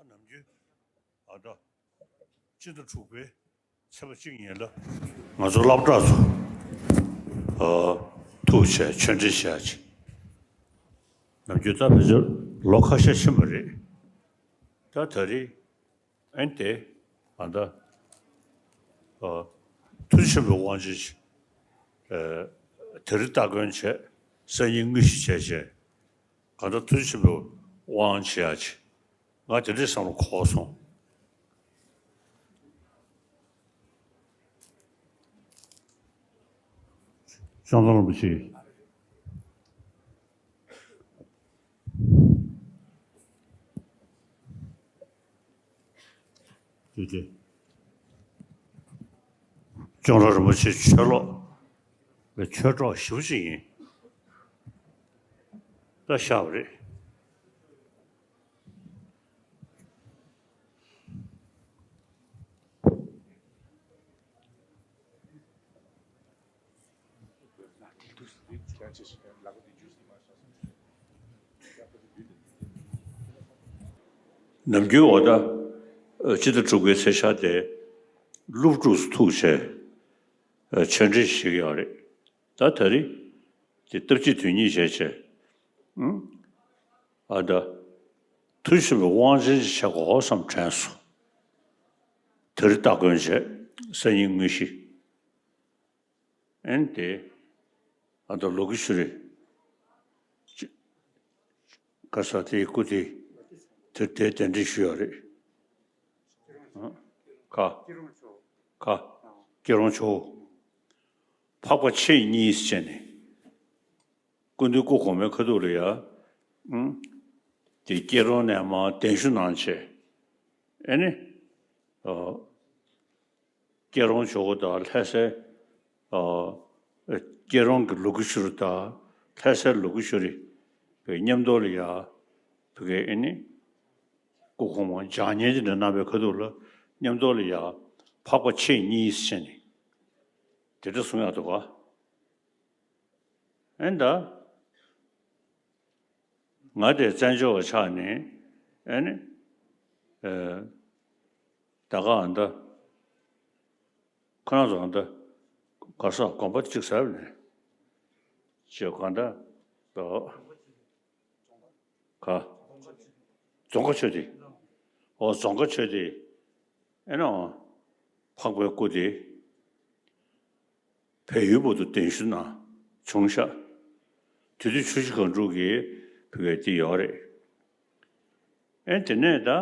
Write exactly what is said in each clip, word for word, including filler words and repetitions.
ནམ་རྒྱུན་ཨ་ད། སྤྱི་ཟླ་དྲུག་པའི་ཚེས་པ་གཅིག་ཉིན་ལ་ང་ཚོ་སློབ་གྲྭ་ཚོ་ཨ་ཐུག་བྱས་ཆོས་འབྲེལ་བྱས་ཅིག་ནམ་རྒྱུན་ད་ཕལ་ཆེར་ལོ་ཁ་ཤས་ཕྱིན་པ་རེད། ད་ད་རེས་ཨན་དེ་ཨ་ད་ཨ་ཐུགས་ཆེན་པོའི་དབང་ཆེན་ཞིག་ཨ་དེ་རིང་སྟ་གོན་བྱས་སང་ཉིན་དངོས་གཞི་བྱས་བྱས་གང་ལྟར་ཐུགས་ཆེན་པོའི་དབང་བྱེད་ཡ་ཅིག་ང་དེ་འདྲའི་བསམ་བློ་འཁོར་སོང་། ཤང་ཚང་རིན་པོ་ཆེ། དེ་དེ། ལྕང་རོང་རིན་པོ་ཆེ་ཆོས་ལོག་ལ་ཆོས་གྲོགས་ཞེ་པོ་ཅིག་ཡིན། ད་ཤག་པ་རེད། ནམ་རྒྱུན་འོ་ད་སྤྱི་ཟླ་དྲུག་པའི་ཚེས་ཤར་དེ་སློབ་ཕྲུག་ཚོ་ཐུག་བྱས་ཆོས་འབྲེལ་ཞིག་ཡོད་རེད། ད་ད་རེས་དེ་སྟབས་གཅིག་དོན་གཉིས་བྱས་བྱས། ཨ་ད་ཐུགས་ཆེན་པོའི་དབང་ཆེན་ཅིག་བྱེད་དགོས་བསམ་དྲན་སོང་། དེ་རིང་སྟ་གོན་བྱས་སང་ཉིན་དངོས་གཞི། ཨན་དེ་ཨ་ད་ལོ་གི་ཤུ་རེ། ག་ས་དེའི་སྐུ་དེ་དེ་དེ་གདན་འདྲེན་ཞུས་ཡོད་རེད། ཨ་ཁ་ཁ་སྐྱིད་རོང་ཆོས། འཕགས་པ་ཆེ་གཉིས་བྱས་ནས་སྐུ་མདུན་སྐུ་གོང་མའི་ཁ་ཐུག་ལ་ཡ། ཨུམ། དེ་སྐྱིད་རོང་ནས་མར་གདན་ཞུ་གནང་བྱས། ཨེ་ནི། ཨ། སྐྱིད་རོང་ཇོ་བོ་དང་ལྷ་སའི། ཨ། སྐྱིད་རོང་གི་ལུ་གུ་ཤུ་རུ་དང་ལྷ་སའི་ལུ་གུ་ཤུ་རི་བའི་མཉམ་དུ་ལ་ཡ། བུ་གའི་ཨེ་ནི། སྐུ་གོང་མ་ལྗགས་བསྙེན་ཅིག་འདྲ་གནང་བའི་ཁ་ཐུག་ལ་མཉམ་དུ་ལ་ཡ། འཕགས་པ་ཆེ་གཉིས་ཟེར་ནས། དེ་འདྲ་གསུང་ཡག་འདུག་ག་ཨེ་ད། ང་དེ་བཙན་བྱོལ་བ་ཆགས་ནས་ཨེ་ནི། ཨེ། ད་ག་ཨ་ད། ཁོ་རང་ཚོ་ཨ་ད། ག་ས་དགོན་པ་གཅིག་ཟེར་ནས། ཅེས་གང་ད། ད། ག་རྫོང་དཀར་ཆོས་སྡེ། ཨོ་རྫོང་དཀར་ཆོས་སྡེ། ཨེ་ནོ། འཕགས་པའི་སྐུ་དེ། བལ་ཡུལ་བར་དུ་གདན་ཞུ་གནང་བྱུང་ཤག་དེ་དུས་ཆུ་བཞི་སྒང་དྲུག་གི་བུ་གའི་དེ་ཡོད་རེད། ཨེ་དེ་ནས་ད། ཨ།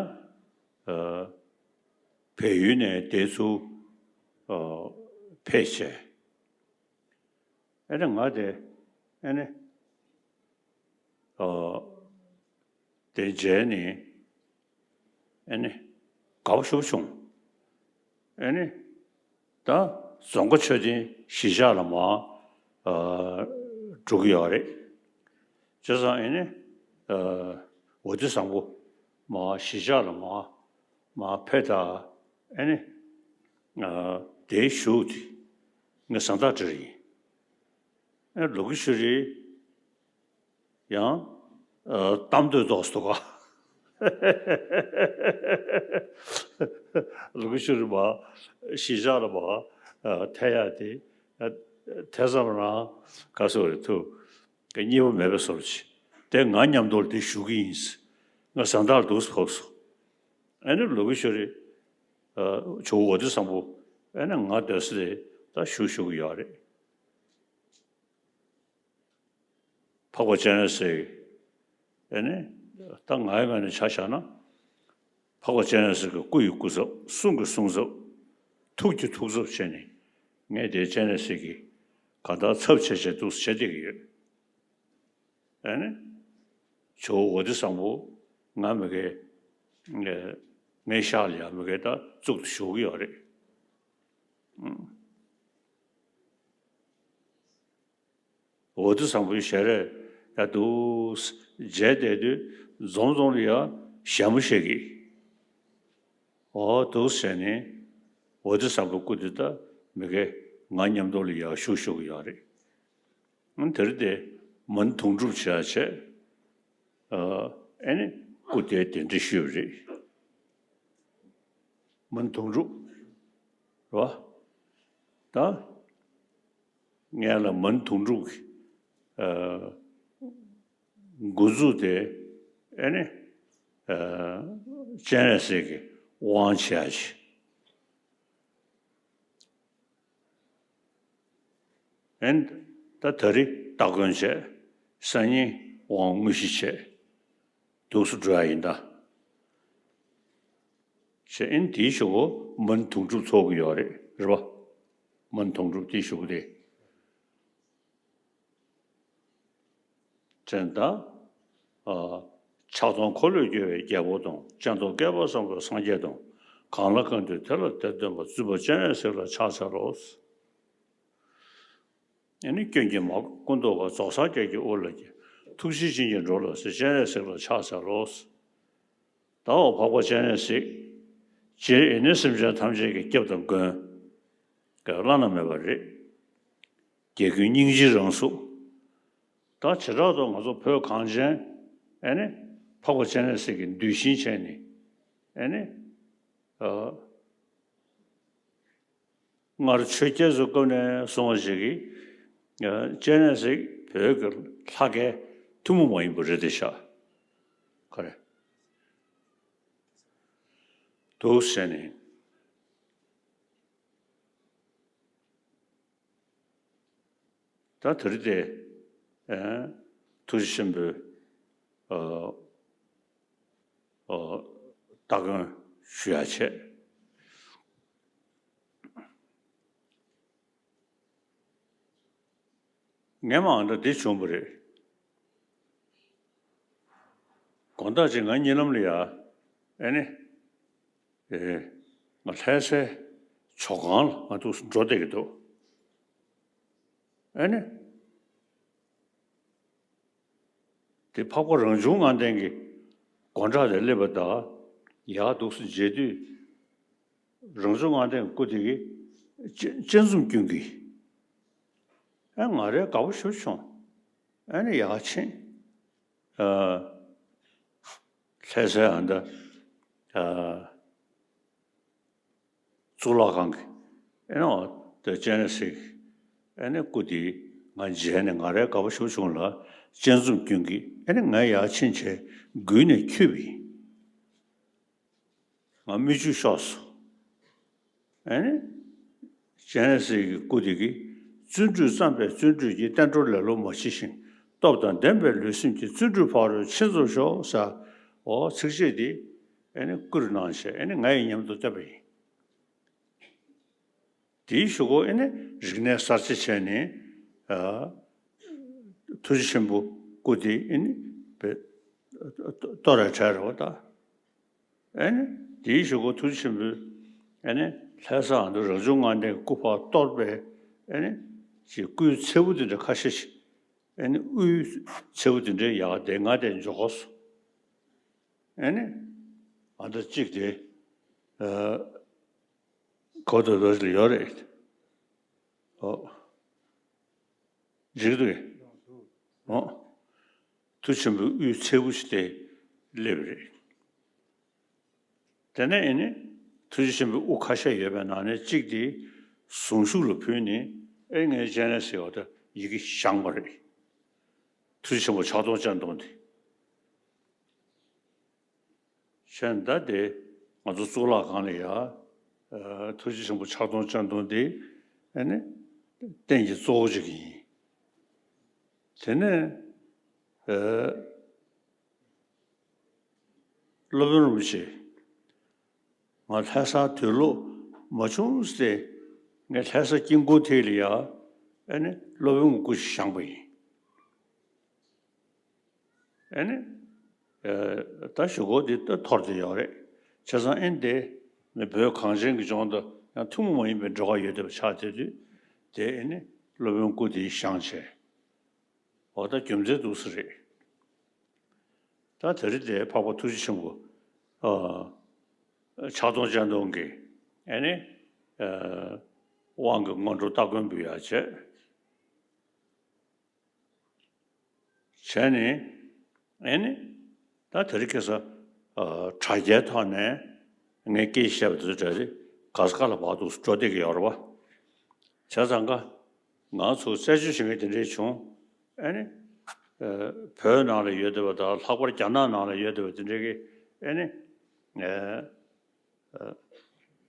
བལ་ཡུལ་ནས་དེ་ཚུར། ཨ། ཕེབས་བྱས། ཨེ་ནི་ང་དེ། ཨེ་ནི། ཨ། དེ་མཇལ་ནས། ཨེ་ནི། དགའ་པོ་ཞེ་པོ་བྱུང་། ཨེ་ནི། ད་རྫོང་དཀར་ཆོས་སྡིངས་གཞིས་ཆགས་ལ་མར། ཨ། འགྲོ་གི་ཡོད་རེད། བྱས་ཙང་ཨེ་ནི། ཨ། འོ་དེ་བཟང་པོ། མར་གཞིས་ཆགས་ལ་མར། མར་ཕེབས་དང་ ཨེ་ནི། ཨ། དེའི་གཞུག་དེ་ངས་བཟའ་ཟླ་འབྲི་རེད་ཡིན། ཨེ་ལོ་ཀེ་ཤྭ་རི་ཡང་། ཨ། གཏམ་འདོད་དོགས་སུ་འདུག་ག་ལོ་ཀེ་ཤྭ་རི་མ་གཞིས་ཆགས་ལ་མ་ཨ་ཐད་ཡག་དེ། ཨ། ཐད་ཙམ་རང་ག་སོ་རེད་ཐུ། གཉིས་པ་མེད་པའི་བཟོ་འདྲ་ཅིག་དེ་ང་མཉམ་དུ་དེ་ཞུ་གི་ཡིན། ང་བཟའ་ཟླ་ལ་འདུག་སེ་ཕོག་སོང་། ཨེ་ནི་ལོ་ཀེ་ཤྭ་རི། ཨ། ཇོ་བོ་བོ་དྷི་སམ་བྷོ། ཨེ་ནི་ང་སྡོད་ས་དེ་ད་བཞུགས་བཞུགས་ཀྱི་ཡོད་རེད། འཕགས་པ་སྤྱན་རས་གཟིགས། ཨེ་ནི། ད་ང་ཡི་ངོས་ནས་ཆ་བཞག་ན། འཕགས་པ་སྤྱན་རས་གཟིགས་ཀྱི་སྐུ་ཡི་སྐུ་ཚབ། གསུང་གི་གསུང་ཚབ། ཐུགས་ཀྱི་ཐུགས་ཚབ་བྱས་ནས། ངས་དེ་སྤྱན་རས་གཟིགས་ཀྱི་གང་ལྟར་ཚབ་བྱས་བྱས་འདུག་སེ་བྱས་བསྡད་ཀྱི་ཡོད། ཨེ་ནི། ཇོ་བོ་བོ་དྷི་སམ་བྷོ། ང་མི་དགེ། ངའི་ངའི་ཤག་ལ་ཡང་མི་དགེ་ད་བཙུགས་ཏེ་བཞུགས་ཀྱི་ཡོད་རེད། ཨང་། བོ་དྷི་སམ་བྷོའི་ཞལ་རས་ཡ་འདུག་སེ་མཇལ་བསྡད་དུས་འཛོམས་འཛོམས་ལ་ཡ་ཞལ་མོ་བཞད་ཀྱི། འོ་འདུག་སེ་བྱས་ནས་བོ་དྷི་སམ་བྷོའི་སྐུ་དེ་ད་མི་དགེ་ང་མཉམ་དུ་ལ་ཡ་བཞུགས་བཞུགས་ཀྱི་ཡོད་རེད། ཨང་། དེར་དེ་མན་དུང་སྒྲུབ་བྱས་བྱས། ཨ། ཨེ་ནི་སྐུ་དེ་གདན་འདྲེན་ཞུས་པ་རེད། མན་དུང་སྒྲུབ་རེད་པ། ད་ངས་ལ་མན་དུང་སྒྲུབ་ཀྱི། ཨ། འགོ་འཛུགས་དེ་ཨེ་ནི། ཨ། སྤྱན་རས་གཟིགས་ཀྱི་དབང་བྱས་བྱས། ཨེ་ནི། ད་ད་རེས་སྟ་གོན་བྱས། སང་ཉིན་དབང་དངོས་གཞི་བྱས། འདུག་སེ་འགྲོ་ཡ་ཡིན་ད། བྱས་ཨེ་ནི་དེའི་གཞུག་གུ་མན་དུང་སྒྲུབ་ཚོགས་ཀྱི་ཡོད་རེད། རེད་པ། མན་དུང་སྒྲུབ་དེའི་གཞུག་གུ་དེ། བྱས་ད། ཨ། ཕྱག་སྟོང་འཁོར་ལོས་སྒྱུར་བའི་རྒྱལ་པོ་དང་། སྤྱན་སྟོང་བསྐལ་པ་བཟང་པོའི་སངས་རྒྱས་དང་། གང་ལ་གང་འདུལ་དེ་ལ་དེར་སྟོན་པ། བཙུན་པ་སྤྱན་རས་གཟིགས་ལ་ཕྱག་འཚལ་ལོ། ཨེ་ནི། སྐྱོན་གྱིས་མ་གོས་སྐུ་མདོག་དཀར། རྫོགས་སངས་རྒྱས་ཀྱི་དབུ་ལ་བརྒྱན། ཐུགས་རྗེ་ཅན་གྱིས་འགྲོ་ལ་གཟིགས། སྤྱན་རས་གཟིགས་ལ་ཕྱག་འཚལ་ལོ། ད་འོ་འཕགས་པ་སྤྱན་རས་གཟིགས། སྤྱིར་ཡེ་ནས་སེམས་ཅན་ཐམས་ཅད་ཀྱི་སྐྱབས་དང་མགོན། བླ་ན་མེད་པ་རེད། རྒྱལ་ཀུན་སྙིང་རྗེའི་རང་གཟུགས། ད་བྱེ་བྲག་ཏུ་ང་ཚོ་བོད་གངས་ཅན། ཨེ་ནི། འཕགས་པ་སྤྱན་རས་གཟིགས་ཀྱི་གདུལ་ཞིང་བྱས་ནས། ཨེ་ནི། ཨ། སྔར་ཆོས་རྒྱལ་ཚོའི་སྐབས་ནས་བཟུང་བ་ཞིག་གིས། ཨ། སྤྱན་རས་གཟིགས་བོད་ཀྱི་ལྷ་སྐལ་ཐུན་མོང་མ་ཡིན་པ་རེད་དེ་ཤག་ག་རེ། འདུག་ཟེར་ནས། ད་དེ་རིང་དེ། ཨ། ཐུགས་རྗེ་ཆེན་པོའི། ཨ། ཨ། སྟ་གོན་ཞུ་ཡ་བྱས། ངས་མ་ཨ་འདྲ་འདི་བྱུང་བ་རེད། དགོང་དག་ཅིག་ང་གཉིད་ལམ་ལ་ཡ། ཨེ་ནི། ཨེ། ང་ལྷ་སའི་ཇོ་ཁང་ལ་ང་འདུག་སེ་འགྲོ་བསྡད་ཀྱི་འདུག་ཨེ་ནི། དེ་འཕགས་པ་རང་བྱུང་ལྔ་ལྡན་གྱི་སྒོ་འགྲམ་དེར་སླེབས་པ་དང་། ཡར་འདུག་སེ་མཇལ་དུས། རང་བྱུང་ལྔ་ལྡན་གྱི་སྐུ་དེ་གིས་སྤྱན་སྤྱན་ཟུམ་སྐྱོན་གྱིས། ཨ། ང་རང་དགའ་པོ་ཞེ་པོ་བྱུང་། ཨ་ནི་ཡར་ཕྱིན། ཨ། ལྷ་སའི་ཨ་འདྲ། ཨ། གཙུག་ལག་ཁང་གི། ཨེ་ནི་འོ་དེ་སྤྱན་རས་གཟིགས། ཨེ་ནི་སྐུ་དེ་ང་མཇལ་ནས་ང་རང་དགའ་པོ་ཞེ་པོ་བྱུང་ལ། སྤྱན་ཟུམ་སྐྱོན་གྱིས། ཨེ་ནི་ང་ཡར་ཕྱིན་བྱས་མགུལ་ནས་འཁྱུད་པ་ཡིན། ང་མིག་ཆུ་ཤོར་སོང་། ཨེ་ནི། སྤྱན་རས་གཟིགས་ཀྱི་སྐུ་དེ་གིས། བརྩོན་འགྲུས་བརྩམས་པས་བརྩོན་འགྲུས་ཀྱིས། བསྟན་འགྲོར་ལེ་ལོ་མ་མཆིས་ཤིང་། སྟོབས་དང་ལྡན་པའི་ལུས་སེམས་ཀྱིས། བརྩོན་འགྲུས་ཕ་རོལ་ཕྱིན་རྫོགས་ཤོག་ཟེར། འོ་ཚིགས་བཅད་འདི། ཨེ་ནི་བསྐུར་གནང་བྱས། ཨེ་ནི་ང་ཡི་མཉམ་དུ་བཏབ་པ་ཡིན། དེའི་གཞུག་གུ་ཨེ་ནི་རིག་གནས་གསར་བརྗེ་བྱས་ནས། ཨ། ཐུགས་རྗེ་ཆེན་པོའི་སྐུ་དེ་ཨེ་ནི་བེད་གཏོར་བའི་གྲས་རེད་པ་ད། ཨེ་ནི་དེའི་གཞུག་གུ་ཐུགས་རྗེ་ཆེན་པོས་ཨེ་ནི་ལྷ་ས་ཨ་མདོ་རང་བྱུང་ལྔ་ལྡན་གྱི་སྐུ་ཕར་གཏོར་བས། ཨེ་ནི་ཅིག་སྐུའི་ཚེའུ་དེ་འདྲ་ཁ་ཤས་ཤིག་ཨེ་ནི་དབུའི་ཚེའུ་དེ་འདྲའི་ཡར་དེ་ང་དེ་འཇོག་གོ་སོང་། ཨེ་ནི་ཨ་མདོ་གཅིག་དེ། ཨ། གོ་ཏོག་ཏོ་ཞིག་ཡོད་རེད། ཨོ། འཇིགས་འདུག་གས། ཨོ། མཐུ་ཆེན་པོའི་དབུའི་ཚལ་བུ་ཞིག་དེ་སླེབས་རེད། དེ་ནས་ཨེ་ནི་ཐུགས་རྗེ་ཆེན་པོའི་དབུ་ཁ་ཤས་ཡོད་པའི་ནང་ནས་གཅིག་དེ་གཟུངས་གཞུག་ལ་ཕུལ་ནས། ཨེ་ངའི་སྤྱན་རས་གཟིགས་འོ་ད་ཡི་གེ་བཞེངས་པ་རེད། ཐུགས་རྗེ་ཆེན་པོ་ཕྱག་སྟོང་སྤྱན་སྟོང་དེ། བྱས་ན་ད་དེ་ང་ཚོ་གཙུག་ལག་ཁང་ལ་ཡ། ཨ། ཐུགས་རྗེ་ཆེན་པོ་ཕྱག་སྟོང་སྤྱན་སྟོང་དེ་ཨེ་ནི་རྟེན་གྱི་གཙོ་བོ་གཅིག་ཡིན། དེ་ནས། ཨ། སློབ་དཔོན་རིན་པོ་ཆེ། ང་ལྷ་སར་དུས་ལོག་མ་བྱུང་སྟེ། ངས་ལྷ་ས་དཀྱིལ་འཁོར་ཐིག་ལ་ཡ། ཨེ་ནི་སློབ་དཔོན་གྱི་སྐུ་ཞིག་བཞེངས་པ་ཡིན། ཨེ་ནི། ཨ། ད་གཞུག་གུ་འདི་ད་འཐོར་བསྡད་ཡོད་རེད། བྱས་ཙང་ཨེ་ནི་དེ་ནི་བོད་གངས་ཅན་གྱི་ལྗོངས་དུ་ཡང་ཐུན་མོང་མ་ཡིན་པའི་འབྲེལ་བ་ཡོད་བསྡད་པ་ཆགས་བསྡད་དུས། དེ་ཨེ་ནི་སློབ་དཔོན་སྐུ་དེ་བཞེངས་བྱས། འོ་ད་རྒྱུ་མཚན་འདུག་ས་རེད། ད་དེ་རིང་དེ་འཕགས་པ་ཐུགས་རྗེ་ཆེན་པོ། ཨ། ཕྱག་སྟོང་སྤྱན་སྟོང་གི་ཨེ་ནི། ཨ། དབང་གི་སྔོན་འགྲོ་སྟ་གོན་འབུལ་ཡག་བྱས། བྱས་ནས་ཨེ་ནི། ད་དེ་རིང་ཁ་སང་། ཨ། དྲ་རྒྱའི་ཐོག་ནས་ངས་སྐད་ཆ་བཤད་པ་དེ་ཚོ་འདྲ་རེད། ག་ས་ག་ལ་བར་དུ་འགྲོ་བསྡད་ཀྱི་ཡོད་རེད་པ། བྱས་ཙང་ཀ་ང་ཚོ་རྩད་གཅོད་བྱེད་མཁན་དེ་འདྲས་བྱུང་། ཨེ་ནི། ཨ། བོད་ནང་ལ་ཡོད་བསྡད་པ་དང་། ལྷག་པར་རྒྱ་ནག་ནང་ལ་ཡོད་བསྡད་པ་དེ་འདྲས་ཀྱིས་ཨེ་ནི། ཨ། ཨ།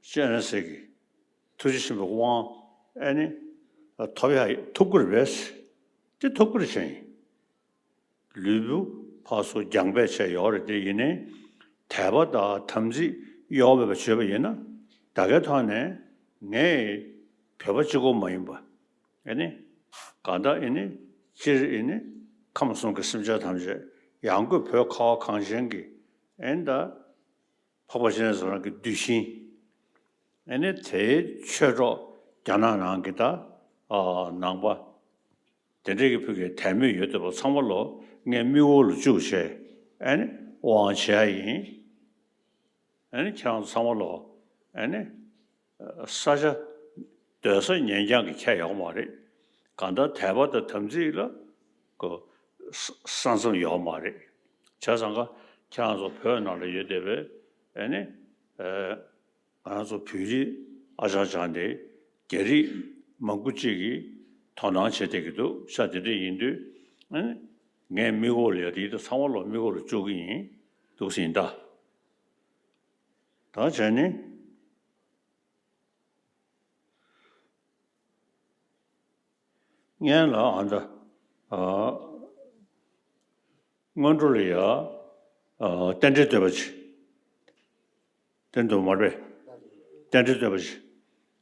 སྤྱན་རས་གཟིགས་ཀྱི་ཐུགས་རྗེ་ཆེན་པོའི་དབང་ཨེ་ནི། ཨ། ཐོབ་ཡག་ཐུབ་ཀྱི་རེད་པས། དེ་ཐུབ་ཀྱི་རེད་བྱས་ཡིན། ལུས་པོ་ཕར་ཚུར་རྒྱང་འབད་བྱས་ཡོད་རེད། དེ་ཡིན་ནའི་དད་པ་དང་དམ་ཚིག་གཡོ་མེད་པ་བྱས་པ་ཡིན་ན། ད་གའི་ཐོག་ནས་ངས་བོད་པ་གཅིག་པོ་མ་ཡིན་པ། ཨེ་ནི། གང་ལྟར་ཨེ་ནི་སྤྱིར་ཨེ་ནི་ཁམས་གསུམ་གྱི་སེམས་ཅན་ཐམས་ཅད། ཡང་སྒོས་བོད་ཁ་བ་གངས་ཅན་གྱི་ཨེ་ནི་ད་འཕགས་པ་སྤྱན་རས་གཟིགས་རང་གི་གདུལ་ཞིང་། ཨེ་ནི་དེའི་ཆོས་གྲོགས་རྒྱ་ནག་ནང་གི་ད། ཨ། ནང་པ་དེ་འདྲས་ཀྱི་ཕུགས་ཀྱི་དད་མོས་ཡོད་བསྡད་པ་ཚང་མ་ལོ་ངས་མིག་འོག་ལ་བཅུག་བྱས་ཨེ་ནི་དབང་བྱས་ཡིན། ཨེ་ནི་ཁྱེད་རང་ཚོ་ཚང་མ་ལོ་ཨེ་ནི། ཨ། ས་ཆ་སྡོད་ས་ཉན་རྐྱང་གི་ཁྱད་ཡོད་མ་རེད། གང་ལྟར་དད་པ་དང་དམ་ཚིག་ལ་གོ་ས་ས་མཚམས་ཡོད་མ་རེད། བྱས་ཙང་ཀ་ཁྱེད་རང་ཚོ་བོད་ནང་ལ་ཡོད་བསྡད་པའི་ཨེ་ནི། ཨ། ང་རང་ཚོ་བོད་རིགས་ཨ་ཅང་ཅང་དེ་རྒྱ་རིགས་མང་པོ་ཅིག་གིས་དོ་སྣང་བྱེད་བསྡད་ཀྱི་འདུག། ཤ་དེ་འདྲ་ཡིན་དུས་ཨ་ནི་ངས་མིག་འོག་ལ་ཡ་དེ་ཚང་མ་ལོ་མིག་འོག་ལ་བཅུག་གི་ཡིན། འདུག་སེ་ཡིན་ད། ད་བྱས་ནས། སྔོན་ལ་ཨ་ད། ཨ། སྔོན་འགྲོ་ལ་ཡ། ཨ། རྟེན་འབྲེལ་བསྟོད་པ་ཅིག། རྟེན་འབྲེལ་མ་རེད་པས། རྟེན་འབྲེལ་བསྟོད་པ་ཅིག།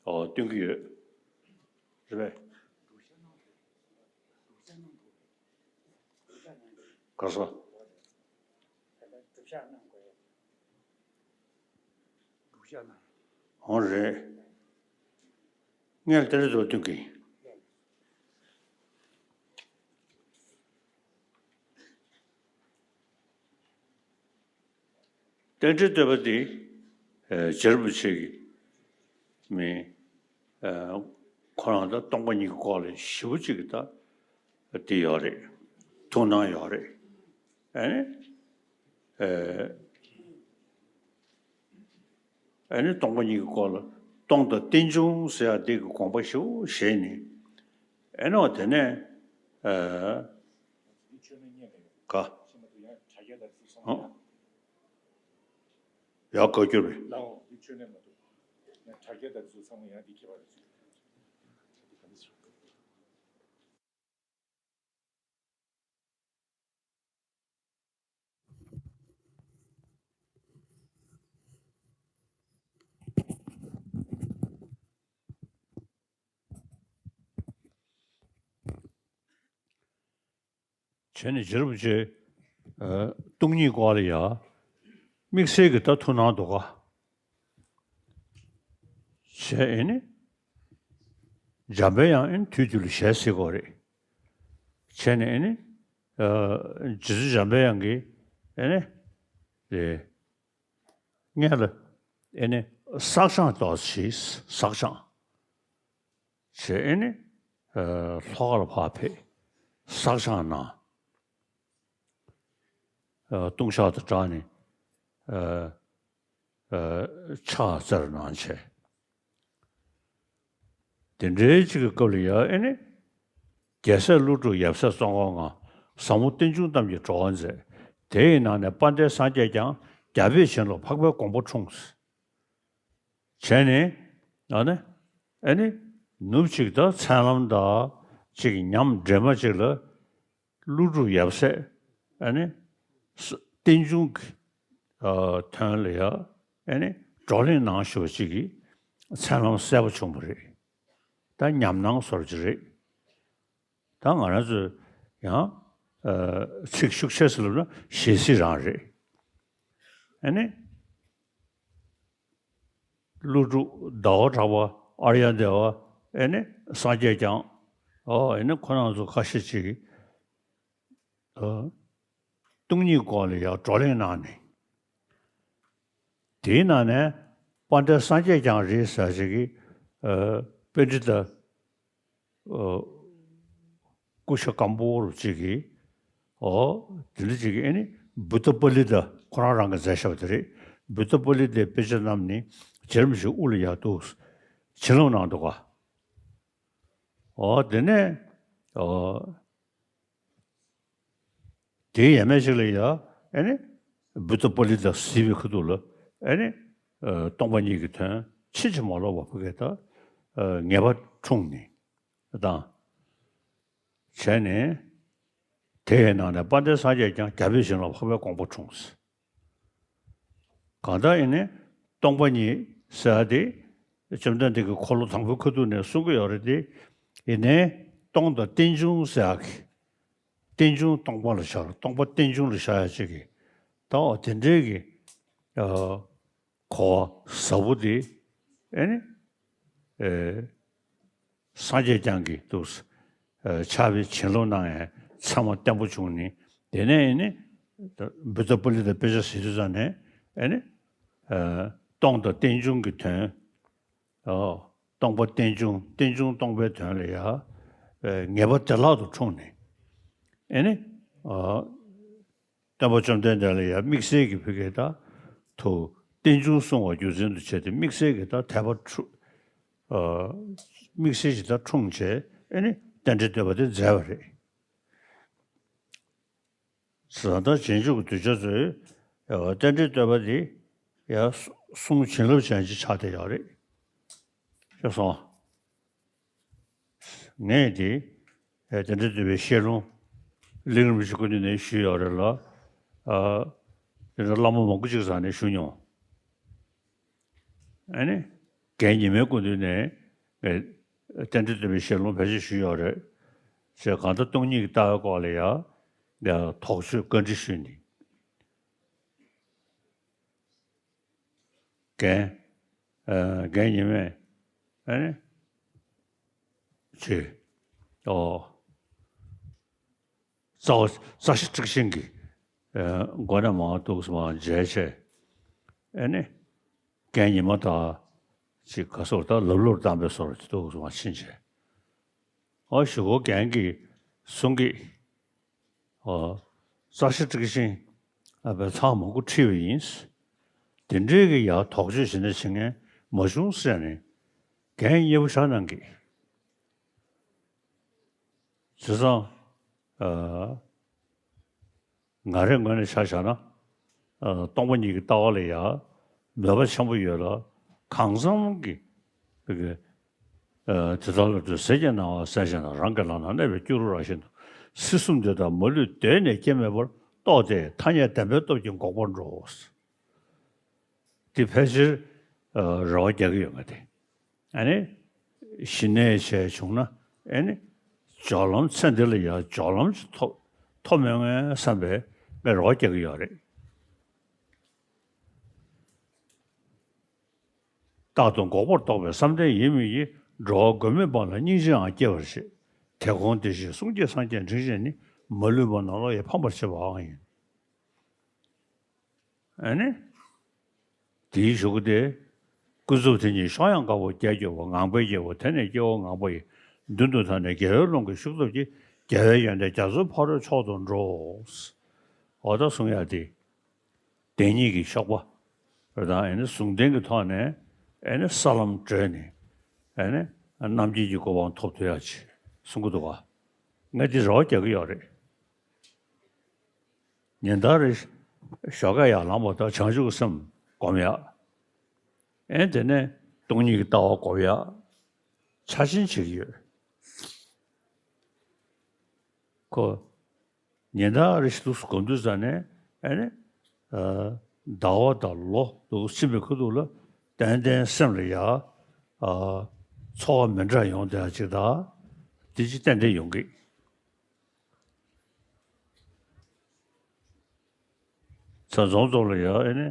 ཨོ། སྟོན་གྱི་ཡོད། རེད་པས། ག་ས། འོང་རེད། ངས་དེ་རེད་དོ་སྟོན་གྱི། རྟེན་འབྲེལ་བསྟོད་པ་འདི། ཨ། རྗེ་རིན་པོ་ཆེ་གིས་མི། ཨ། ཁོ་རང་ད་སྟོང་པ་ཉིད་ཀྱི་སྐོར་ལ་ཞེ་པོ་ཅིག་གི་ད་འདི་ཡོད་རེད། ཐུགས་སྣང་ཡོད་རེད། ཨ་ནི། ཨ། ཨ་ནི་སྟོང་པ་ཉིད་ཀྱི་སྐོར་ལ་སྟོང་དང་རྟེན་འབྱུང་ཟེར་ཡག་འདི་གི་དགོངས་པ་ཞེ་པོ་བཞེས་ནས། ཨ་ནི་འོ་དེ་ནས། ཨ། ག། ཨ། ཡག་བཀའ་འགྱུར་བས། ལའོ། འདི་ཆོས་གནས་མ་གཏོགས། ཡང་དྲ་རྒྱ་དང་དེ་ཚོ་ཚང་མ་ཡང་འདི་ཁྱད་པར་རེད། བྱས་ནས་རྗེ་རིན་པོ་ཆེ། ཨ། སྟོང་ཉིད་སྐོར་ལ་ཡ། དམིགས་བསལ་གྱི་ད་ཐུགས་སྣང་འདུག་ག། བྱས་ཨེ་ནི། འཇམ་པའི་དབྱངས་ཨེ་ནི་དུས་དུས་ལ་ཞལ་གཟིགས་དགོས་རེད། བྱས་ནས་ཨེ་ནི། ཨ། རྗེ་བཙུན་འཇམ་པའི་དབྱངས་ཀྱིས་ཨེ་ནི། རེད། སྔོན་ལ་ཨེ་ནི། བསགས་སྦྱང་ཏོག་ཙམ་བྱས། བསགས་སྦྱང་བྱས། ཨེ་ནི་ཨ་ལྷོ་ཁར་ཕར་ཕེབས། བསགས་སྦྱང་གནང་། ཨ་ལྟུང་བཤགས་དང་སྦྲགས་ནས་ཨ་ཨ་ཕྱག་འཚལ་གནང་བྱས། དེ་འདྲའི་ཅིག་གི་སྐབས་ལ་ཡ་ཨེ་ནི། རྒྱལ་སྲས་ཀླུ་སྒྲུབ་ཡབ་སྲས་ཙོང་ཁ་མངའ། ཟབ་མོ་རྟེན་འབྱུང་གཏམ་གྱི་བྲོ་བ་མཛད། དེ་ཡི་ནང་ནས་དཔལ་ལྡན་སངས་རྒྱས་ཀྱང་། རྒྱལ་པོའི་བྱིན་རླབས་འཕགས་པའི་དགོངས་པ་འཁྲུངས། བྱས་ནས་ཨ་ནི་ཨེ་ནི་ནུབ་ཅིག་ད་མཚན་ལམ་དང་ཅིག་ཉམས་འདྲེས་མ་ཅིག་ལ། ཀླུ་སྒྲུབ་ཡབ་སྲས་ཨ་ནི་ས་རྟེན་འབྱུང་གི་ཨ་དོན་ལ་ཡ་ཨ་ནི་བགྲོ་གླེང་གནང་ཞུ་བ་ཅིག་གིས་མཚན་ལམ་གསལ་པོ་བྱུང་བ་རེད། ད་ཉམས་སྣང་བཟོ་འདྲ་ཅིག་རེད། ད་ང་རང་ཚོས་ཡང་ཨ་ཚིག་ཤུགས་ཆེ་ཙམ་ལབ་ན་ཞལ་གཟིགས་རང་རེད། ཨ་ནི། ཀླུ་སྒྲུབ་ཟླ་བ་གྲགས་པ་ཨཱརྱ་དེ་བ་ཨེ་ནི་སངས་རྒྱས་བསྐྱངས། ཨོ་ཨེ་ནི་ཁོ་རང་ཚོ་ཁ་ཤས་ཅིག་ཨ་སྟོང་ཉིད་སྐོར་ལ་ཡང་བགྲོ་གླེང་གནང་ནས། དེའི་ནང་ནས་དཔལ་ལྡན་སངས་རྒྱས་བསྐྱངས་རེད་ཟེར་ཞིག་གིས་ཨ་པཎྜི་ཏ་ཨ་སྐུ་ཞབས་སྒམ་པོ་རུ་གཅིག་གིས། ཨོ། དེ་འདྲ་གཅིག་གིས་ཨེ་ནི་བུདྡྷ་པཱ་ལི་ཏ་ཁོ་རང་རང་གིས་མཛད་བཞག་པ་དེ་རེད། བུདྡྷ་པཱ་ལི་ཏའི་དཔེ་ཆ་རྣམས་ནི་བརྗེད་རིམ་བཞིན་དབུ་ལ་ཡར་གཏུགས། བྱིན་རླབས་གནང་འདུག་ག། ཨོ་དེ་ནས་ཨོ། དེའི་ཡས་མས་ཅིག་ལ་ཡ་ཨེ་ནི་བུདྡྷ་པཱ་ལི་ཏ་གཟིགས་པའི་ཁ་ཐུག་ལ་ཨེ་ནི་ཨ་སྟོང་པ་ཉིད་ཀྱི་དོན་ཕྱིན་ཅི་མ་ལོག་པ་ཕ་གི་ད་ཨ་ངེས་པ་འཁྲུངས་ནས། དང་། བྱས་ནས། དེ་ཡི་ནང་ནས་དཔལ་ལྡན་སངས་རྒྱས་ཀྱང་། རྒྱལ་པོའི་བྱིན་རླབས་འཕགས་པའི་དགོངས་པ་འཁྲུངས། གང་ལྟར་ཡིན་ནའི་སྟོང་པ་ཉིད་ཟེར་ཡ་དེ་བཅོམ་ལྡན་འདས་ཀྱིས་འཁོར་ལོ་དང་པོའི་ཁ་ཐུག་ནས་གསུང་གི་ཡོད་རེད་དེ། ཡིན་ནའི་སྟོང་དང་རྟེན་འབྱུང་ཟེར་ཡ་གི། རྟེན་འབྱུང་སྟོང་པ་ལ་བཞག་སྟོང་པ་རྟེན་འབྱུང་ལ་བཞག་ཡ་ཅིག་གི། ད་འོ་དེ་འདྲའི་གི། ཨ། གོ་བ་ཟབ་པོ་དེ་ཨེ་ནི་ཨེ་སངས་རྒྱས་བསྐྱངས་ཀྱིས་འདུག་ཨེ་ཕྱག་དཔེ་བྱིན་རླབས་གནང་ཡང་ཚད་མ་བརྟན་པོ་བྱུང་ནས། དེ་ནས་ཨེ་ནི་བུདྡྷ་པཱ་ལི་ཏའི་དཔེ་ཆ་གཟིགས་དུས་ཙམ་ནས་ཨེ་ནི་ཨེ་སྟོང་དང་རྟེན་འབྱུང་གི་དོན། ཨོ། སྟོང་པ་རྟེན་འབྱུང་རྟེན་འབྱུང་སྟོང་པའི་དོན་ལ་ཡ་ཨེ་ངེས་པ་བདེ་བླག་ཏུ་འཁྲུངས་ནས་ཨེ་ནི་ཨོ། སྟོན་པ་བཅོམ་ལྡན་འདས་ལ་ཡང་དམིགས་བསལ་གྱི་ཕ་གི་ད་དུ་རྟེན་འབྱུང་གསུང་བ་རྒྱུ་མཚན་དུ་བྱས་ཏེ་དམིགས་བསལ་གྱི་ད་དད་པ་འཁྲུ། ཨ། དམིགས་བསལ་ཞིག་ད་འཁྲུངས་བྱས་ཨེ་ནི་རྟེན་འབྲེལ་བསྟོད་པ་དེ་མཛད་པ་རེད། བཟའ་ཟླ་རྗེས་འཇུག་གི་གདུལ་བྱ་ཚོས་ཡང་རྟེན་འབྲེལ་བསྟོད་པ་དེ་ཡང་གསུང་བྱིན་རླབས་ཅན་ཅིག་ཆགས་བསྡད་ཡོད་རེད། ཤེས་སོང་། ངས་དེ་ཨེ་དེ་འདྲ་འདུས་པའི་བཤད་ལུང་གླེང་རིམ་ཞིག་ཀུན་ཏུ་ནས་ཞུས་ཡོད་རེད་ལ། ཨ། དེ་འདྲ་བླ་མ་མང་པོ་ཅིག་ས་ནས་ཞུ་མྱོང་། ཨ་ནི་རྒན་ཉི་མའི་སྐུ་མདུན་ནས་ངས་རྟེན་འབྲེལ་བསྟོད་པའི་བཤད་ལུང་ཕལ་ཆེར་ཞུས་ཡོད་རེད། ཅེས་གང་ལྟར་སྟོང་ཉིད་ཀྱི་ལྟ་བའི་སྐོར་ལ་ཡང་ཡང་དོགས་གཅོད་བཀའ་འདྲི་ཞུས་ནས། རྒན། ཨ། རྒན་ཉི་མས་ཨ་ནི་ཅེས། ཨོ། རྩ་བ་རྩ་ཤེ་ཊིག་ཤིན་གྱིས་ཨ་མགོ་ནས་མར་འདུག་སེ་མར་མཇལ་བྱས། ཨ་ནི་རྒན་ཉི་མ་དང་ཅིག་ག་སོགས་ད་ལབ་ལོར་བཏང་པའི་སོར་འདུག་སེ་མར་ཕྱིན་བྱས། ཨོ་ཞུ་གོ་རྒན་གྱིས་གསུང་གི། ཨོ། རྩ་ཤེ་ཊིག་ཤིན་ཨ་པའི་ཚང་མང་པོ་ཁྲིད་པ་ཡིན། དེ་འདྲའི་གི་ཡར་དོགས་གཅོད་བྱེད་ན་བྱེད་མཁན་མ་བྱུང་ཟེར་ནས་རྒན་མཉེས་པོ་བཞག་གནང་གི། བྱས་ཙང་། ཨ། ང་རའི་ངོས་ནས་ཆ་བཞག་ན། ཨ། སྟོང་པ་ཉིད་ཀྱི་ལྟ་བ་ལ་ཡང་མོས་པ་ཆེན་པོ་ཡོད་ལ། གང་འཚམ་གྱི་བོད་ཀྱི། ཨ། དེ་ལྟར་ལ་དུ་ཟེར་གྱི་སྣང་བ་གསལ་བྱེད་ན། རང་གི་ལག་ན་གནས་པའི་སྐྱུ་རུ་ར་བཞིན་དུ། སྲིད་གསུམ་འདི་དག་མ་ལུས་གདོད་ནས་སྐྱེ་མེད་པར་རྟོགས་ཏེ། ཐ་སྙད་བདེན་པའི་སྟོབས་ཀྱིས་འགོག་པར་འགྲོ། འདི་ཕལ་ཆེར། ཨ། རེ་བ་རྒྱག་གི་ཡོད་ང་དེ། ཨ་ནི། ཞི་གནས་བྱས་བྱུང་ན་ཨ་ནི། སྦྱོར་ལམ་ཚེ་འདི་ལ་ཡང་སྦྱོར་ལམ་ཞིག་ཐོབ་ཐོབ་མེད་ངེས་བསམ་པའི་ངས་རེ་བ་རྒྱག་གི་ཡོད་རེད། རྟག་ཏུ་འགོག་པར་རྟོག་པའི་བསམ་གཏན་ཡིན་མིན་གྱིས། འགྲོ་བ་མགོན་མེད་པ་ལ་སྙིང་རྗེའང་སྐྱེ་བར་བྱེད། དེ་ཁོང་དེ་བཞིན་གསུང་སྐྱེས་སངས་རྒྱས་འབྲིང་ཆེན་ནི། མ་ལུས་པ་ནང་ལོགས་ཡང་ཕམ་པར་བྱེད་པའང་ཡིན། ཨ་ནི། དེའི་གཞུག་གུ་དེ། ཀུན་རྫོབ་དེ་ཉིད་གཤོག་ཡངས་དཀར་པོ་རྒྱས་གྱུར་པ། ངང་པའི་རྒྱལ་པོ་དེ་ནི་སྐྱེ་བོ་ངང་པ་ཡི། མདུན་དུ་ཐ་ནས་རྒྱལ་བའི་ཀློང་གི་ཤུགས་སྟོབས་ཀྱིས། རྒྱལ་བའི་ཡོན་ཏན་རྒྱ་མཚོའི་ཕ་རོལ་མཆོག་ཏུ་འགྲོ། འོ་ད་གསུང་ཡ་དེ། བདེན་གཉིས་ཀྱི་གཤོག་པ་རེད། ད་ཨེ་ནི་ཟུང་ལྡན་གྱི་ཐོག་ནས་ཨེ་ནི་ས་ལམ་བགྲོད་ནས་ཨེ་ནི་རྣམ་མཁྱེན་གྱི་གོ་འཕང་ཐོབ་ཐུབ་ཡ་ཅིག་གསུང་གི་འདུག་ག། ངས་འདི་རེ་བ་རྒྱག་གི་ཡོད་རེད། ཉིན་ལྟར་རེ་ཞོགས་ཀས་ཡར་ལངས་པ་དང་བྱང་ཆུབ་ཀྱི་སེམས་སྒོམ་ཡ། ཨེ་དེ་ནས་སྟོང་ཉིད་ཀྱི་ལྟ་བ་སྒོམ་ཡ། ཆ་ཆེན་བྱེད་ཀྱི་ཡོད། ཁོ། ཉིན་ལྟར་རེ་ཞིག་ཏུ་སྒོམ་དུས་ཙ་ནས་ཨེ་ནི། ཟླ་བ་དང་ལོ་དུ་ཕྱིན་པའི་ཁུལ་དུ་ལ་ཏན་ཏན་སེམས་ལ་ཡ། ཚོར་བ་མི་འདྲ་ཡོང་བསྡད་ཅིག་དང་། དེ་ཅིག་ཏན་ཏན་ཡོང་གི། ཚ་འཛོམས་ཚོགས་ལ་ཡ་ཨེ་ནི།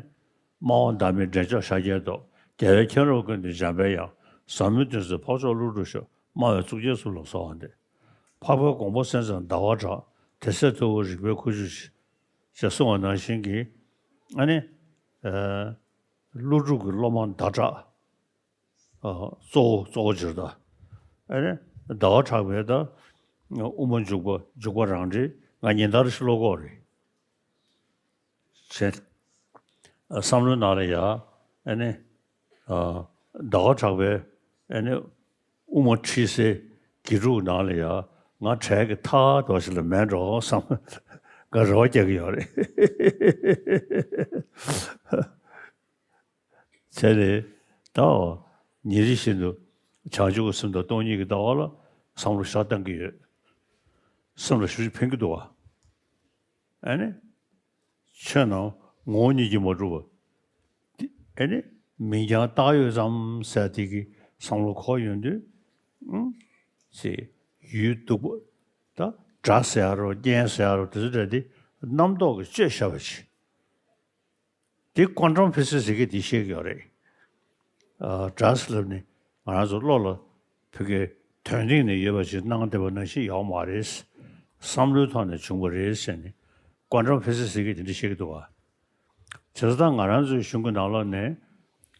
སྨྲ་བ་བདག་མེད་འདྲེན་མཆོག་ཤཱཀྱའི་ཏོག། རྒྱལ་བའི་མཁྱེན་རབ་ཀུན་ཏུ་འཇམ་པའི་དབྱངས། ཟབ་མོའི་དོན་གཟིགས་འཕགས་མཆོག་ཀླུ་སྒྲུབ་མཆོག། སྨྲ་བའི་གཙུག་རྒྱན་གསུམ་ལ་གསོལ་བ་འདེབས། འཕགས་པའི་དགོངས་པ་སེམས་ཙམ་ཟླ་བ་གྲགས། དེ་སྲས་ཐུ་བོ་རིག་པའི་ཁུ་བྱུག་ཞེས་གསུངས་པ་ནང་བཞིན་གྱི། ཨ་ནི། ཀླུ་སྒྲུབ་ཀྱི་སློབ་མ་ཟླ་གྲགས། གཙོ་བོ་གཙོ་བོ་སྦྱོར་ད། ཨ་ནི་ཟླ་བ་གྲགས་པའི་ད་དབུ་མ་འཇུག་པ་འཇུག་པ་རང་འགྲེལ་ང་ཉིན་ལྟར་ཤོ་ལོ་ཀ་རེད། བྱས། བསམ་བློའི་ནང་ལ་ཡ་ཨ་ནི་ཟླ་བ་གྲགས་པའི་ཨ་ནི་དབུ་མ་ཁྲིད་སའི་དགེ་ཕྲུག་ནང་ལ་ཡ་ང་གྲལ་གྱི་མཐའ་འདྲ་ཞིག་ལ་མེད་འགྲོ་བསམ་ང་རེ་བ་རྒྱག་གི་ཡོད་རེད། བྱས་ནས་ད་ཉིན་རེ་བཞིན་དུ་བྱང་ཆུབ་ཀྱི་སེམས་དང་སྟོང་ཉིད་ཀྱི་ལྟ་བ་ལ་བསམ་བློ་ཞེ་དྲག་གཏོང་གི་ཡོད། སེམས་ལ་ཞེ་པོ་ཅིག་ཕན་གྱི་འདུག་བ། ཨ་ནི། ཆོས་རྣམས་ངོ་བོ་ཉིད་ཀྱིས་མ་གྲུབ་པ། ཨ་ནི། མིང་རྐྱང་བཏགས་ཡོད་ཙམ་ཟེར་དེ་གི་བསམ་བློ་འཁོར་ཡོང་དུས། ཨང་། ཅེས་ཡུལ་སྡུག་པ། ད་དགྲ་ཟེར་ཡ་རོ་རྐྱེན་ཟེར་ཡ་རོ་དེ་ཚོ་འདྲ་དེ་རྣམ་རྟོག་གིས་གཅོད་བཞག་པ་ཅིག་དེ་ཀོན་ཊམ་ཕི་སིག་སི་ཟེར་གི་དེ་ཤེས་ཀྱི་ཡོད་རེད། ཨ། སྒྲ་ཟེར་ལབ་ནི་ང་རང་ཚོ་བློ་ལ་ཕ་གི་དོན་སྟེང་ནས་ཡོད་པ་ཞིག་སྣང་བསྡད་པ་ནང་བཞིན་ཡོད་མ་རེད། བསམ་བློའི་ཐོག་ནས་བྱུང་བ་རེད་ཟེར་ནས་ཀོན་ཊམ་ཕི་སིག་སི་ཟེར་གི་དེ་འདྲ་བཤད་ཀྱི་འདུག་བ། བྱས་ཙང་ང་རང་ཚོའི་གཞུང་གི་ནང་ལོགས་ནས་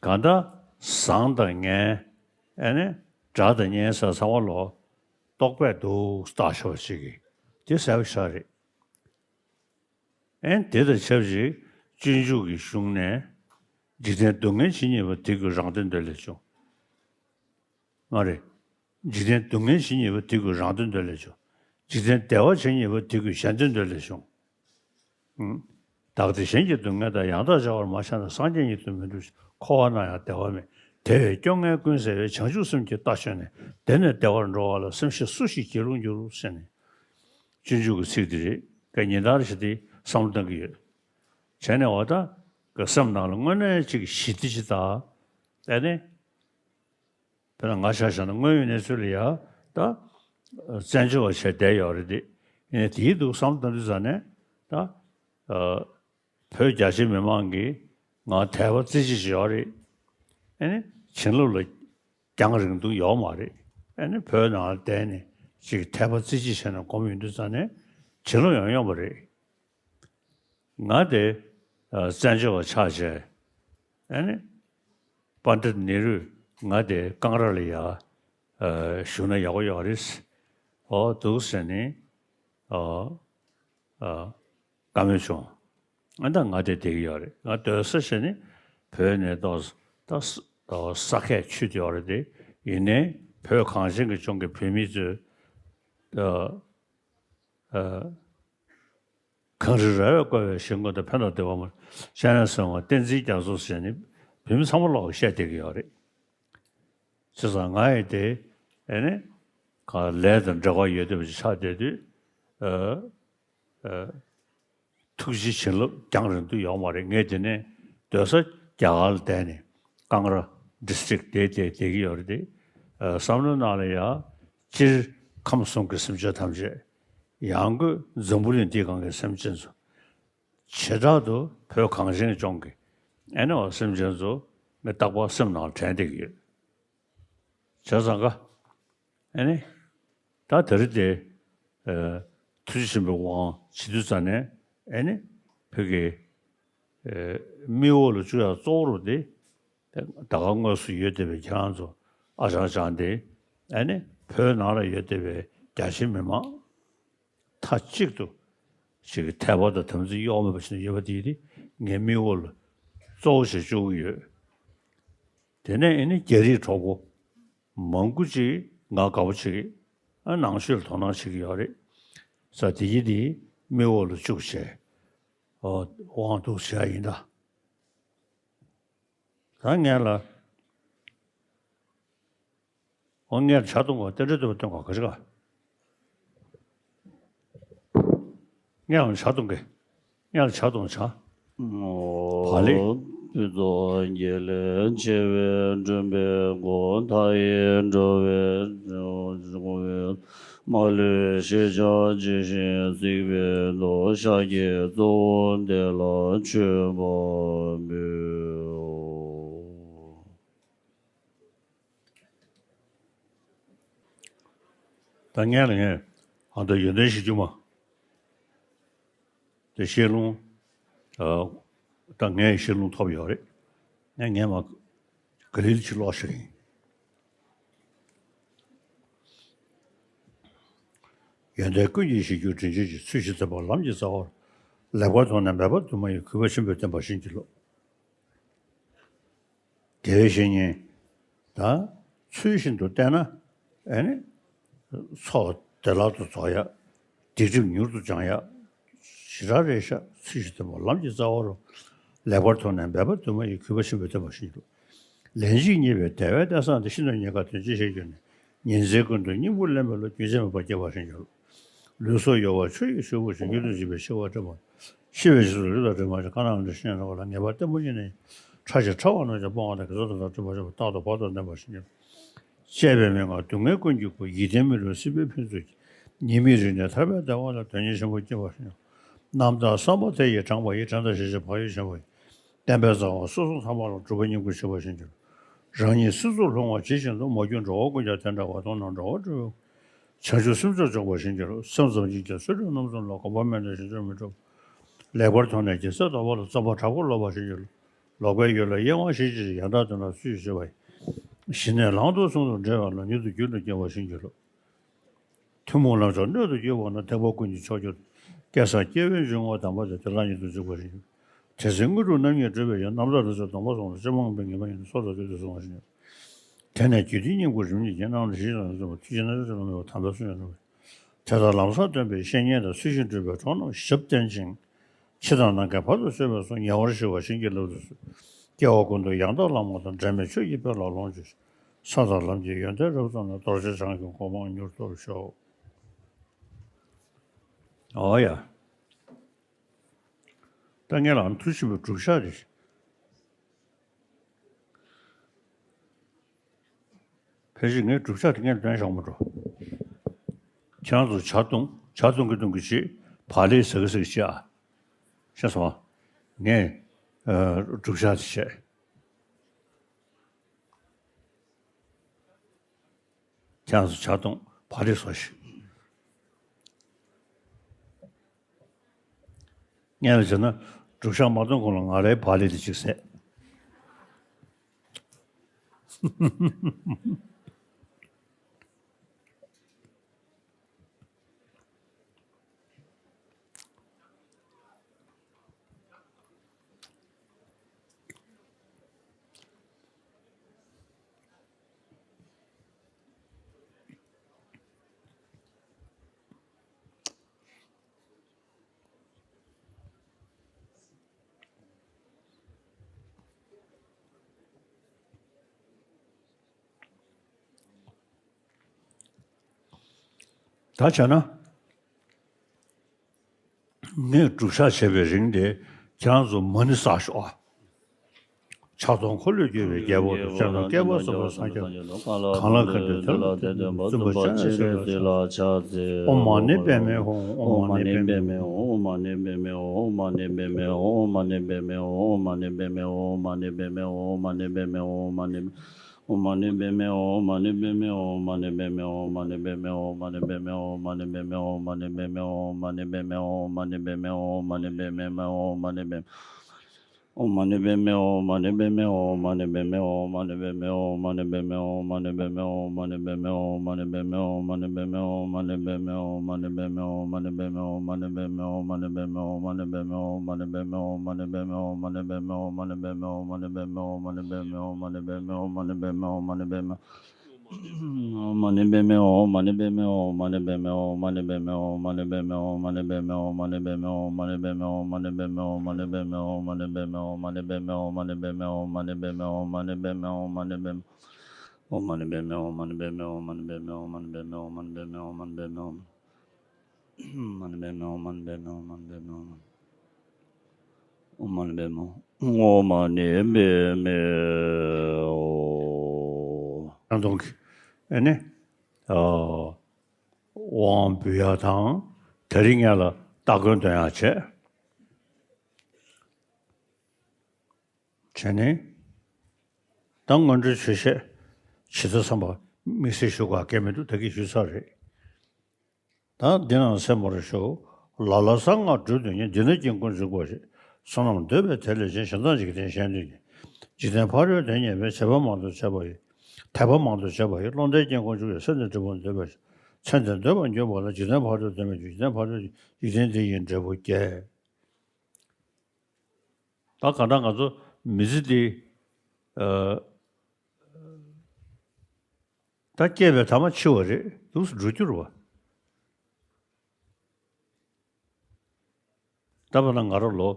གང་ལྟར་ཟང་དང་ངན། ཨ་ནི་དགྲ་དང་གཉེན་ཟེར་ཚང་མ་ལོ་རྟོག་པས་འདུག་བཏགས་ཤོག་ཅིག་གིས་དེ་གསལ་པོ་ཤར་རེད། ཨེ་དེ་དང་ཆབས་ཅིག་སྤྱོད་འཇུག་གི་གཞུང་ནས། འཇིག་རྟེན་སྡུག་བསྔལ་ཇི་སྙེད་པ། དེ་ཀུན་རང་དོན་འདོད་ལས་བྱུང་། མ་རེད། འཇིག་རྟེན་སྡུག་བསྔལ་ཇི་སྙེད་པ། དེ་ཀུན་རང་དོན་འདོད་ལས་བྱུང་། འཇིག་རྟེན་བདེ་བ་ཇི་སྙེད་པ། དེ་ཀུན་གཞན་དོན་འདོད་ལས་བྱུང་། ཨུམ། བདག་བདེ་གཞན་གྱི་སྡུག་བསྔལ་དང་། ཡང་དག་བྱ་བར་མ་བྱས་ན། སངས་རྒྱས་ཉིད་དུ་མི་འགྲུབ་ཕྱིར། འཁོར་བ་ན་ཡང་བདེ་བ་མེད། དེ་བས་སྐྱོ་ངལ་ཀུན་བསལ་བའི། བྱང་ཆུབ་སེམས་ཀྱི་རྟ་ཞོན་ནས། དེ་ནས་བདེ་བར་འགྲོ་བ་ལ། སེམས་ཤེས་སུ་ཞིག་སྒྱིད་ལུག་འགྱུར། ཟེར་ནས། སྤྱོད་འཇུག་གི་ཚིག་དེ་རེད། ཀ་ཉིན་ལྟར་ཞིག་དེ་བསམ་བློ་གཏང་གི་ཡོད། བྱས་ནས་འོ་ད་ཀ་སེམས་ནང་ལ་དངོས་གནས་ཅིག་ཞི་བདེ་ཅིག་དང་། ཨ་ནི། དཔེར་ན་ང་ཆ་བཞག་ན་དངོས་ཡོད་གནས་ཚུལ་ལ་ཡ་ད་བཙན་བྱོལ་བ་བྱས་བསྡད་ཡོད་རེད་དེ། ཡིན་ནའི་དེའི་འདུག་བསམ་བློ་གཏང་དུས་ཙ་ནས་ད། བོད་རྒྱ་ཆེ་མི་མང་གིས་ང་དད་པ་རྩེ་གཅིག་ཅིག་ཡོད་རེད། ཨ་ནི་བྱིན་རླབས་ལ་རྒྱང་རིང་ཐུང་ཡོད་མ་རེད། ཨ་ནི་བོད་ནང་ལ་བསྡད་ནས་ཅིག་དད་པ་རྩེ་གཅིག་བྱས་ནས་སྒོམ་ཡོང་དུས་ཙ་ནས་བྱིན་རླབས་ཡང་ཡོང་བ་རེད། ང་དེ་བཙན་བྱོལ་བ་ཆགས་བྱས། ཨ་ནི་པཎྜི་ཏ་ནེ་རུས་ང་དེ་ཀང་ར་ལ་ཡ་བཞུགས་ན་ཡག་པོ་ཡོད་རེད། ཨོ་འདུག་ཟེར་ནས་ཨོ། བཀའ་མོལ་བྱུང་། ཨ་ད་ང་དེ་བསྡད་ཀྱི་ཡོད་རེད། ང་སྡོད་ས་བྱས་ནི་བོད་ནས་ཏོག་ཙམ་ད་ས་ཁད་ཆུད་ཡོད་རེད་དེ། ཡིན་ནའི་བོད་གངས་ཅན་གྱི་ལྗོངས་ཀྱི་བོད་མི་ཚོས་གངས་རི་ར་བས་བསྐོར་བའི་ཞིང་ཁམས་དང་ཕན་ཐོགས་བདེ་བ་མ་སྤྱན་རས་གཟིགས་དབང་བསྟན་འཛིན་རྒྱ་མཚོ་ཟེར་ནི་བོད་མི་ཚང་མ་ལོག་བཤད་བསྡད་ཀྱི་ཡོད་རེད། བྱས་ཙང་ང་ཡི་དེ་ཨེ་ནི་ག་ལས་དང་འབྲེལ་བ་ཡོད་བསྡད་པ་ཞིག་ཆགས་བསྡད་དུས། ཨ། ཨ། ཐུགས་རྗེ་བྱིན་རླབས་རྒྱང་རིང་དུ་ཡོད་མ་རེད། ངས་དེ་ནས་སྡོད་ས་རྒྱ་གར་ལ་བསྡད་ནས་ཀང་ར་ཌི་སི་ཊིག་དེ་དེ་བསྡད་ཀྱི་ཡོད་རེད་དེ། ཨ། བསམ་བློའི་ནང་ལ་ཡ། སྤྱིར་ཁམས་གསུམ་གྱི་སེམས་ཅན་ཐམས་ཅད། ཡང་སྒོས་འཛམ་བུ་གླིང་འདིའི་སྒང་གི་སེམས་ཅན་ཚོ། བྱེ་བྲག་ཏུ་བོད་གངས་ཅན་ལྗོངས་ཀྱི་ཨེ་ནི་བ་སེམས་ཅན་ཚོ་ངས་རྟག་པར་སེམས་ནང་དྲན་བསྡད་ཀྱི་ཡོད། བྱས་ཙང་ཀ་ཨེ་ནི་ད་དེ་རིང་དེ་ཨ་ཐུགས་རྗེ་ཆེན་པོའི་དབང་བྱེད་དུས་ཙ་ནས་ཨེ་ནི་བོད་ཀྱི་ཨ་མིག་འོག་ལ་བཅུག་ཡག་གཙོ་བོ་རུ་དེ་ ད་ག་དངོས་སུ་ཡོད་བསྡད་པའི་ཁྱེད་རང་ཚོ་ཨ་ཅང་ཅང་དེ། ཨ་ནི་བོད་ནང་ལ་ཡོད་བསྡད་པའི་རྒྱ་ཆེ་མི་མང་མཐའ་གཅིག་ཏུ་ཅིག་དད་པ་དང་དམ་ཚིག་གཡོ་མེད་པ་ཞིག་ཡོད་པ་དེ་དེ་ངའི་མིག་འོག་ལ་གཙོ་བོ་ཞིག་བཅུག་གི་ཡོད། དེ་ནས་ཨ་ནི་རྒྱ་རིགས་གྲོགས་པོ་མང་པོ་ཅིག་ང་དགའ་པོ་བྱེད་ཀྱི། ཨ་ནང་ཆོས་ལ་དོ་སྣང་བྱེད་ཀྱི་ཡོད་རེད། ས་དེ་ཡི་དེ་མིག་འོག་ལ་བཅུག་བྱས། ཨོ་དབང་འདུག་བྱས་ཡིན་ད། ད་ངས་ལ། ཨོ་ངས་ལ་ཇ་འཐུང་ག་རྟེན་འབྲེལ་བསྟོད་པ་འཐེན་ག་ག་ཅི་ག་ངས་ལ་ཇ་འཐུང་གི། ངས་ལ་ཇ་འཐུང་ཇ། བག་ལེབ། ཕུན་ཚོགས་རྒྱལ་ལས་ཆེ་བའི་འགྲོན་པའི་སྒོ། མཐའ་ཡས་འགྲོ་བའི་སྒོ། མ་ལུས་ཤེས་བྱ་ཇི་བཞིན་གཟིགས་པའི་མདོ། ཤཱཀྱའི་གཙོ་བོ་དེ་ལ་མཆོད་པ་འབུལ། ད་ངས་ལ་ངས་ཨ་ད་ཡོན་ཏན་གཞིར་གྱུར་མ། དེ་ཤེས་ལུང་། ཨ་ད་ངས་ཤེས་ལུང་ཐོབ་ཡོད་རེད། ངས་ངས་མ་ག་ལེ་ལ་ཅིག་ཀློག་ཤེས་ཡིན། ཡོན་ཏན་ཀུན་གྱི་གཞིར་གྱུར་དྲིན་ཅན་གྱི། ཚུལ་བཞིན་བསྟེན་པ་ལམ་གྱི་རྩ་བ་རུ། ལེགས་པར་མཐོང་ནས་འབད་པ་དུ་མ་ཡིས། གུས་པས་ཆེན་པོས་བསྟེན་པར་བྱིན་གྱིས་རློབས། དགེ་བའི་བཤེས་གཉེན་དང་ཚུལ་བཞིན་དུ་བསྟེན་ན། ཨེ་ནི་ཚོགས་བདེ་བླག་ཏུ་རྫོགས་ཡ། སྡིག་སྒྲིབ་མྱུར་དུ་སྦྱང་ཡ། ཞེ་དྲག་རེད་ཤག་ཚུལ་བཞིན་བསྟེན་པ་ལམ་གྱི་རྩ་བ་རུ། ལེགས་པར་མཐོང་ནས་འབད་པ་དུ་མ་ཡིས། གུས་པས་ཆེན་པོས་བསྟེན་པར་བྱིན་གྱིས་རློབས། ལན་གཅིག་རྙེད་པའི་བདེ་བའི་གཏེར་གསང་དེ། ཤིན་ཏུ་རྙེད་དཀའ་དོན་ཅི་ཞིག་བརྗོད་ནས། ཉིན་མཚན་ཀུན་ཏུ་སྙིང་པོ་ལེན་པའི་བློ། རྒྱུན་ཆད་མེད་པར་སྐྱེ་བར་བྱིན་གྱིས་རློབས། ལུས་སྲོག་གཡོ་བ་ཆུ་ཡི་ཤུག་པ་བཞིན། མྱུར་དུ་འཇིག་པའི་འཆི་བ་བཀྲེན་པ། འཆི་བའི་རྗེས་སུ་ལུས་དང་འབྲལ་མ་བྱེད། དཀར་ནག་ལས་འབྲས་གཞན་ཡང་འགྲོ་བ་ལ། ངེས་པར་བརྟན་པོ་ཉིད་ནི། ཕྲ་ཞིང་ཕྲ་བ་རྣམས་ཀྱང་སྤོང་བ་དང་། དགེ་ཚོགས་དང་ལྡན་པ་སྤྲོས་པ་ཆོད་པ། རྟག་ཏུ་བར་དོར་ལྡན་པར་བྱིན་གྱིས་རློབས། བཅས་པའི་མན་ངག་སྡུག་བསྔལ་ཀུན་གྱི་སྐུ། ཡིད་བརྟན་མི་ལུས་སྲིད་པའི་ཕུན་ཚོགས་ཀྱི། ཉེས་དམིགས་རིག་ནས་ཐར་པའི་བདེ་བ་ལ། དོན་གཉེར་ཆེན་པོ་སྐྱེ་བར་བྱིན་གྱིས་རློབས། རྣམ་དག་བདེ་ཡིས་དྲངས་པ་ཡི། དྲན་དང་ཞི་བྱེད་བག་ཡོད་ཆེན་པོ་ཡིས། བསྟན་པའི་རྩ་བ་སོ་སོར་ཐ་མ་ལ། གྲུབ་པ་བརྙེས་ཀུན་ཤེས་པར་བྱིན་གྱིས་རློབས། རང་ཉིད་སྲིད་མཚོར་ལྷུང་བ་ཇི་བཞིན་དུ། མ་གྱུར་འགྲོ་བ་ཀུན་ཀྱང་དེ་འདྲ་བ། མཐོང་ནས་འགྲོ་བ་སྒྲོལ་བའི། བྱང་ཆུབ་སེམས་མཆོག་འཇོག་པར་བྱིན་གྱིས་རློབས། སེམས་ཙམ་གྱིས་ཀྱང་ཚུལ་ཁྲིམས་རྣམ་གསུམ་ལ། གོམས་པ་སྨོན་ལམ་ཞིང་སྐྱོང་མི་འཁྲུགས་པ། ལེགས་པར་མཐོང་ནས་རྒྱལ་སྲས་ཐོབ་པ་ལ། བརྩོན་པ་དྲག་པོས་བསླབ་པར་བྱིན་གྱིས་རློབས། ལོག་པའི་ཡུལ་ལ་གཡེང་བ་ཞི་བྱེད་ཅིང་། ཡང་དག་དོན་ལ་ཚུལ་བཞིན་བྱེད་པ་ཡིས། ཞི་གནས་ལམ་དུ་གསུམ་དུ་འབྲེལ་བ་ལ། མྱུར་དུ་རྒྱུད་ལ་སྐྱེ་བར་བྱིན་གྱིས་རློབས། ཐུན་མོང་ལམ་མཆོག་སྣོད་དུ་གྱུར་པ་ན། ཐེག་པ་ཀུན་གྱི་མཆོག་གྱུར་ཏོ། སྐལ་བཟང་སྐྱེ་བོའི་འཇུག་ངོགས་དམ་པ་དེར། དེ་ལ་ཉིད་དུ་འཇུག་པར་བྱིན་གྱིས་རློབས། དེ་ཚེ་དངོས་གྲུབ་རྣམ་གཉིས་སྒྲུབ་པའི་ཡུལ། རྣམ་དག་ལུས་སྲོག་སྡོམ་པ་གསུམ་ལ། ཅི་མང་འབད་ངེས་པ་ཉིད་དུ། ཚོགས་དང་བདུད་རྩི་བསྲུང་བར་བྱིན་གྱིས་རློབས། དེ་ནས་རྒྱུད་སྡེ་སྙིང་པོ་རིམ་གཉིས་ཀྱི། རྣམ་སྣང་ཞི་ཞིང་ལམ་ཟེར་བ། མཐུ་ཆེན་རྣམ་དག་ལ་སོགས་པ་དམ་པའི་གསུང་ཡང་འགྲུབ་པ། དེ་ལྟར་ལམ་བཟང་སྟོན་པའི་བཤེས་གཉེན་དང་། ཚུལ་བཞིན་སྒྲུབ་པའི་གྲོགས་རྣམས་ཞབས་བརྟན་ཅིང་། ཕྱི་དང་ནང་འགལ་བར་དུ་གཅོད་པའི་ཚོགས། ཉེ་བར་ཞི་བར་བྱིན་གྱིས་བརླབ་ཏུ་གསོལ། སྐྱེ་བ་ཀུན་ཏུ་ཡང་དག་བླ་མ་དང་། འབྲལ་མེད་ཆོས་ཀྱི་དཔལ་ལ་ལོངས་སྤྱོད་ཅིང་། ས་དང་ལམ་གྱི་ཡོན་ཏན་རབ་རྫོགས་ནས། རྡོ་རྗེ་འཆང་གི་གོ་འཕང་མྱུར་ཐོབ་ཤོག། ཨོ་ཡ། ད་ངས་ལ་མཐུ་ཆེན་པོའི་སྒྲུབ་ཕྱག་དེ། ཕལ་ཆེར་ངས་སྒྲུབ་ཕྱག་དེ་ངས་འདོན་བཞག་མ་འགྲོ། ཁྱེད་རང་ཚོ་ཇ་བཏུང་། ཇ་བཏུང་གི་བཏུང་གི་བྱེད། བག་ལེབ་ཟ་གི་ཟ་གི་བྱེད་ཨ། ཤེས་སོང་ཨ། ངས་ཨ་སྒྲུབ་ཕྱག་དེ་བྱས། ཁྱེད་རང་ཚོ་ཇ་བཏུང་། བག་ལེབ་ཟ་ཤིག། ངས་ལ་བྱས་ན་སྒྲུབ་ཕྱག་མ་གཏོང་གོང་ལ་ང་རའི་བག་ལེབ་དེ་གཅིག་བཟས། ད་བྱས་ན། ངས་སྒྲུབ་ཕྱག་བྱས་པའི་རིང་དེ་ཁྱེད་རང་ཚོ་མ་ཎི་བསགས་ཤོག་ཨ། ཕྱག་སྟོང་འཁོར་ལོས་སྒྱུར་བའི་རྒྱལ་པོ་དང་། སྤྱན་རབ་བསྐལ་པ་གསུམ་པ་སངས་རྒྱས་གང་ལ་གང་འདུལ་དེ་ལ་བརྟེན་ཏེ་བཙུན་པ་སྤྱན་རས་གཟིགས་ལ་ཕྱག་འཚལ། ཨོཾ་མ་ཎི་པདྨེ་ཧཱུྃ། ཨོཾ་མ་ཎི་པདྨེ་ཧཱུྃ། ཨོཾ་མ་ཎི་པདྨེ་ཧཱུྃ། ཨོཾ་མ་ཎི་པདྨེ་ཧཱུྃ། ཨོཾ་མ་ཎི་པདྨེ་ཧཱུྃ། ཨོཾ་མ་ཎི་པདྨེ་ཧཱུྃ། ཨོཾ་མ་ཎི་པདྨེ་ཧཱུྃ། ཨོཾ་མ་ཎི་པདྨེ་ཧཱུྃ། ཨོཾ་མ་ཎི་པདྨེ་ཧཱུྃ། ཨོཾ་མ་ཎི་པདྨེ་ཧཱུྃ། ཨོཾ་མ་ཎི་པདྨེ་ཧཱུྃ། ཨོཾ་མ་ཎི་པདྨེ་ཧཱུྃ། ཨོཾ་མ་ཎི་པདྨེ་ཧཱུྃ། ཨོཾ་མ་ཎི་པདྨེ་ཧཱུྃ། ཨོཾ་མ་ཎི་པདྨེ་ཧཱུྃ། ཨོཾ་མ་ཎི་པདྨེ་ཧཱུྃ། ཨོཾ་མ་ཎི་པདྨེ་ཧཱུྃ། ཨོཾ་མ་ཎི་པདྨེ། ཨོཾ་མ་ཎི་པདྨེ་ཧཱུྃ། མ་ཎི་པདྨེ་ཧཱུྃ། མ་ཎི་པདྨེ་ཧཱུྃ། མ་ཎི་པདྨེ་ཧཱུྃ། ཨ་ནི། དབང་འབུལ་ཡག་དང་། དེ་རིང་ངེད་ལ་སྟ་གོན་འདོན་ཡག་བྱས། བྱས་ནས། ད་སྔོན་འགྲོའི་ཆོས་བཤད་ཇི་ལྟར་བསམ་པ་དམིགས་བསལ་ཞུ་དགོས་གལ་མི་འདུག་ད་གིན་ཞུས་ཚར་རེད། ད་འདི་ནང་གསན་པར་ཞུ། ལ་ལ་ཟངས་དཀར་སྦྲུལ་དོན་གཉེར། འདི་ན་དཀྱིལ་འཁོར་འཇུག་པར་བྱེད། བསོད་ནམས་འདོད་པས་དེ་ལས་བྱེད། གཞན་དག་འཇིག་རྟེན་གཞན་དོན་གཉེར། འཇིག་རྟེན་ཕ་རོལ་དོན་གཉེར་བའི། དད་པ་མང་དུ་བྱས་པ་ཡི། དད་པ་མང་དུ་བྱས་པ་ཡི། བློ་ལྡན་དཀྱིལ་འཁོར་འཇུག་ཡང་། ཚེ་འདིར་འབྲས་བུ་འདོད་པས། ཚེ་འདིར་འདོད་པ་འགྱུར་བ་ལ། འཇིག་རྟེན་ཕ་རོལ་དོན་མི་འགྱུར། འཇིག་རྟེན་ཕ་རོལ་འཇིག་རྟེན་འདི་ཡི་འབྲས་བུ་བརྒྱད། ད་གང་ལྟར་ང་ཚོ་མི་ཚེ་འདི། ཨ། ད་སྐྱེས་པའི་ཐ་མ་འཆི་བ་རེད། འདུག་སེ་འགྲོ་རྒྱུ་རེད་བ། ད་བར་ན་ང་རང་ལོ་